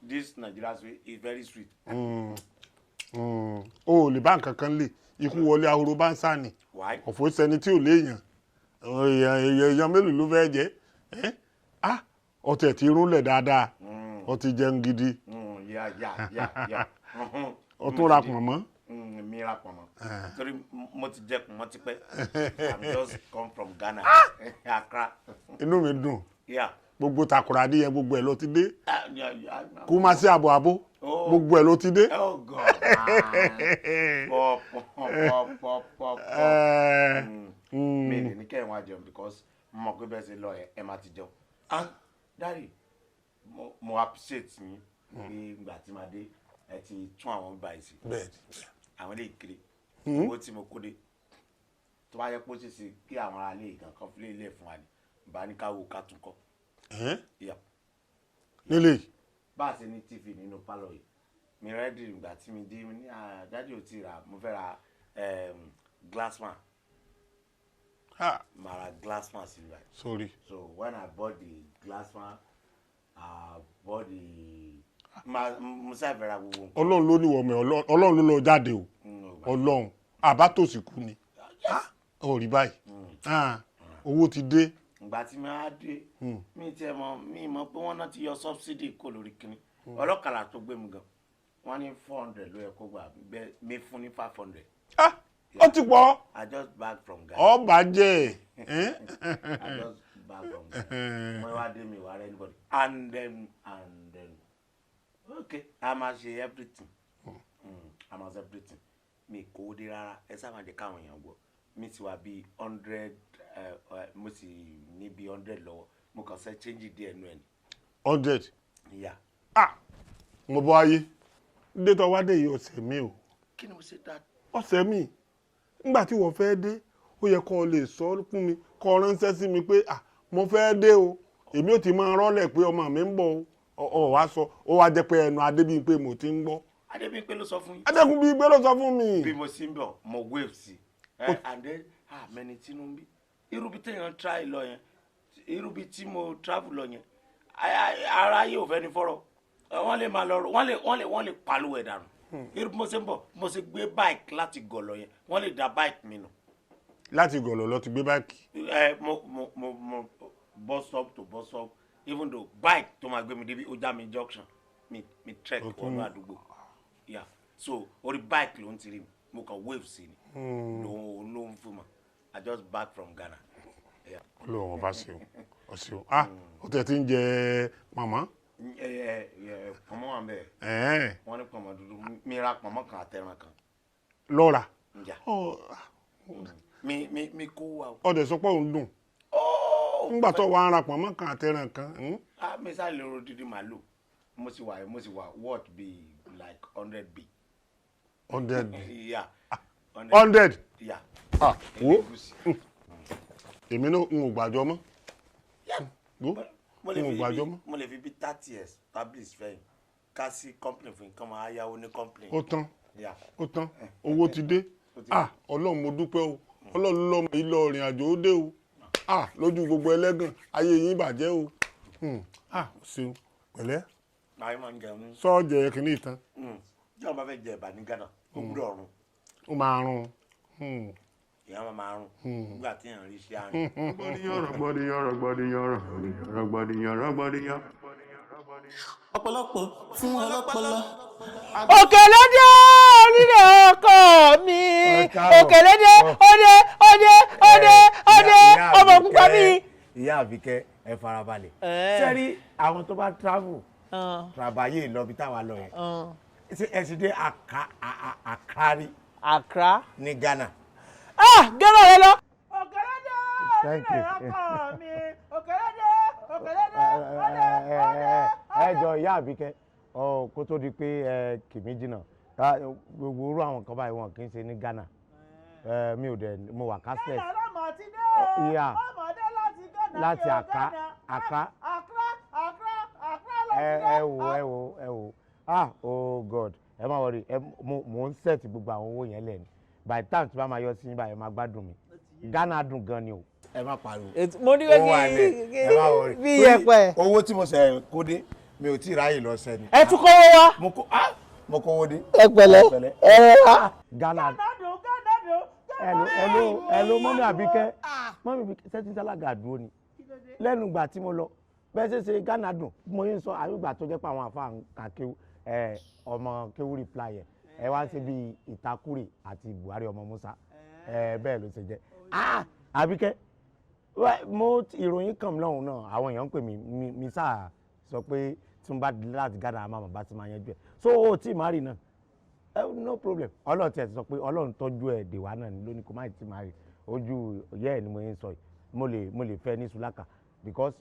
[SPEAKER 17] This Nigeria sweet is very sweet.
[SPEAKER 12] O ò lè bá nǹkan kan lè ikú wọlé ahoro bá ń sá ni.
[SPEAKER 17] Why?
[SPEAKER 12] Ọ̀fọ̀ sẹni tí ò léèyàn, èèyàn mélòó ló fẹ́ jẹ́? Ọtí ẹ̀ ti rúnlẹ̀ dáadáa, ọtí jẹun gidi.
[SPEAKER 17] Yeah.
[SPEAKER 12] Ó tún ra pọ̀nmọ́.
[SPEAKER 17] Mi ra pọ̀nmọ́ torí mo ti jẹ pọ̀nmọ́ tipẹ́. I'm just come from Ghana, Accra.
[SPEAKER 12] Inú mi dùn.
[SPEAKER 17] Yeah.
[SPEAKER 12] Gbogbo Takoradi yẹn, gbogbo ẹ̀ ló ti dé. Kumasi, àbọ̀ àbọ̀, gbogbo ẹ̀ ló ti dé.
[SPEAKER 17] Oh God, pọ̀ pọ̀ pọ̀ pọ̀ pọ̀ pọ̀. Mi lè ní kẹ́hìn wá jẹun because mo mọ̀ pé bẹ́ẹ̀ ṣe lọ ẹ máa ti jẹun. And daddy, mo appreciate yín pé ìgbà tí màá dé, ẹ ti tún àwọn bíbá yìí sí. Àwọn ilé ìkiri owó tí mo kó dé, tó bá yẹ kó ṣe ṣe kí àwọn ará ilé ìgàn kan fi lé ilé fún wa ni bá ní ká wo ká tún kọ́.
[SPEAKER 12] Nílé yìí.
[SPEAKER 17] Bá a ṣe ní TV nínú pálọ̀ yìí, mi ready. Ìgbà tí mi dé, mi ní daddy ò tí ì rà, mo fẹ́ ra glassman, màá ra glassman sí ibà.
[SPEAKER 12] Sorry.
[SPEAKER 17] So when I bought the glassman, I bought the ma mo sábẹ̀ ra gbogbo nǹkan.
[SPEAKER 12] Ọlọ́run ló ní wọ̀mẹ̀, Ọlọ́run ló lọ jáde o. Ọlọ́run àbá tòsí kú ni ó rí báyìí. Owó ti dé.
[SPEAKER 17] Ìgbà tí mi á dé, mi tiẹ̀ mọ̀, mi mọ̀ pé wọ́n náà ti yọ subsidy kó lórí kínní. Ọlọ́kadà tó gbé mi gan, wọ́n ní 400 ló yẹ kó gbà, bẹ́ẹ̀ mi fún ní 500.
[SPEAKER 12] Ó ti pọ̀.
[SPEAKER 17] I just back from Ghana.
[SPEAKER 12] Ọba jẹ́.
[SPEAKER 17] I just back from Ghana. Mo wá dé, mi wá rẹ anybody, and then okay, a máa ṣe everything, a máa ṣe everything. Mi kò dé rárá, ẹ sábà máa jẹ káwọn èèyàn gbọ́. Mi ti wà bíi 100, mo sì ní bíi 100 lọ́wọ́, mo kàn ṣe change díẹ̀ nù ẹ̀ ni.
[SPEAKER 12] 100?
[SPEAKER 17] Yeah.
[SPEAKER 12] Ah, mo bọ́ ayé dé tó wá dé yìí, ọ̀sẹ̀ mi o.
[SPEAKER 17] Kí ni mo ṣe dá?
[SPEAKER 12] Ọ̀sẹ̀ mi, nígbà tí wọ́n fẹ́ dé, ó yẹ kó o lè sọ fún mi, kó o ránṣẹ́ sí mi pé, ah, mo fẹ́ dé o. Èmi ò ti máa rọ́lẹ̀ pé ọmọ mi ń bọ̀ o. Ọ wá sọ, ó wá jẹ́ pé ẹnu Adébíyìnpé mo ti ń gbọ́.
[SPEAKER 17] Adébíyìnpé ló sọ fún yín.
[SPEAKER 12] Adébíyìnpé ló sọ fún mi.
[SPEAKER 17] Bí mo ṣe ń bọ̀, mo wave sí ẹ, and then, ah, mẹni tínú ń bí irú bí téèyàn try lọ yẹn, irú bí tí mo travel lọ yẹn, ara yóò fẹ́ ní fọ́rọ̀. Wọ́n lè máa lọ, wọ́n lè pariwo ẹ̀ dànù. Irú bí mo ṣe ń bọ̀, mo ṣe gbé bike láti Gọ̀lọ̀ yẹn, wọ́n lè da bike mi nù.
[SPEAKER 12] Láti Gọ̀lọ̀ lọ ti gbé bike?
[SPEAKER 17] Ẹ mo bus stop to bus stop, even though bike tó máa gbé mi débi, ó já mi junction, mi trek wọnú àdúgbò. Yeah, so orí bike ló ń tiri mi, mo kàn wave sí ni, ló ń fún mi. I just back from Ghana. Yeah.
[SPEAKER 12] Olóhùn ọba ṣeun, ọ ṣeun. Ah, ó tẹ̀ tí ń jẹ màmá.
[SPEAKER 17] Ẹ ẹ ẹ, pọ̀nmọ́ wà ń bẹ̀. Wọ́n ní pọ̀nmọ́ dúdú. Mi ra pọ̀nmọ́ kan àtẹran kan.
[SPEAKER 12] Lọ́ra.
[SPEAKER 17] Ǹjà mi kó wa o.
[SPEAKER 12] Ọdẹ sọ pé òun dùn nígbà tó wàá ra pọ̀nmọ́ kan àtẹran kan.
[SPEAKER 17] Ah, mi sáré lè ro dídí màálù. Mo sì wà worth be like 100 b.
[SPEAKER 12] 100 b?
[SPEAKER 17] Yeah.
[SPEAKER 12] 100?
[SPEAKER 17] Yeah.
[SPEAKER 12] Ah, wo, èmi náà n ò gbàjọ mọ́, wo, n ò gbàjọ mọ́.
[SPEAKER 17] Mo lè fi bí 30 years establish fẹ́yìn ká sí company fún kán máa yáwó ní company.
[SPEAKER 12] Ó tán.
[SPEAKER 17] Yeah.
[SPEAKER 12] Ó tán, owó ti dé. Ah, Ọlọ́run, mo dúpẹ́ o. Ọlọ́run lọ́mọ yìí lọ ìrìn àjò, ó dé o. Ah, lójú gbogbo ẹlẹ́gàn ayé yín bàjẹ́ o. Ah, o ṣeun, pẹ̀lẹ́.
[SPEAKER 17] Àyè máa ń jẹun ní.
[SPEAKER 12] Sọ́ọ̀jẹ̀ kìíní ìtàn.
[SPEAKER 17] Tí wọ́n bá fẹ́ jẹ ẹ̀bà ní Ghana, Ó gbúdọ̀ rún.
[SPEAKER 12] Ó máa rún.
[SPEAKER 17] Ìyá máa rún nígbà tí èèyàn rí sí àárín.
[SPEAKER 2] Rògbòdìyàn, rògbòdìyàn, rògbòdìyàn, rògbòdìyàn, rògbòdìyàn.
[SPEAKER 1] Ọ̀pọ̀lọpọ̀ fún ọlọ́pọlọ.
[SPEAKER 6] Òkèlédé onílé ọkọ mi, òkèlédé òde òde òde òde ọmọ pupa mi.
[SPEAKER 17] Ìyá Àbíkẹ́, ẹ farabalẹ̀. Sẹ́rí àwọn tó bá travel travaye lọ bí táwa lọ yẹn, ṣé ẹ ti dé Accra rí?
[SPEAKER 6] Accra
[SPEAKER 17] ní Ghana.
[SPEAKER 6] Ah, Ghana rẹ lọ.
[SPEAKER 17] Thank you.
[SPEAKER 6] Ọkọ mi, òkèlédé òkèlédé òde òde.
[SPEAKER 17] Ẹ jọ, ìyá Àbíkẹ́, ọ kó tó di pé ẹ kì mí jìnnà, gbogbo irú àwọn kan báyìí wọn kì í ṣe ní Ghana. Mi ò dẹ̀ mo wà cashless.
[SPEAKER 6] Ghana lọmọ ti dé o.
[SPEAKER 17] Yeah.
[SPEAKER 6] Ọmọdé láti Ghana.
[SPEAKER 17] Láti
[SPEAKER 6] ní o.
[SPEAKER 17] Accra.
[SPEAKER 6] Ghana.
[SPEAKER 17] Accra.
[SPEAKER 6] Accra, Accra, Accra ló ti
[SPEAKER 17] Ẹ
[SPEAKER 6] dé.
[SPEAKER 17] ẹ wo, ẹ wo, ẹ wo. Ah, oh God, ẹ má worry. Ẹ mo ń set gbogbo àwọn owó yẹn lẹ́nu. By the time tí bá máa yọ sí yín báyìí, ẹ máa gbádùn mi. Ghana dùn gan ni o. Ẹ má pariwo.
[SPEAKER 6] Mo ní pé
[SPEAKER 17] Ó wà lẹ̀, ẹ má worry.
[SPEAKER 6] bí yẹpẹ.
[SPEAKER 17] Owó tí mo ṣe kó dé, mi ò tí ì ráyè lọ sẹ́ni.
[SPEAKER 6] Ẹ tún kọ́wọ́ wá.
[SPEAKER 17] Mo kó, ah, mo kówó dé.
[SPEAKER 6] Ẹ pẹ̀lẹ́, ẹ rẹra.
[SPEAKER 17] Ghana.
[SPEAKER 6] Dùn, Ghana dùn.
[SPEAKER 17] Hello, hello, hello, mummy Àbíkẹ́. Mummy Àbíkẹ́, ṣé tí sálágà dúró ni lẹ́nu ìgbà tí mo lọ bẹ́ẹ̀ ṣe ṣe Ghana dùn mo yín sọ àyùgbà tó jẹ́ pé àwọn àfa kàkéwù ẹ ọmọ kéwù reply ẹ ẹ wá ń ṣe bíi Ìtakùrì àti Buhari ọmọ Musa ẹ bẹ́ẹ̀ ló ṣe jẹ́. Ah, Àbíkẹ́, mo ìròyìn kàn mí lọ́hùn náà, àwọn èèyàn ń pè mí. Mi sáà sọ pé tí mo bá di láti Ghana, àmọ́ bàbá ti máa yanjú ẹ̀, so o tí má rí náà ẹ, no problem. Ọlọ́run tiẹ̀ ti sọ pé Ọlọ́run tọ́jú ẹ̀ dè wá náà ní lónìí, kó má ti má rí ojú ìyá ẹ̀ ni mo yẹn sọ yìí. Mo lè fẹ́ ní Sulaka because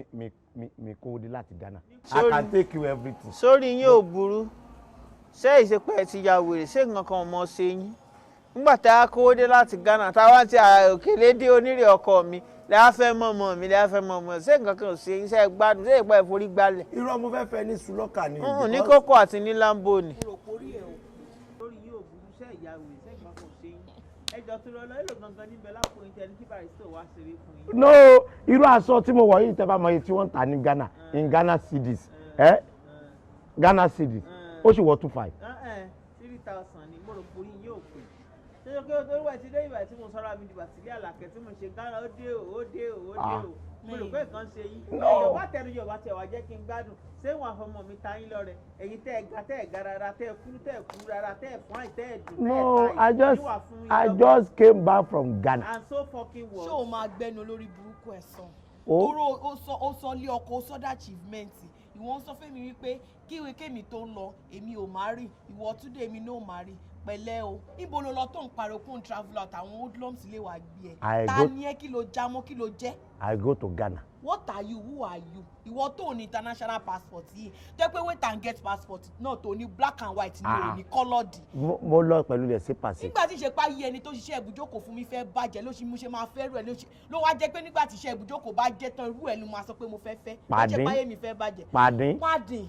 [SPEAKER 17] mi kó dé láti Ghana. I can take you everything.
[SPEAKER 6] Sórí yín ò burú. Ṣé ìṣepẹ́ ẹ ti ya wèrè? Ṣé nǹkan kan ò mọ ṣe yín nígbà tá a kówó dé láti Ghana, tá a wá ti òkèlédé onírè ọkọ mi lẹ́ á fẹ́ mọ̀ mọ̀ mi lẹ́ á fẹ́ mọ̀ mọ̀? Ṣé nǹkan kan ò ṣe yín? Ṣé ẹ gbádùn? Ṣé ìpẹ́ ìforí gbálẹ̀?
[SPEAKER 17] Irọ́, mo fẹ́ fẹ́ ní Sulọ́kà ni.
[SPEAKER 6] Ní kókó àti ní Lambo ni. Lórí yín ò burú. Ṣé ìyá wèrè? Ṣé nǹkan kan ò ṣe yín? Ẹjọ́ tó lọ lọ èlò gangan níbẹ̀ lápò yín tẹ́lẹ̀ kí Barrister wá ṣeré fún yín.
[SPEAKER 17] No, irú aṣọ tí mo wọ̀ yìí, tẹ́ bá mọ iye tí wọ́n ń tà ní Ghana in Ghana cedis, ẹ Ghana cedis, ó sì wọ 2,500.
[SPEAKER 6] 3,000 ni. Mo rò pé yín yóò pè ṣé pé torí wà tí dé ìgbà tí mo sọ̀rọ̀ mi di bàtílẹ̀ àlàkẹ́ tí mo ṣe Ghana, ó dé o, ó dé o, ó dé o. Mo rò pé nǹkan ṣe yín.
[SPEAKER 17] No.
[SPEAKER 6] Ẹ̀yọ̀ bá tẹnu Yorùbá tẹ̀ wá jẹ́ kí n gbádùn. Ṣé wọn àfọmọ mi ta yín lọ́rẹ? Ẹ̀yin tẹ́ ẹ ga, tẹ́ ẹ ga rárá, tẹ́ ẹ kúrú, tẹ́ ẹ kúrú rárá, tẹ́ ẹ fún àì tẹ́ ẹ dùn, tẹ́ ẹ
[SPEAKER 17] No,
[SPEAKER 6] ta
[SPEAKER 17] I just I just came back from Ghana.
[SPEAKER 6] And so fucking what?
[SPEAKER 5] Ṣé o máa gbẹnu lórí burúkú ẹ̀ sàn?
[SPEAKER 17] Ó.
[SPEAKER 5] Tóró ó sọ lé ọkọ, ó sọ dá achievement. Ìwọ ń sọ fẹ́mi wípé kíwe kémi tó ń lọ, èmi ò má rí ìwọ túndé, èmi náà ò má rí. Pẹ̀lẹ́ o, níbo ló lọ tó ń pariwo kó ń travel out? Àwọn hoodlums lè wá gbé ẹ. Ta ni ẹ? Kí ló já mọ́? Kí ló jẹ́?
[SPEAKER 17] I go to Ghana.
[SPEAKER 5] What are you? Who are you? Ìwọ tó ní international passport yìí, tó pé wait and get passport náà tó ní black and white ní
[SPEAKER 17] Ah.
[SPEAKER 5] òní coloured.
[SPEAKER 17] Mo lọ pẹ̀lú laissez-passer.
[SPEAKER 5] Nígbà tí ìṣe pa yí ẹni tó ṣiṣẹ́ ibùjókòó fún mi fẹ́ bàjẹ́ ló ṣe mú ṣe máa fẹ́ rú ẹ ló wá jẹ́ pé nígbà tí iṣẹ́ ibùjókòó bá jẹ́ tán, irú ẹ ló máa sọ pé mo fẹ́ fẹ́. Ló jẹ́
[SPEAKER 17] Pàdín.
[SPEAKER 5] páyé mi fẹ́ bàjẹ́.
[SPEAKER 17] Pàdín.
[SPEAKER 5] Pàdín.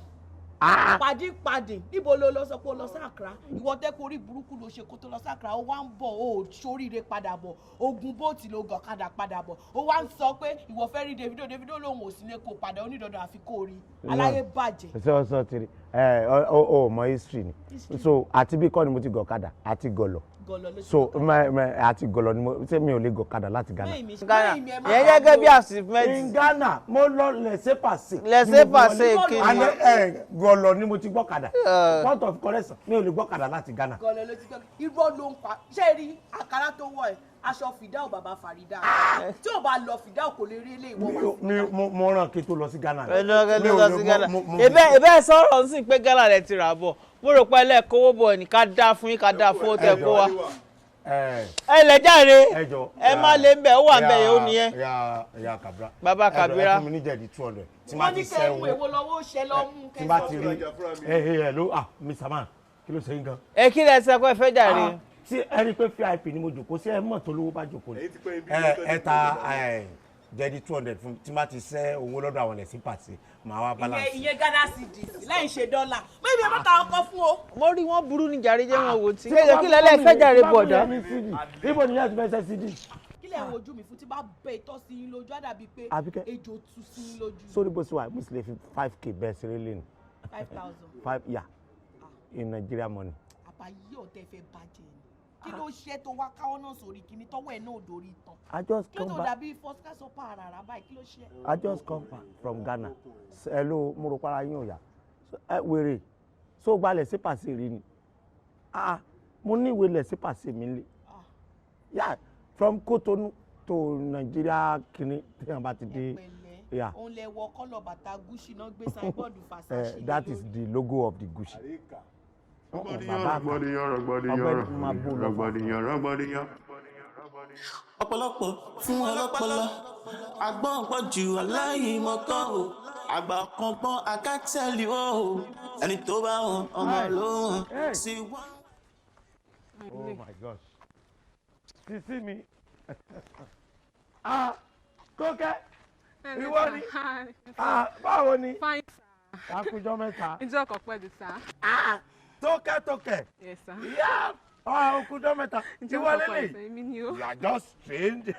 [SPEAKER 17] Ah.
[SPEAKER 5] Pàdín, pàdín. Níbo ló lọ sọ pé ó lọ sí Accra? Ìwọ tẹ́ pé orí burúkú ló ṣe kó tó lọ sí Accra, ó wá ń bọ̀, ó ṣoríire padà bọ̀, ogun bóòtì ló gọ̀kadà padà bọ̀. Ó wá ń sọ pé ìwọ fẹ́ rí Davido. Davido lòun ò sí lé kó padà onídọ̀dọ̀ àfi kó rí aláyé bàjẹ́.
[SPEAKER 17] Sọ sọ tiri ẹ ọ mọ history ni. So àti bí kọ́ ni mo ti gọ̀kadà àti gọ̀lọ̀.
[SPEAKER 5] Gọ̀lọ̀ ló ti.
[SPEAKER 17] So àti gọ̀lọ̀ ni mo ṣé mi ò lè gọ̀kadà láti Ghana.
[SPEAKER 6] Ghana yẹn gẹ́gẹ́ bí achievement.
[SPEAKER 17] In Ghana, mo lọ laissez-passer.
[SPEAKER 6] Laissez-passer kí ni?
[SPEAKER 17] And ẹ gọ̀lọ̀ ni mo ti gbọ́kadà. Point of correction, mi ò lè gbọ́kadà láti Ghana.
[SPEAKER 5] Gọlọ ló ti gbọ́. Irọ́ ló ń pa. Ṣé rí àkàrà tó wọ̀ ẹ́, aṣọ fìdáù bàbá Fàrídà, tí ò bá lọ fìdáù kò lè rí ilé ìwọ wá.
[SPEAKER 17] Mi mo ràn kí n tó lọ sí Ghana.
[SPEAKER 6] Ẹnu ọ̀gá
[SPEAKER 17] Mi
[SPEAKER 6] tó
[SPEAKER 17] ò
[SPEAKER 6] lọ
[SPEAKER 17] lè
[SPEAKER 6] sí Ghana. Ebe sọ̀rọ̀ ń sìn pé Ghana rẹ̀ ti rà bọ̀. Mo rò pé ẹlẹ́ẹ̀kówó bọ̀ ní ká dá fún yín, ká dá fún ó tẹ kó wa. Ẹ lẹ jáde, ẹ má lé ń bẹ̀, ó wà ń bẹ̀ yẹn, ó nìyẹn.
[SPEAKER 17] Ya Kabira.
[SPEAKER 6] Bàbá
[SPEAKER 17] Ẹ jọ̀ọ́,
[SPEAKER 6] Kabira.
[SPEAKER 17] ẹ fún mi ní jẹ̀dí 200. Tí má
[SPEAKER 5] Wọ́n
[SPEAKER 17] ti
[SPEAKER 5] ní kẹ́ ẹ mú
[SPEAKER 17] sẹ́wọ́.
[SPEAKER 5] èwo lọ́wọ́ ó ṣẹ lọ́ mú.
[SPEAKER 17] Tí bá ti rí ẹ ẹ ẹ ló, ah, Mr. Man, kí ló ṣe yín gan?
[SPEAKER 6] Ẹ kí lẹ sẹ pé ẹ fẹ́ jàre?
[SPEAKER 17] Tí ẹ rí i pé VIP ni mo jòkó sí, ẹ mọ̀ tó lówó bá jòkó ni. Ẹ ta ẹ jẹ̀dí 200 fún mi, tí má ti sẹ́ owó lọ́dọ̀ àwọn laissez-passer, màá wá balance.
[SPEAKER 5] Ìyẹn Ghana cedis láì ṣe dọ́là, mẹ́bí ẹ má ta ọkọ fún o.
[SPEAKER 6] Mo rí wọn burú ní jàre, jẹ́ wọn wò tí.
[SPEAKER 17] Tí
[SPEAKER 6] Kí lẹ lẹ fẹ́ jàre bọ̀dá?
[SPEAKER 17] Ibo ni yẹn ti fẹ́ sẹ́ CD?
[SPEAKER 5] Kí lẹ̀ ń wojú mi fún? Tí bá bẹ ìtọ́ sí yín lójú, á dàbí pé
[SPEAKER 17] Àbíkẹ́.
[SPEAKER 5] ejò tú sí yín lójú.
[SPEAKER 17] Sórí bó ṣe wà, mo sì lè fi 5K bẹ́ẹ̀ ṣeré lẹ́nu.
[SPEAKER 5] 5,000?
[SPEAKER 17] Five, yeah, in Nigeria money.
[SPEAKER 5] bá yí ọ̀tẹ̀ fẹ́ bàjẹ́ ni? Kí ló ṣe tó wá káwọ́ náà sórí kíní tọ́wọ́ ẹ̀ náà dórí tán?
[SPEAKER 17] I just
[SPEAKER 5] Kí ló
[SPEAKER 17] come
[SPEAKER 5] tó
[SPEAKER 17] back.
[SPEAKER 5] dàbí first class upper àràrà báyìí? Kí ló ṣe?
[SPEAKER 17] I just come back from Ghana. Hello, mo rò para yín ò yá. Ẹ wèrè, so gbalẹ̀ sí pàṣẹ rí ni. Ah, mo ní ìwé lẹ̀ sí pàṣẹ mi lé. Yeah, from Cotonou to Nigeria kini téèyàn bá ti dé. Yeah.
[SPEAKER 5] Òun lẹ wọ kọ́lọ̀ bàtà Gucci náà gbé signboard Versace.
[SPEAKER 17] That is the logo of the Gucci. Bàbá kan,
[SPEAKER 2] Rọ̀gbọ̀dìyàn,
[SPEAKER 17] ọ̀gbẹ́ni máa bó lọ fún.
[SPEAKER 2] rọ̀gbọ̀dìyàn, rọ̀gbọ̀dìyàn.
[SPEAKER 1] Ọ̀pọ̀lọpọ̀ fún ọlọ́pọlọ, agbọ́n pọ̀ jù aláìmọ̀kan o, àgbà kan gbọ́n akátẹ́lì o, ẹni tó bá wọn ọmọ ló wọn sí wọn.
[SPEAKER 17] Oh my gosh. Sisi mi. Ah, Tókẹ́, ìwọ ni. Ah, báwo ni?
[SPEAKER 20] Fine, sir.
[SPEAKER 17] Akújọ́ mẹ́ta.
[SPEAKER 20] Ìjọ kan pẹ̀lú, sir.
[SPEAKER 17] Ah, Tókẹ́ Tókẹ́.
[SPEAKER 20] Yes, sir.
[SPEAKER 17] Yeah, ah, okújọ́ mẹ́ta.
[SPEAKER 20] Ìjọ
[SPEAKER 17] Ìwọ
[SPEAKER 20] kan pẹ̀lú,
[SPEAKER 17] lélẹ̀.
[SPEAKER 20] sir. Èmi ni o.
[SPEAKER 17] You are just strange.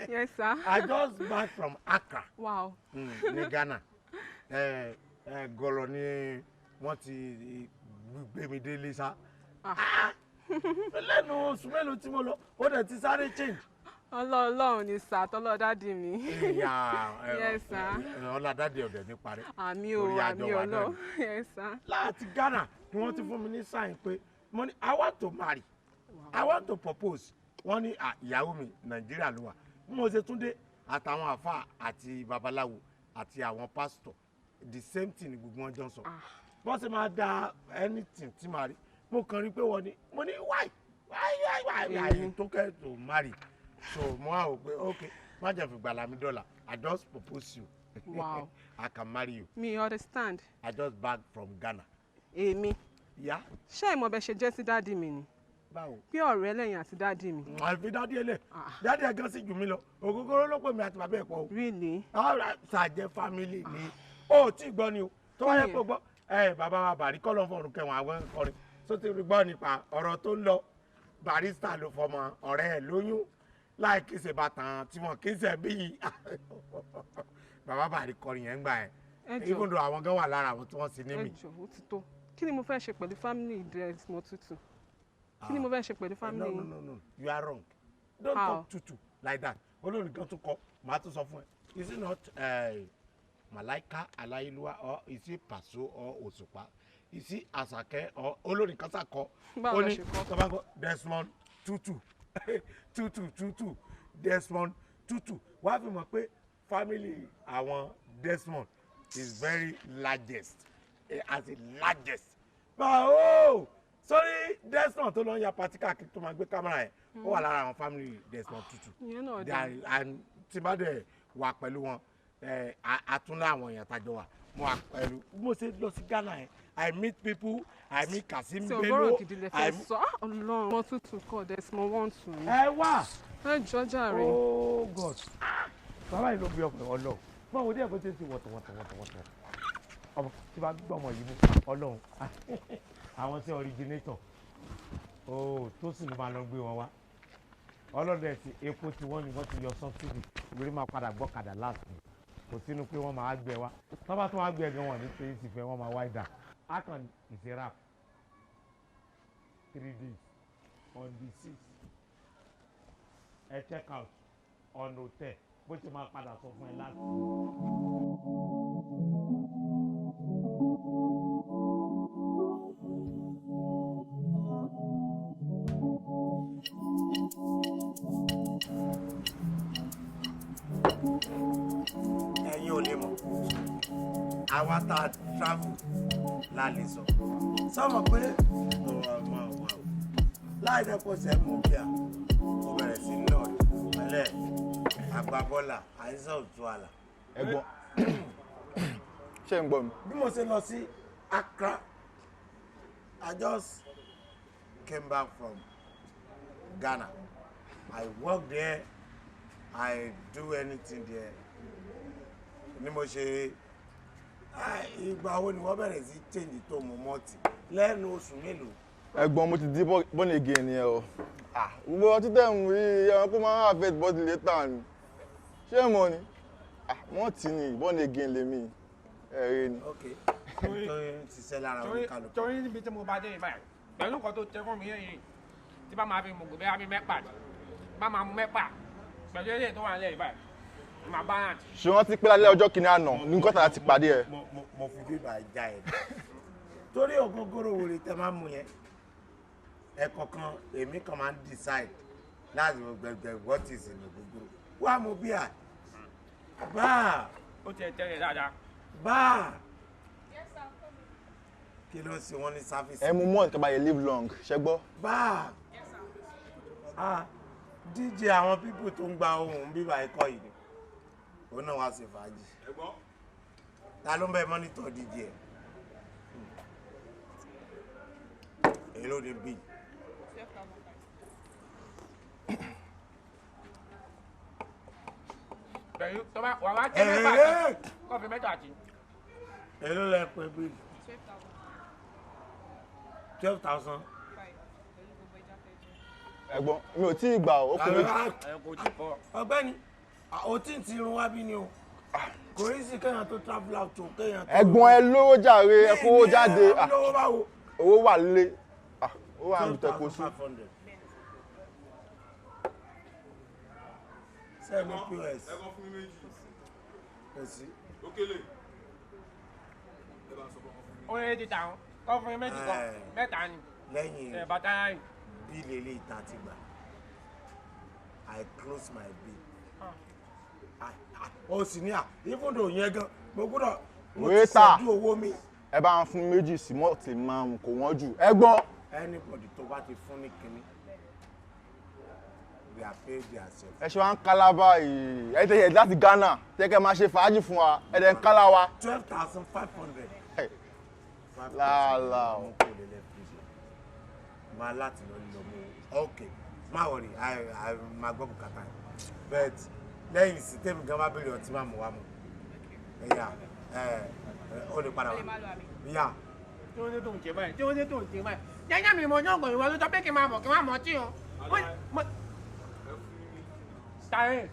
[SPEAKER 20] Yes, sir.
[SPEAKER 17] I just back from Accra.
[SPEAKER 20] Wow.
[SPEAKER 17] Ní Ghana. Gọlọ ni wọ́n ti gbé mi délé sá. Lẹ́nu oṣù mélòó tí mo lọ, ó dẹ̀ ti sáré change.
[SPEAKER 20] Ọlọ́run ni sir, tọ́lọ́ dádì mi.
[SPEAKER 17] Ìyá
[SPEAKER 20] Yes, sir.
[SPEAKER 17] ọlá dádì ọ̀dẹ̀ ní parí.
[SPEAKER 20] Àmì o,
[SPEAKER 17] Orí àjọ
[SPEAKER 20] àmì
[SPEAKER 17] wa náà
[SPEAKER 20] Ọlọ́run.
[SPEAKER 17] ni.
[SPEAKER 20] Yes, sir.
[SPEAKER 17] Láti Ghana ni wọ́n ti fún mi ní sign pé mo ní I want to marry, I want to propose. Wọ́n ní "Ah, ìyàwó mi Nàìjíríà ló wà. Bí mo ṣe tún dé àtàwọn àfáà àti babaláwo àti àwọn pásítọ̀, the same thing ni gbogbo wọn jọ ń sọ. Bọ́n ṣe máa da anything tí màá rí. Mo kàn rí pé wọ́n ní mo ní why why why why why Tókẹ́ to marry. So mo wá wò pé okay, má jẹ́ fi gbàlà mi dọ́là, I just propose you.
[SPEAKER 20] Wow.
[SPEAKER 17] I can marry you.
[SPEAKER 20] Mi understand.
[SPEAKER 17] I just back from Ghana.
[SPEAKER 20] Èmi.
[SPEAKER 17] Yeah.
[SPEAKER 20] Ṣé ìmọ̀ bẹ ṣe jẹ́ sí dádì mi ni?
[SPEAKER 17] Báwo?
[SPEAKER 20] Bí ọ̀rẹ́ lẹ́yìn àti dádì mi.
[SPEAKER 17] Àfi dádì ẹ lẹ. Dádì ẹ gan sì jù mí lọ. Ògógóró ló pè mí àti bàbá ẹ pọ̀ o.
[SPEAKER 20] Really?
[SPEAKER 17] Ọ̀rọ̀ ṣàjẹ́ family ni. O ò tí ì gbọ́ ni o. Tó bá yẹ kó gbọ́. Ẹ bàbá wa Bàrí kọ́ ló ń fọ̀rùn kẹwọn àwọn kọrin. Tó ti rí gbọ́ nípa ọ̀rọ̀ tó ń lọ. Barrister ló fọmọ ọ̀rẹ́ ẹ̀ lóyún. Láì kí ṣe bàtàn tí wọn kì í ṣe bí. Bàbá Bàrí kọrin yẹn ń gbà ẹ̀.
[SPEAKER 20] Ẹ jọ̀ọ́.
[SPEAKER 17] Even though àwọn gan wà lára àwọn tí wọ́n sì ní
[SPEAKER 20] Ẹ
[SPEAKER 17] mi.
[SPEAKER 20] jọ̀ọ́, ó ti tó. Kí ni mo fẹ́ ṣe pẹ̀lú family Desmond Tutu? Kí ni mo fẹ́ ṣe pẹ̀lú family
[SPEAKER 17] No,
[SPEAKER 20] yín?
[SPEAKER 17] no, no, no. You are wrong. Don't
[SPEAKER 20] How?
[SPEAKER 17] talk tutu like that. Olórin kan tún kọ, màá tún sọ fún ẹ. Is it not Malaika Aláyélúwà or is it Paso or Òṣùpá? Is it Àṣàkẹ́ or olórin kan sàkọ?
[SPEAKER 20] Báwo
[SPEAKER 17] Ó
[SPEAKER 20] la
[SPEAKER 17] ní
[SPEAKER 20] ṣe kọ?
[SPEAKER 17] tó bá gbọ́ Desmond Tutu Tutu Tutu Desmond Tutu. Wàá fi mọ̀ pé family àwọn Desmond is very largest, as in largest. Báwo sórí Desmond tó lọ ń ya pati káàkiri tó máa gbé kámẹ́rà yẹn, ó wà lára àwọn family Desmond Tutu.
[SPEAKER 20] Ìyẹn náà
[SPEAKER 17] They
[SPEAKER 20] dáa.
[SPEAKER 17] are- and tí bá dẹ̀ wà pẹ̀lú wọn, àtúndà àwọn èèyàn tàjọ wà, mo wà pẹ̀lú. Bí mo ṣe lọ sí Ghana yẹn, I meet people, I meet Kasim
[SPEAKER 20] Tí
[SPEAKER 17] Bello.
[SPEAKER 20] ọgọ́rọ̀ gidi lẹ fẹ́
[SPEAKER 17] I
[SPEAKER 20] sọ. Ah, Ọlọ́run. Mo tútù kọ́ Desmond one two.
[SPEAKER 17] Ẹ wá.
[SPEAKER 20] Ẹ jọ̀ọ́ jàre.
[SPEAKER 17] Oh God. Bàbá yìí ló bí ọkùnrin Ọlọ́run. Báwo díẹ̀ bó ṣe ń ṣe wọ̀tọ̀ wọ̀tọ̀ wọ̀tọ̀ wọ̀tọ̀. Ọmọ tí bá gbọ́ ọmọ yìí mú Ọlọ́run. Àwọn tí originator. Oh, tó sì ló máa lọ gbé wọn wá. Ọlọ́dẹ ti epo tí wọ́n ní wọ́n ti yọ subsidy. Lórí máa padà gbọ́kadà last ni. Kò sínú pé wọ́n máa gbẹ wá. Tọ́ bá tún wá gbẹ gan wọn ní pé ìsìnfẹ́ wọ́n máa wá ìdá. Akàn is a wrap. 3 days on the 6th. Ẹ check out on hotel bó ṣe máa padà sọ fún ẹ láti. Ẹ̀yin ò lè mọ̀, àwa tá a travel la lè sọ sọmọ pé ọ̀rọ̀ ọmọ ọmọ láì dẹ́kun sẹ́ mú bíà ó bẹ̀rẹ̀ sí ní ọ̀rẹ́ pẹ̀lẹ́ àgbàbọ́là àìsàn òtún àlà.
[SPEAKER 16] Ẹ̀gbọ́n, ṣé ń gbọ́ mi?
[SPEAKER 17] Bí mo ṣe lọ sí Accra, I just came back from Ghana. I work there, I do anything there. Ni mo ṣe ìgbà wo ni wọ́n bẹ̀rẹ̀ sí change tó mu mọ́ọ̀tì lẹ́nu oṣù mélòó?
[SPEAKER 16] Ẹ̀gbọ́n, mo ti di born again yẹn o. Ah, gbogbo ọtí tẹ̀ ń rí ẹranko máa ń affect body later ni. Ṣé ẹ mọ̀ ni? Ah, mọ́ọ̀tì ni, born again lèmi. Ẹ̀rẹ́ ni.
[SPEAKER 17] Ok, tó ń ṣiṣẹ́ lára oníkálukú.
[SPEAKER 11] Torí níbi tí mo bá dé báyìí, Pẹ̀lú nǹkan tó tẹ fún mi yẹn, tí bá máa fi mùgùn bẹ́ẹ̀ bí mẹ́pà, bá máa mú mẹ́pà pẹ̀lú eléyìí tó wà nílẹ̀ báyìí, màá balance.
[SPEAKER 16] Ṣé wọ́n ti pé lálẹ́ ọjọ́ kìíní àná ní gọ́tà láti pàdé ẹ?
[SPEAKER 9] Mo fi bíbà já ẹ torí ògógóró wèrè tẹ máa ń mu yẹn. Ẹ̀kọ̀ọ̀kan èmi kan máa ń decide láti mọ gbẹgbẹ what is in ògógóró. Wá mu bíà báà.
[SPEAKER 11] Ó tiẹ̀ tẹ́lẹ̀ dáadáa.
[SPEAKER 9] Báà kí ló ń ṣe wọ́n ní sáfíìsì.
[SPEAKER 16] Ẹ mu malt kẹ́ bá yẹ live long, ṣẹ gbọ́?
[SPEAKER 9] Báà, ah, DJ àwọn people tó ń gba ohun bíbá ikọ̀ yìí ni òun náà wá ṣe fàájì. Ta ló ń bẹ monitor DJ ẹ̀? Èló ni bill?
[SPEAKER 11] Pẹ̀lú tó bá wà wá jẹ́ mẹ́fà àti kọ́fí mẹ́ta àti.
[SPEAKER 9] Èló lẹ pé bill? 12,000.
[SPEAKER 16] Ẹ̀gbọ́n, mi ò tí ì gbà ó kú méjì.
[SPEAKER 9] Ọ̀gbẹ́ni, o tí ń ti irun wá bí ni o. Kò rí sí kéèyàn tó travel out o, kéèyàn tó.
[SPEAKER 16] Ẹ̀gbọ́n, ẹ lówó jàre, ẹ kówó jáde.
[SPEAKER 9] Ẹ lówó báwo?
[SPEAKER 16] Owó wà lé. Owó wà níbi tẹ́ kó sí.
[SPEAKER 9] 12,500. Sẹ́ẹ̀mù POS.
[SPEAKER 13] Ẹ̀gbọ́n, fún mi méjì.
[SPEAKER 9] Kò sí.
[SPEAKER 13] Okele. Ẹ bá sọ fún mi.
[SPEAKER 11] Ó yẹ ti tà wọn, kọ́fí méjì kọ́ mẹ́ta ni.
[SPEAKER 9] Lẹ́yìn
[SPEAKER 11] Ẹ̀ bàtà yìí.
[SPEAKER 9] bíìlì eléyìí tá a ti gbà, I close my bill. O sì ní à, even though yẹn gan, mo gbọ́dọ̀ mo ti
[SPEAKER 16] Waiter.
[SPEAKER 9] ṣẹ́jú owó mi.
[SPEAKER 16] Ẹ bá ń fún méjì sí malt máa ń kò wọ́n jù. Ẹ̀gbọ́n.
[SPEAKER 9] Anybody tó bá ti fún ní kinní, they are paid their self.
[SPEAKER 16] Ẹ ṣe wá ń kálá báyìí. Ẹ tẹ̀yẹ̀ láti Ghana, tẹ́ kẹ́ máa ṣe fàájì fún wa, ẹ dẹ̀ ń kálá wa.
[SPEAKER 9] 12,500.
[SPEAKER 16] Láàlá o.
[SPEAKER 9] Máa láti lọ lọ mú o. Ok, má worry, I máa gbọ́ bùkátà yẹn. But lẹ́yìn sí tèmi gan bá béèrè ọtí máa mú wa mú. Ẹ̀yà ẹ̀ ó lè padà wá. Ìyá.
[SPEAKER 11] Tí wọ́n dé tó ń jẹ báyìí, tí wọ́n dé tó ń jẹ báyìí. Jẹ́jẹ́ mi mo ní ọ̀gbọ̀n ìwọ ló sọ pé kí n máa bọ̀ kí n máa mọ̀ tí o. Tàyè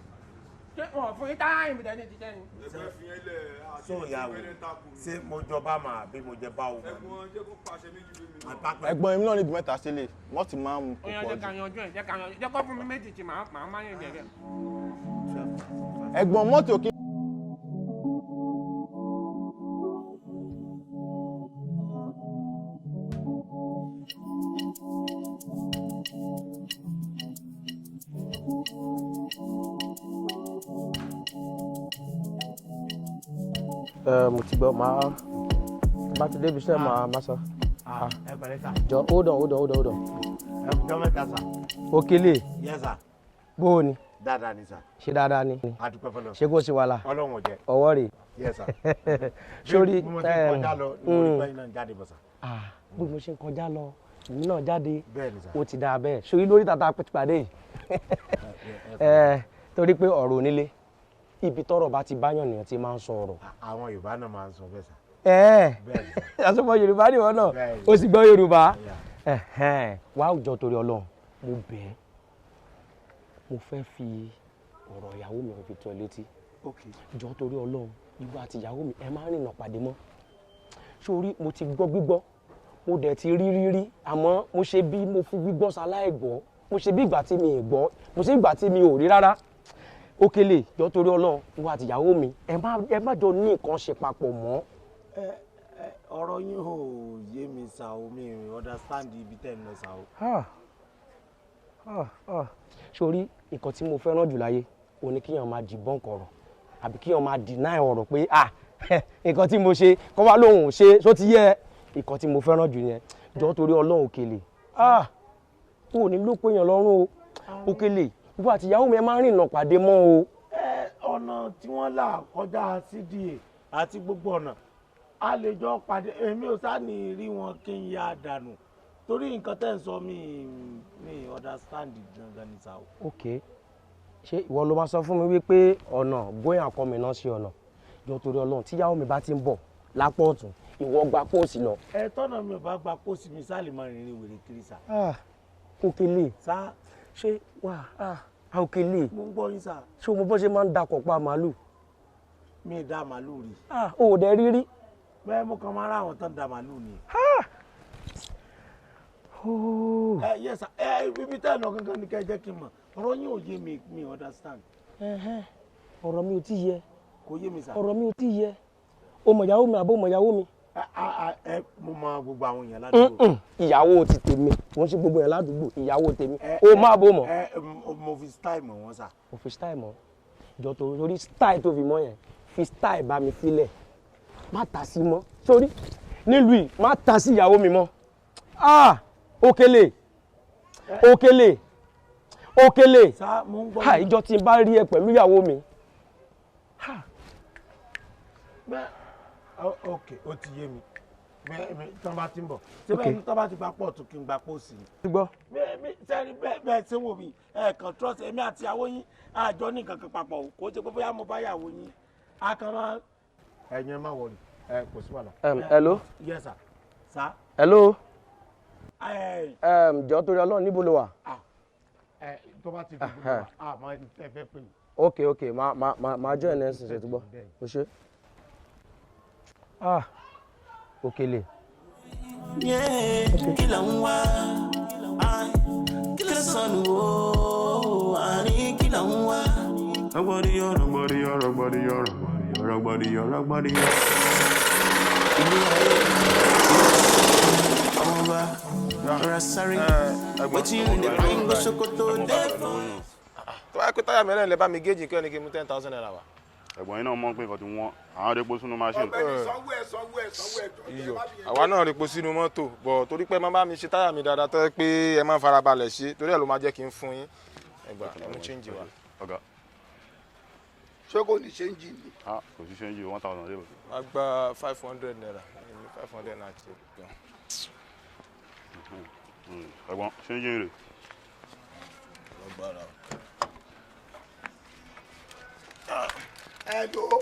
[SPEAKER 11] ṣé wọn ò fún yín táyà ìbùdó ní ti jẹ́ ni.
[SPEAKER 13] Ẹ̀gbọ́n, fi yẹn lẹ̀.
[SPEAKER 9] So ìyàwó, ṣé mo jọba mà àbí mo jẹ báwo?
[SPEAKER 13] Ẹ̀gbọ́n, jẹ́ kó pàṣẹ méjì fún mi.
[SPEAKER 16] Ẹ̀gbọ́n, èmi náà ní ibi mẹ́ta sílé, malt máa ń
[SPEAKER 11] Ó
[SPEAKER 16] kò
[SPEAKER 11] yá,
[SPEAKER 16] pọ̀
[SPEAKER 11] jẹ́ ká
[SPEAKER 16] jù.
[SPEAKER 11] yanjú ẹ̀, jẹ́ ká yanjú, jẹ́ kó fún mi méjì tí màá máa yẹn jẹ bẹ́ẹ̀.
[SPEAKER 16] Ẹ̀gbọ́n, malt ò kí.
[SPEAKER 21] Ẹ mo ti gbọ́, màá bá ti débi iṣẹ́, màá sọ.
[SPEAKER 9] Ẹ pẹ̀lẹ́ sà.
[SPEAKER 21] Jọ, hold on, hold on, hold on, hold on.
[SPEAKER 9] Ẹ jọ mẹ́ta sà.
[SPEAKER 21] Okele.
[SPEAKER 9] Yes sà.
[SPEAKER 21] Bó o ni?
[SPEAKER 9] Dáadáa ni sà.
[SPEAKER 21] Ṣé dáadáa ni?
[SPEAKER 9] A dúpẹ́ fọlọ́.
[SPEAKER 21] Ṣé kò sí wàhálà?
[SPEAKER 9] Ọlọ́run ò jẹ́.
[SPEAKER 21] Ọwọ́ rè.
[SPEAKER 9] Yes sà.
[SPEAKER 21] Sórí
[SPEAKER 9] Bí mo ti ń kọjá lọ ni mo rí pé iná ń jáde bọ̀ sà.
[SPEAKER 21] Ah, bí mo ṣe ń kọjá lọ, èmi náà jáde.
[SPEAKER 9] Bẹ́ẹ̀ ni sà.
[SPEAKER 21] Ó ti dáa bẹ́ẹ̀. Sórí lórí tata pàdé yìí. Ẹ torí pé ọ̀rọ̀ onílé, ibi tọ́rọ̀ bá ti báyàn nìyẹn ti máa ń sọ ọ̀rọ̀.
[SPEAKER 9] Àwọn Yorùbá náà máa ń sọ bẹ́ẹ̀ sà.
[SPEAKER 21] Ẹ
[SPEAKER 9] Bẹ́ẹ̀ ni.
[SPEAKER 21] àsopọ̀ Yorùbá ni wọ́n náà,
[SPEAKER 9] Bẹ́ẹ̀ ni.
[SPEAKER 21] ó sì gbọ́ Yorùbá. Wá àwùjọ, torí Ọlọ́run, mo bẹ̀ ẹ́, mo fẹ́ fi ọ̀rọ̀ ìyàwó mi fi tó ẹ létí. Jọ, torí Ọlọ́run, ìwọ àti ìyàwó mi, ẹ má rìnà pàdé mọ́. Sórí mo ti gbọ́ gbígbọ́, mo dẹ̀ ti rí rírí, àmọ́ mo ṣe bí mo fi gbígbọ́ ṣaláì gbọ́, mo ṣe bí ìgbà tí mi ì gbọ́, mo ṣe bí ìgbà tí mi ò rí rárá. Okele, jọ, torí Ọlọ́run, ìwọ àti ìyàwó mi, ẹ má jọ ní nǹkan ṣe papọ̀ mọ́.
[SPEAKER 9] Ẹ ẹ ọ̀rọ̀ yín ò yé mi sà o, mi ò understand ibi tẹ́ ń lọ sà o.
[SPEAKER 21] Ah. Ah, ah. Sórí nǹkan tí mo fẹ́ràn jù láyé òun ni kíyàn máa debunk ọ̀rọ̀ àbí kíyàn máa deny ọ̀rọ̀ pé ah, nǹkan tí mo ṣe kọ́ wá lóhùn ò ṣe só ti yẹ. Nǹkan tí mo fẹ́ràn jù yẹn. Jọ, torí Ọlọ́run, Òkèlè, ah, o ò ní lóko èèyàn lọ́rùn o. Òkèlè, ìwọ àti ìyàwó mi, ẹ máa ń rìnà pàdé mọ́ o.
[SPEAKER 9] Ẹ ọ̀nà tí wọ́n là kọjá CDA àti gbogbo ọ̀nà a lè jọ pàdé, èmi ò sá ní rí wọn kí n ya dànù torí nǹkan tẹ́ ń sọ mi understand gangan ni sà o.
[SPEAKER 21] Ok, ṣé ìwọ ló máa sọ fún mi wípé ọ̀nà bóyá nǹkan mi náà ṣe ọ̀nà? Jọ, torí Ọlọ́run, tíyàwó mi bá ti ń bọ̀ lápò ọ̀tún, ìwọ gba póòsì lọ.
[SPEAKER 9] Ẹ tọ́nà mi ò bá gba pósí mi sáà lè máa rìnrìn wèrè kiri sà.
[SPEAKER 21] Ah, Òkèlè.
[SPEAKER 9] Sá.
[SPEAKER 21] Ṣé wà á Òkèlè?
[SPEAKER 9] Mo ń gbọ́ yín sà.
[SPEAKER 21] Ṣé o mọ bó ṣe máa ń dakọ̀ pa màálù?
[SPEAKER 9] Mi ì dá màálù rí.
[SPEAKER 21] Ah, o ò dẹ̀ rí rí.
[SPEAKER 9] Bẹ́ẹ̀, mo kàn máa rá àwọn tán da màálù ni.
[SPEAKER 14] Ẹ yes sir, ẹ ibi tẹ́ ẹ lọ gangan ni kẹ́ ẹ jẹ́ kí n mọ̀. Ọ̀rọ̀ yín ò yé mi, mi understand.
[SPEAKER 21] Ọ̀rọ̀ mi ò tí yẹ.
[SPEAKER 14] Kò yé mi sir.
[SPEAKER 21] Ọ̀rọ̀ mi ò tí yẹ. O mọ̀ ìyàwó mi àbó mọ̀ ìyàwó mi?
[SPEAKER 14] Ẹ mo mọ gbogbo àwọn èèyàn ládùúgbò.
[SPEAKER 21] Ìyàwó ti tèmi, mo ń ṣe gbogbo èèyàn ládùúgbò, ìyàwó tèmi. O máa bó mọ̀.
[SPEAKER 14] Ẹ mo fi style mọ̀ wọ́n sà.
[SPEAKER 21] O fi style mọ̀. Jọ torí style tó fi mọ̀ yẹn, fi style bá mi sílẹ̀. Má ta sí mọ́. Sórí nílùú yìí, má ta sí ìyàwó mi mọ́. Ah! Òkèlè! Òkèlè! Òkèlè!
[SPEAKER 14] Sá mo ń gbọ́.
[SPEAKER 21] Ha! Ìjọ tí n bá rí ẹ pẹ̀lú ìyàwó mi.
[SPEAKER 14] Bẹ́ẹ̀ ok, ó ti yé mi. Bẹ́ẹ̀ mi tán bá ti ń bọ̀. Ṣé bẹ́ẹ̀ ni tán bá ti gba pọ̀ tó kí n gba pọ̀ sí i?
[SPEAKER 21] Gbọ́.
[SPEAKER 14] Bẹ́ẹ̀ mi sẹ́ni bẹ́ẹ̀ bẹ́ẹ̀ ṣé wò mí, ẹ kàn trust èmi àti ìyàwó yín, àjọ ní nǹkan kan papọ̀ o. Kò ṣe pé bóyá mo bá ìyàwó yín, a kàn máa. Ẹ̀yin ẹ má wọrí, ẹ kò sí wàhálà.
[SPEAKER 21] Hello?
[SPEAKER 14] Yes sir. Sir.
[SPEAKER 21] Hello? Jọ̀ọ́ torí Ọlọ́run, níbo lo wà?
[SPEAKER 14] Ẹ tó bá ti di gbogbo wa, a máa ń tẹ́ fẹ́ pè mí.
[SPEAKER 21] Ok ok, ma join ẹ ṣe tó gbọ́. O ṣe. Ah! Òkèlè.
[SPEAKER 1] Kí là ń wá? Kí ló sọnù o? Àní kí là ń wá?
[SPEAKER 2] Rọ̀gbọ̀dìyàn, rọ̀gbọ̀dìyàn, rọ̀gbọ̀dìyàn, rọ̀gbọ̀dìyàn, rọ̀gbọ̀dìyàn.
[SPEAKER 1] Ilé ayé, ọmọọba, rọra sáré. Wetin you dey bring go Sokoto dey for.
[SPEAKER 22] Tó bá yẹ pé táyà mẹ́rin lè bá mi géèjì kí ẹni kí n mú ₦10,000 wá.
[SPEAKER 2] Ẹ̀gbọ́n yín náà mọ̀ pé nǹkan ti wọ́n, àwọn adepo sínú machine.
[SPEAKER 9] Sanwó ẹ, sanwó ẹ, sanwó ẹ jọ.
[SPEAKER 22] Iyọ̀ àwa náà repo sínú mọ́tò bọ̀ torí pé ẹ máa bá mi ṣe táyà mi dáadáa tó yẹ pé ẹ máa ń farabalẹ̀ ṣe torí ẹ̀ ló máa jẹ́ kí n fún yín. Ẹ gbà, ẹ mú change wá.
[SPEAKER 2] Ọ̀gá.
[SPEAKER 9] Ṣé kò ní change ni?
[SPEAKER 2] Ah, kò sí change, 1,000 lébò.
[SPEAKER 22] Wàá gba ₦500, ₦500 ṣe gan.
[SPEAKER 2] Ẹ̀gbọ́n, change rè.
[SPEAKER 22] Lọ́gbàrà.
[SPEAKER 9] Ẹ lò ó,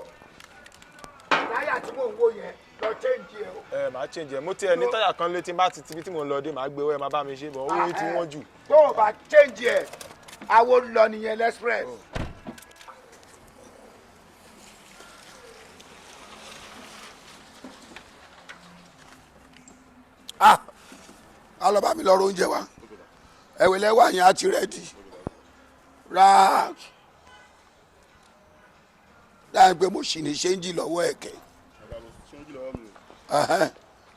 [SPEAKER 9] táyà tí mò ń wò yẹn, lọ change ẹ o.
[SPEAKER 22] Ẹ máa change ẹ, mo tiẹ̀ ní táyà kan létí bá ti tibi tí mò ń lọ dé, màá gbé owó ẹ máa bá mi ṣe bọ̀, owó yín ti wọ́n jù.
[SPEAKER 9] Tó o bá change ẹ, àwo lọ nìyẹn l'express. Ah, a lọ bá mi lọ ro oúnjẹ wa, ẹ̀wẹ̀lẹ̀ wà yẹn á ti ready. Ra dáa pé mo sì ní change lọ́wọ́ ẹ̀kẹ́.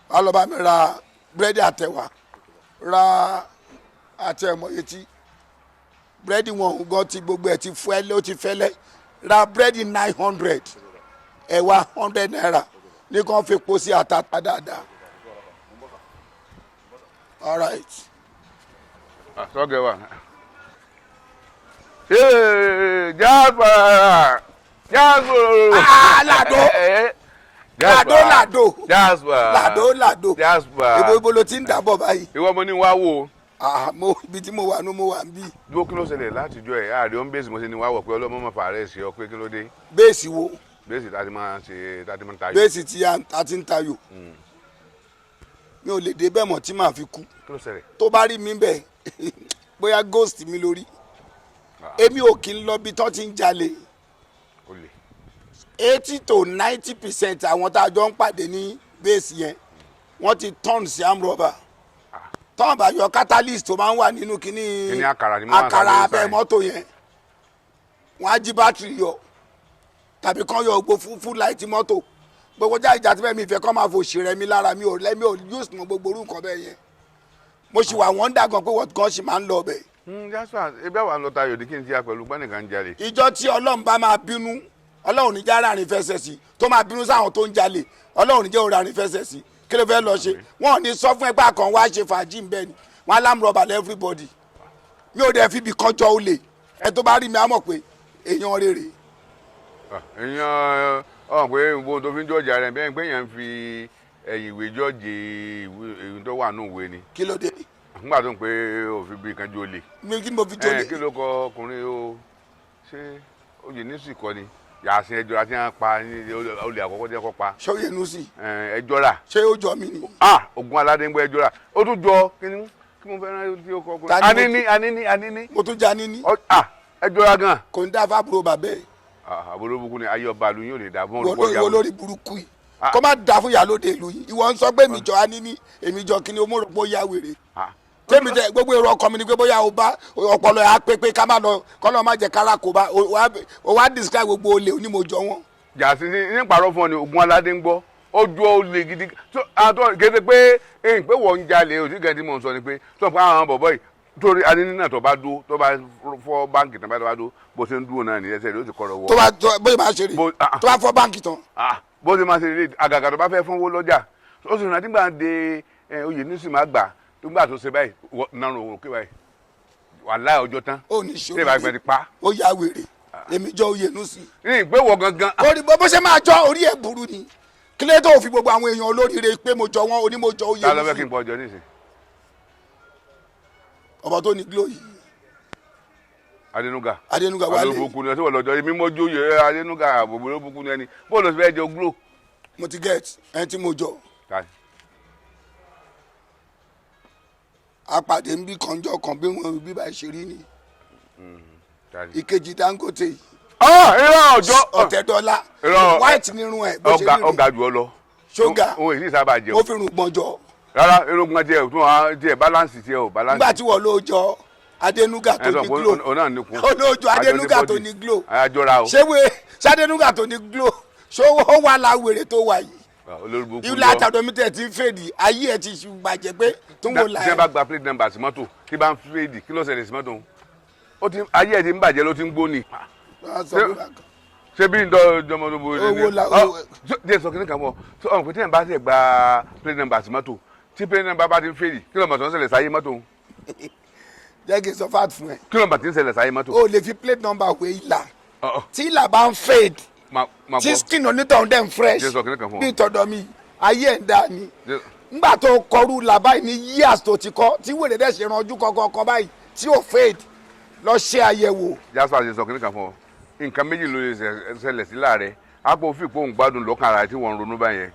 [SPEAKER 9] A lọ bá mi ra búrẹ́dì àtẹ̀wà, ra àtẹ̀mọ́ etí búrẹ́dì wọn ò gan ti gbogbo ẹ̀ ti fẹ́lẹ́, ó ti fẹ́lẹ́. Ra búrẹ́dì 900, ẹ̀wà ₦100 ní kàn fi po sí àtàtà dáadáa. All right.
[SPEAKER 7] Sọ́gẹ̀ wa. Jasper! Jasper!
[SPEAKER 9] Ah, Lado! Lado, Lado!
[SPEAKER 7] Jasper!
[SPEAKER 9] Lado, Lado!
[SPEAKER 7] Jasper!
[SPEAKER 9] Ibo ibo lo ti ń dàbọ̀ báyìí?
[SPEAKER 7] Ìwọ mo ní wá wò.
[SPEAKER 9] Ah, mo ibi tí mo wà ní mo wà ń bí.
[SPEAKER 7] Dúró, kí ló ṣẹlẹ̀ látijọ́ ẹ̀? Ààrẹ ó ń bèsì, mo ṣe ní wá wọ̀ pé ọlọ́mọ máa fà rẹ̀ sí ọ pé kí ló dé?
[SPEAKER 9] Base wo?
[SPEAKER 7] Base tá a ti máa ṣe, tá a ti máa ń tayò.
[SPEAKER 9] Base tí a ti ń tayò. Mi ò lè dé bẹ́ẹ̀ mọ́ tí màá fi kú.
[SPEAKER 7] Kí ló ṣẹlẹ̀?
[SPEAKER 9] Tó bá rí mi bẹ́ẹ̀, bóyá ghost mi lórí. Èmi ò kí ń lọ bí tán ti ń jalè.
[SPEAKER 7] Olè.
[SPEAKER 9] 80 to 90% àwọn tá a jọ ń pàdé ní base yẹn, wọ́n ti turn sí armed robber. Tọ́wọ́n bá yọ catalyst tó máa ń wà nínú kíní
[SPEAKER 7] Kíní àkàrà ni mo máa ń
[SPEAKER 9] àkàrà
[SPEAKER 7] sáré
[SPEAKER 9] abẹ́
[SPEAKER 7] sáyẹn.
[SPEAKER 9] mọ́tò yẹn, wọ́n á jí bátìrì yọ tàbí kán yọ gbogbo fún light mọ́tò gbogbo jáde jáde bẹ́ẹ̀. Mi ìfẹ́ kán máa fò ṣe rẹ mi lára, mi ò lẹ́mi ò use mọ́ gbogbo orú nǹkan bẹ́ẹ̀ yẹn. Mo sì wà wọ́n dà gan pé wọ́n gan sì máa ń lọ bẹ̀.
[SPEAKER 7] Jasper, ebi àwọn lọ tayò ní kí n ti ya pẹ̀lú gbọ́nìkan jalè.
[SPEAKER 9] Ìjọ tí Ọlọ́run bá máa bínú, Ọlọ́run ní já ráàrin fẹsẹ̀ sí, tó máa bínú sáwọn tó ń jalè, Ọlọ́run ní jẹ́ òun ráàrin fẹsẹ̀ sí. Kí ló fẹ́ lọ ṣe? Wọn ò ní sọ fún ẹgbẹ́ kan wá ṣe fàájì ń bẹ́ẹ̀ ni wọn á l'armed robber everybody. Mi ò dẹ̀ fi ibi kan jọ olè. Ẹ tó bá rí mi á mọ̀ pé èèyàn rere.
[SPEAKER 7] Èèyàn ọ̀hún pé gbogbo tó fi ń jọ́ọ̀jì rẹ̀ bẹ́ẹ̀ pé èèyàn ń fi ẹ̀yìn ìwé jọ́ọ̀jì ìwé tó wà nù ìwé ni.
[SPEAKER 9] Kí ló dé?
[SPEAKER 7] Nígbà tó ń pé òfin bí kan jó olè.
[SPEAKER 9] Mi kí ni mo fi jó olè?
[SPEAKER 7] Kí ló kọ ọkùnrin o? Ṣé oyè ní sì kọ́ ni? Yàsín ẹjọ́ àti wọn pa ní olè àkọ́kọ́ tí wọ́n kọ́ pa.
[SPEAKER 9] Ṣé oyè nù sí?
[SPEAKER 7] Ẹjọ́ rà.
[SPEAKER 9] Ṣé ó jọ mi ni?
[SPEAKER 7] Ah, ogun aládé ń gbọ́ ẹjọ́ rà. Ó tún jọ kí ni kí mo fẹ́ràn tí ó kọ ọkùnrin.
[SPEAKER 9] Ta ni mo
[SPEAKER 7] Anini, anini, anini.
[SPEAKER 9] Mo tún jẹ anini.
[SPEAKER 7] Ah, ẹjọ́ rà gan.
[SPEAKER 9] Kò ní dá fábúrò bàbá ẹ̀.
[SPEAKER 7] Àbúrò burúkú ni ayé ọba àlù yóò lè dà fún
[SPEAKER 9] Ìwọ
[SPEAKER 7] olùkọ́
[SPEAKER 9] ìwọ lórí burúkú yìí, kó má da fún ìyálóde ìlú yìí. Ìwọ ń sọ pé èmi jọ anini, èmi jọ kíni, o mọ̀ rò pé ó yá wèrè. Tèmi tẹ gbogbo èrò ọkọ mi ni pé bóyá o bá ọpọlọ ẹ á pé pé ká má lọ kọ́lọ́ má jẹ kára kó bá o wá describe gbogbo olè onímọ̀jọ wọn.
[SPEAKER 7] Jàsí ní parọ́ fún ọ ni Ògún Aládé ń gbọ́ ojú olè gidi àtọ kéde pé ẹ̀yìn pé wọ́n ń jalè òsì gẹ̀ẹ́dì mọ̀ ń sọ ni pé tó ń pa àwọn bọ̀bọ̀ yìí torí anínà tó bá dúró tó bá fọ́ báǹkì tán bá dúró bó ṣe ń dúró náà ní ẹsẹ̀ ló ti kọ̀rọ̀ wọ.
[SPEAKER 9] Tó bá bóyá máa ṣe rí tó bá fọ́ báǹkì tán.
[SPEAKER 7] Bó ṣe máa ṣe rí àgàgà tó bá fẹ́ fúnwó lọ́jà ó sì rántí gbà de oyè nísìnyí máa gbà tó gbà tó ṣe báyìí nárùn òun òkè báyìí wàláhì ọjọ́ tán.
[SPEAKER 9] Ó ní ṣe
[SPEAKER 7] ṣé ìbá gbẹ ti pa.
[SPEAKER 9] Ó yà wèrè èmi jọ oyè nù sí.
[SPEAKER 7] Ní ìgbéwọ̀ gangan.
[SPEAKER 9] Orí bó ṣe máa jọ orí ẹ̀ burú ni kílẹ̀ tó fi gbogbo àwọn èèyàn olóríire pé mo jọ wọn onímọ̀jọ oyè nù sí.
[SPEAKER 7] Ta ló fẹ́ kí n pọ̀ ọjọ́ nísìnyí?
[SPEAKER 9] Ọba tó ní glo yìí.
[SPEAKER 7] Adenuga.
[SPEAKER 9] Adenuga wálé.
[SPEAKER 7] Alóbùkún ni ọtí wọ́n lọ́jọ́ èmi mọ́jú oyè Adenuga àbòbòlóbùkún ni ẹni bó lọ sí fẹ́ jẹ glo.
[SPEAKER 9] Mo ti get ẹni tí mo jọ. Apàdé ń bí kànjọ kan bí wọn bí báyìí ṣe rí ni. Ìkejì Dangote.
[SPEAKER 7] Irọ́ ọjọ́.
[SPEAKER 9] Ọ̀tẹ̀dọ́lá. White nírun ẹ̀ bó ṣe rí rí.
[SPEAKER 7] Ọ̀gá jù ọ lọ.
[SPEAKER 9] Ṣóga.
[SPEAKER 7] Òun èyí sábà jẹun.
[SPEAKER 9] Ó fi rùn gbọ̀njọ.
[SPEAKER 7] Rárá irúgbọ́n tiẹ̀ tún wá tiẹ̀ balance tiẹ̀ o balance.
[SPEAKER 9] Nígbà tí wọ́n ló jọ Adenuga tó ní glo. Ó ló jọ Adenuga tó ní glo.
[SPEAKER 7] Àjọra o.
[SPEAKER 9] Ṣé wo Adenuga tó ní glo ṣé ó wà láwèrè tó wà yìí. Ilé àtàdọ́ mi tẹ̀ ti ń fèdì ayé ẹ̀ ti bàjẹ́ pé tó ń wò láyé.
[SPEAKER 7] Tí wọ́n bá gba plate number sí mọ́tò tí bá ń fèdì kí ló ṣẹlẹ̀ sí mọ́tò ó ti ayé ẹ̀ ti ń bàjẹ́ ló ti ń gbóni. Ṣé bí ndọ́ jọmọdébò
[SPEAKER 9] owó la
[SPEAKER 7] owó. Díẹ̀ sọ kí ní kàn mọ́ ọ̀n pé tí wọ́n bá ṣe gba plate number sí mọ́tò tí plate number bá ti ń fèdì kí ló mọ̀ tó ń ṣẹlẹ̀ sáyé mọ́tò.
[SPEAKER 9] Jẹ́ kí n sọ fat fún ẹ.
[SPEAKER 7] Kí ló mọ̀ tí ń ṣẹlẹ̀ sáyé mọ́tò.
[SPEAKER 9] O lè fi plate number wé ìlà tí ìlà bá ń fade tí skin onítọ̀hún dẹ̀ ń fresh bí tọ̀dọ̀ mi ayé ẹ̀ ń dá ni ngbà tó kọrú là báyìí ní years tó ti kọ́ tí wèrè dẹ̀ ṣe ranjú kankan báyìí tí ò fade lọ ṣe àyẹ̀wò.
[SPEAKER 7] Jasper ṣe sọ kí nìkan fún ọ nǹkan méjì ló lè ṣẹlẹ̀ sí láàrẹ àpò òfin òun gbádùn lọ́kàn ara tí wọ́n ń ronú báyẹn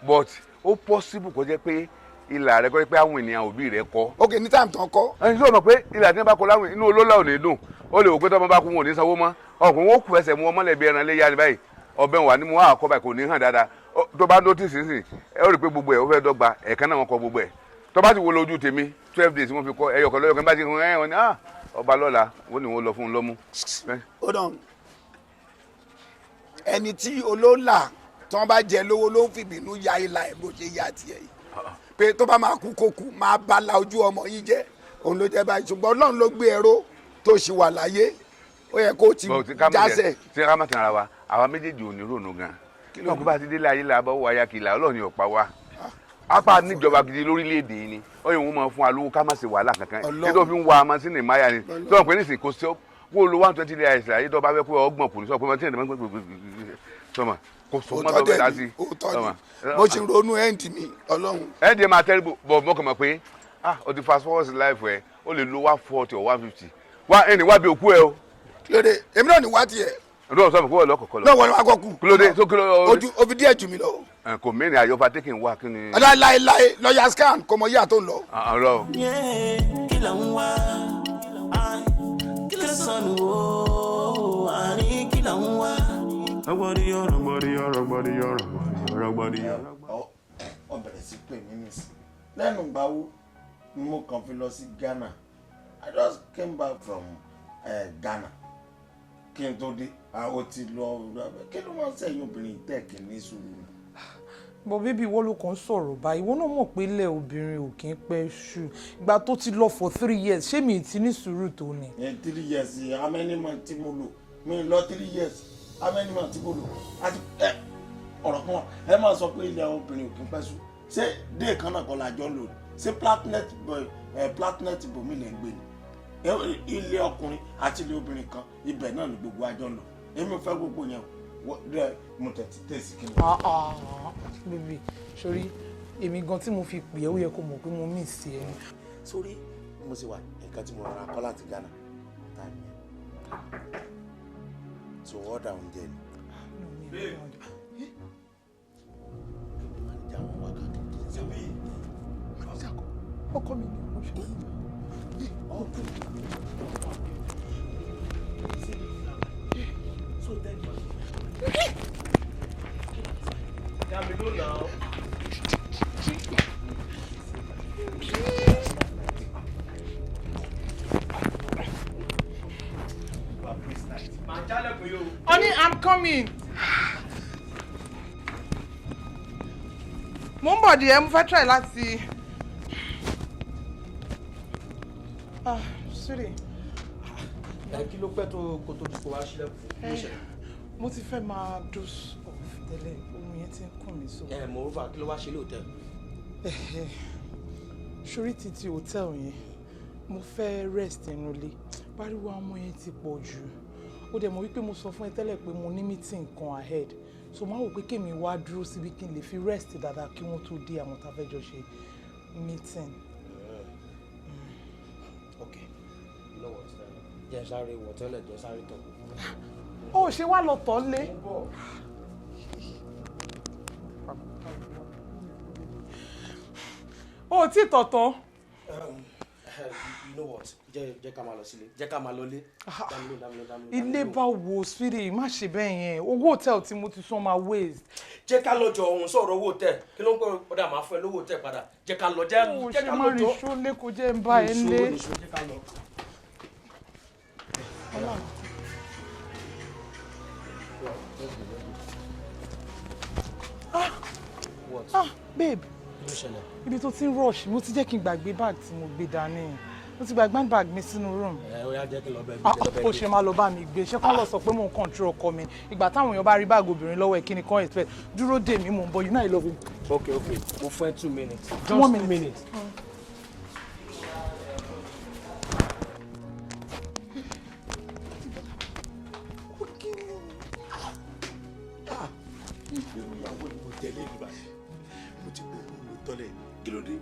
[SPEAKER 7] but ó possible kó jẹ́ pé ìlà rẹ kó jẹ́ pé àwọn ènìyàn òbí rẹ kọ́.
[SPEAKER 9] Ok ní time tán kọ́.
[SPEAKER 7] Ẹni tí ó mọ̀ pé ìlà tí wọ́n bá kọ láwìn inú olólà ò ní dùn ó lè wò pé tọ́mọ bá kú wọn ò ní sanwó mọ́ ọkùnrin wọn kù ẹsẹ̀ mú ọmọ lẹ́bi ẹran léyà ní báyìí ọbẹ̀ wà ní mu wà kọ́ báyìí kò ní hàn dáadáa tó bá notice nísìn ẹ ó rí i pé gbogbo ẹ̀ ó fẹ́ dọ́gba ẹ̀kan náà wọ́n kọ gbogbo ẹ̀ tó bá ti wo lójú tèmi 12 days wọ́n fi kọ ẹyọkọ̀ lọ́yọ̀kan bá ti hàn ẹ̀ wọ́n ní ah ọba lọ́la wọ́n ní wọ́n lọ fún un lọ́mú.
[SPEAKER 9] Hold on ẹni tí olólà tí wọ́n bá jẹ lówó ló ń fìbínú ya ìlà ẹ̀ bó ṣe ya tiẹ̀ yìí pé tó bá máa kú kó kú máa bá la ojú ọmọ yìí jẹ́ òun ló jẹ́ báyìí ṣùgbọ́n Ọlọ́run ló gbé ẹ̀rọ tó ṣì wà láyé ó yẹ kó ti jásẹ̀.
[SPEAKER 7] Ṣé ká má tan ara wa àwa méjèèjì ò ní rònú gan kí bá ti délé ayé la bá wọ aya kìlà Ọlọ́run yóò pa wá apá níjọba gidi lórílẹ̀‐èdè yìí ni ó yẹ wọn máa fún wa lówó ká má ṣe wàhálà kankan nítorí fi ń wa masínì máyà ni tó ń pè ní ìsìnkú sí kó o lo 120 naira ìsìlẹ̀ ayé tó bá fẹ́ kó ọgbọ̀n kù ní sọ pé mọ́tí ẹ̀ sọmọ kò sọ mọ́tò bẹ́ẹ̀ dá sí.
[SPEAKER 9] Mo ṣe ronú ẹ̀ǹdì mi Ọlọ́run.
[SPEAKER 7] Ẹ̀ǹdì máa tẹ́lẹ̀ bọ̀ mọ́kàn mọ̀ pé ah o ti fast forward life ẹ̀ o lè lo 140 or 150 wá ẹni wá bí òkú ẹ o.
[SPEAKER 9] Kílódé èmi náà ní wá tiẹ̀.
[SPEAKER 7] Ọdún ọ̀sán mi kó wọ́n lọ́kọ̀ọ́kọ́ lọ.
[SPEAKER 9] Náà wọ́n wá kọ́ kú.
[SPEAKER 7] Kílódé tó kílódé.
[SPEAKER 9] Ojú ofi díẹ̀ jù mí lọ.
[SPEAKER 7] Kò mí ni àyọ̀fà taking wá kí ni.
[SPEAKER 9] Láíláí lọ́ọ̀yà scan kò mọ yíyà tó ń lọ.
[SPEAKER 7] Ọ̀rọ̀.
[SPEAKER 1] Kí ló ń wá kí ló sọnù o àní kí ló ń wá. Rọ̀gbọ̀dìyàn rọ̀gbọ̀dìyàn rọ̀gbọ̀dìyàn rọ̀gbọ̀dìyàn.
[SPEAKER 14] Ọ bẹ̀rẹ̀ sí pè mí nìsín lẹ́nu ìgbà wo ni mo kàn fi lọ sí Ghana. I just came back from Ghana kí n tó dé o ti lọ kí ló máa ń sẹ́yìn obìnrin tẹ̀ kí ní sùúrù.
[SPEAKER 18] Bọ̀ bíbí ìwọ ló kàn ń sọ̀rọ̀ báyìí ìwọ náà mọ̀ pé ilẹ̀ obìnrin ò kí ń pẹ́ ṣù ìgbà tó ti lọ for 3 years ṣé mi ti ní sùúrù tó ni.
[SPEAKER 14] 3 years how many months tí mo lò mi lọ 3 years how many months tí mo lò àti ọ̀rọ̀ kan ẹ máa sọ pé ilẹ̀ obìnrin ò kí ń pẹ́ ṣù ṣé dé kan náà kọ́ la jọ ń lò ṣé planet bomi lè ń gbé ni ilé ọkùnrin àti ilé obìnrin kan ibẹ̀ náà ni gbogbo àjọ ń lò èmi fẹ́ gbogbo yẹn mo tẹ̀tí tẹ̀sí kí ni.
[SPEAKER 18] Bébì sórí èmi gan tí mo fi pè é ó yẹ kó mọ̀ pé mo mí sí ẹ ni.
[SPEAKER 14] Sórí mo sì wà nǹkan tí mo rọra kọ́ láti Ghana táìmù yẹn tó ọ̀dà oúnjẹ ni.
[SPEAKER 18] Ọkọ mi ni mo ṣe. Coming. Mo ń bọ̀ díẹ̀, mo fẹ́ try láti. Ah, sweetie.
[SPEAKER 21] Ẹ kí ló pẹ́ tó kó tó kó wá sílẹ̀kùn fún mi?
[SPEAKER 18] Eh, mo ti fẹ́ máa doze off tẹ́lẹ̀, ohun yẹn ti ń kùn mí so.
[SPEAKER 21] Ẹ moreover, kí ló wá ṣe lóòótẹ́?
[SPEAKER 18] Sórí títí hòtẹ́ẹ̀lì yẹn, mo fẹ́ rest inú ilé. Pariwo àwọn ọmọ yẹn ti pọ̀ jù. Ó dẹ̀ mọ̀ wípé mo sọ fún ẹ tẹ́lẹ̀ pé mo ní meeting kan ahead. So máa wò pé kémi wá dúró síbi kí n lè fi rest dáadáa kí wọ́n tó dé, àwọn tá a fẹ́ jọ ṣe meeting.
[SPEAKER 21] Ok, you know what? Jẹ́ sáré wọ̀ tẹ́lẹ̀, jẹ́ sáré tọ̀.
[SPEAKER 18] Ó ṣe wá lọ tọ̀ lé. O ò tí tọ̀ tán.
[SPEAKER 21] You know what? Jẹ́ ká máa lọ sílé. Jẹ́ ká máa lọ lé. Dámilò, dámilò, dámilò.
[SPEAKER 18] Ilé bá wo, sweetie, má ṣe bẹ́ẹ̀ yẹn. Owó hòtẹ́ẹ̀lì tí mo ti san máa waste.
[SPEAKER 21] Jẹ́ ká lọ jọ, òun sọ̀rọ̀ owó tẹ̀. Kí ló ń pẹ́? Ọ̀dà máa fún ẹ lówó tẹ̀ padà. Jẹ́ ká lọ, jẹ́
[SPEAKER 18] Ó
[SPEAKER 21] jẹ́
[SPEAKER 18] ṣe
[SPEAKER 21] ká
[SPEAKER 18] má
[SPEAKER 21] lọ
[SPEAKER 18] rìn
[SPEAKER 21] jọ.
[SPEAKER 18] ṣólé kó jẹ́ ń bá ẹ lé.
[SPEAKER 21] Nìṣó, nìṣó, jẹ́ ká lọ. What?
[SPEAKER 18] Ah, babe.
[SPEAKER 21] Kí ló ṣẹlẹ̀?
[SPEAKER 18] Ibi tó ti ń rush, mo ti jẹ́ kí n gbàgbé bag tí mo gbé dání. Mo ti gbàgbé bag mi sínú room.
[SPEAKER 21] Ẹ ó yá, jẹ́ kí n lọ bẹ́ẹ̀ gbé.
[SPEAKER 18] Ah,
[SPEAKER 21] Jẹ́ lọ bẹ́ẹ̀
[SPEAKER 18] ó
[SPEAKER 21] gbé.
[SPEAKER 18] ṣe máa lọ bá mi gbé? Ṣé kán lọ sọ pé mò ń control ọkọ mi? Ìgbà táwọn èèyàn bá rí báàgì obìnrin lọ́wọ́ ẹ̀, kí ni kán expect? Dúró dè mí, mò ń bọ̀. You know I love you.
[SPEAKER 21] Okay, mo fún ẹ 2 minutes. Just
[SPEAKER 18] One
[SPEAKER 21] 2
[SPEAKER 18] minute.
[SPEAKER 21] minutes.
[SPEAKER 14] Irú ìyàwó ni mo tẹ̀lé ní báyìí? Mo ti gbé òun lò tọ́lẹ̀. Kí ló dé?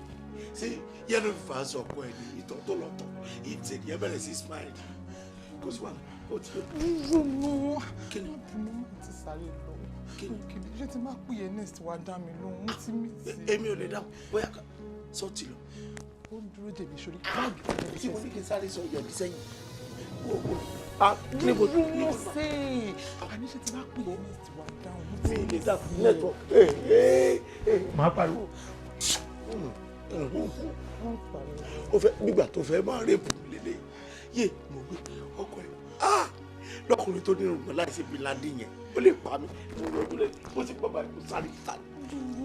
[SPEAKER 14] Ṣé yẹ́nu fà á sọ ọkọ ẹ̀ ní ìtọ́ tó lọ́tọ̀ ìtẹ̀ ní ẹ bẹ̀rẹ̀ sí smile? Kò sí wàhálà, ó ti yẹ.
[SPEAKER 18] Dúró nù.
[SPEAKER 14] Kí ni?
[SPEAKER 18] Mo ti sáré lọ. Kí ni ṣé tí má pè é next, wàá dá mi lóhùn? Mo ti mí sí.
[SPEAKER 14] Èmi ò lè dáhùn bóyá sọ ti lọ.
[SPEAKER 18] Ó ń dúró dè mí sórí báàgì.
[SPEAKER 14] Tí mo ní kí n sáré sọ yọ̀dí sẹ́yìn. Wo wo, ah, níbo
[SPEAKER 18] Dúró
[SPEAKER 14] níbo?
[SPEAKER 18] ṣe àní ṣe tí má pè é next, wàá dáhùn? Mo ti
[SPEAKER 14] Mi lè dáhùn, network. Ee ee ee, máa pariwo. Ó fẹ́ nígbà tó fẹ́ máa rẹ́pù mi lélẹ̀ yé. Mo gbé ọkọ ẹ̀, ah, lọkùnrin tó ní irùngbọ̀n láìsí bíládì yẹn, ó lè pa mí. Mo rọjú lẹ, mo ti gbọ́ báyìí, mo sáré sáré.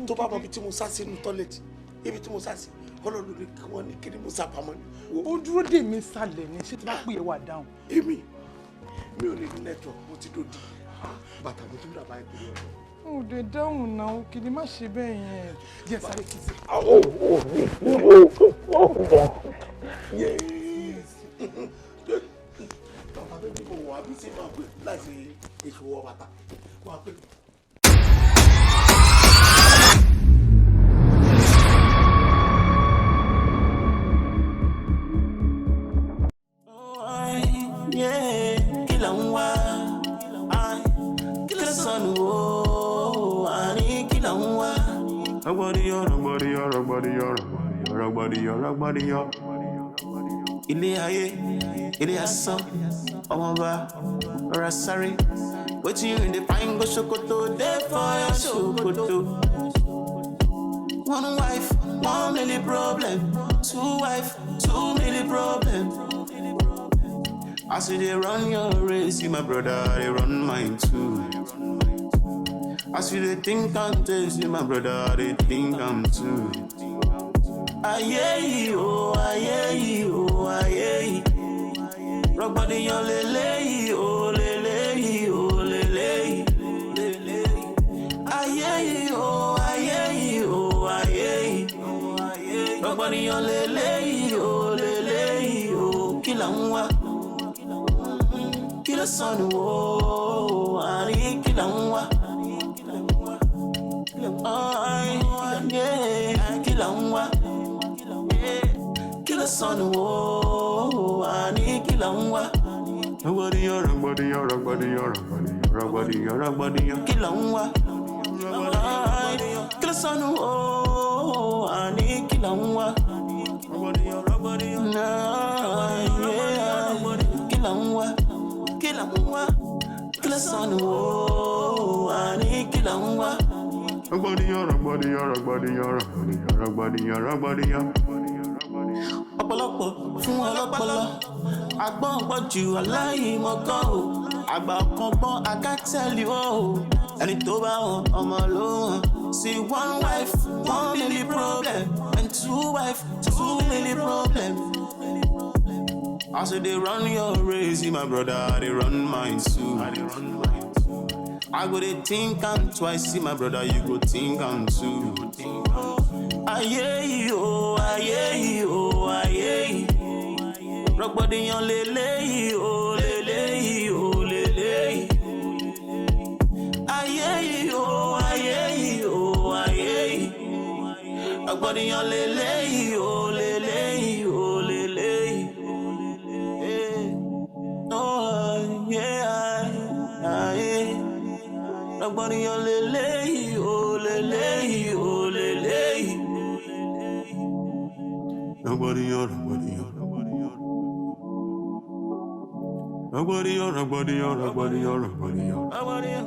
[SPEAKER 14] Tó bá mọ ibi tí mo sá sínú tọ́lẹ̀tì, ibi tí mo sá sí, ọlọ́run ní kí wọ́n ní kí ni mo sá pamọ́ ni.
[SPEAKER 18] Ó dúró dè mí sálẹ̀ ni. Ṣé tí má pè é wàá dáhùn?
[SPEAKER 14] Èmi mi ò lè ní network, mo ti dòdì bàtà mi tún dàbá ìpínlẹ̀ ọ̀dọ́.
[SPEAKER 18] Ó dé dáhùn náà, òkìlì, má ṣe bẹ́ẹ̀ yẹn. Díẹ̀, sáré kìí sí.
[SPEAKER 14] Bàbá tó ní kò wá bí sí máa pè láti ìṣòwò bàtà wá pè.
[SPEAKER 1] Yeah, kí là ń wá? Ai, kí ló sọnù o? Àní kí là ń wá?
[SPEAKER 2] Rọ̀gbọ̀dìyàn, rọ̀gbọ̀dìyàn, rọ̀gbọ̀dìyàn, rọ̀gbọ̀dìyàn, rọ̀gbọ̀dìyàn.
[SPEAKER 1] Ilé ayé, ilé asán, ọmọọba, rọra sáré. Wetin you dey find go Sokoto dey for your Sokoto. One wife, 1 million problem. Two wife, 2 million problem. As you dey run your race, see my brother dey run mine too. As you dey think am tey, see my brother dey think am too. Ayé yìí o, ayé yìí o, ayé yìí. Rọ̀gbọ̀dìyàn lélẹ́yìí o, lélẹ́yìí o, lélẹ́yìí. Ayé yìí o, ayé yìí o, ayé yìí. Rọ̀gbọ̀dìyàn lélẹ́yìí o, lélẹ́yìí o, kí là ń wá? Kí ló sọnù o? Àní kí là ń wá? Ay, yeah, kí là ń wá? Kí ló sọnù o? Àní kí là ń wá?
[SPEAKER 2] Rọ̀gbọ̀dìyàn, rọ̀gbọ̀dìyàn, rọ̀gbọ̀dìyàn, rọ̀gbọ̀dìyàn, rọ̀gbọ̀dìyàn.
[SPEAKER 1] Kí là ń wá? Ay, kí ló sọnù o? Àní kí là ń wá? Ay, yeah, kí là ń wá? Kí là ń wá? Kí ló sọnù o? Àní kí là ń wá?
[SPEAKER 2] Rọ̀gbọ̀dìyàn, rọ̀gbọ̀dìyàn, rọ̀gbọ̀dìyàn, rọ̀gbọ̀dìyàn, rọ̀gbọ̀dìyàn.
[SPEAKER 1] Ọ̀pọ̀lọpọ̀ fún ọlọ́pọlọ, agbọ́n pọ̀ jù aláìmọ̀kan o. Àgbà kan gbọ́n, I can tell you o. Ẹni tó bá wọn, ọmọ ló wọn. See one wife, 1 million problem. And two wife, 2 million problem. I say they run your race, see my brother, they run mine too. I go dey think am twice, see my brother, you go think am too. Ayé yìí o, ayé yìí o, ayé yìí. Rògbòdìyàn lélẹ́yìí o, lélẹ́yìí o, lélẹ́yìí. Ayé yìí o, ayé yìí o, ayé yìí. Rògbòdìyàn lélẹ́yìí o, lélẹ́yìí o, lélẹ́yìí. Oh, yeah, ayé. Rògbòdìyàn lélẹ́yìí o, lélẹ́yìí o, lélẹ́yìí. Rògbòdìyàn, rògbòdìyàn. Rògbòdìyàn, rògbòdìyàn, rògbòdìyàn, rògbòdìyàn.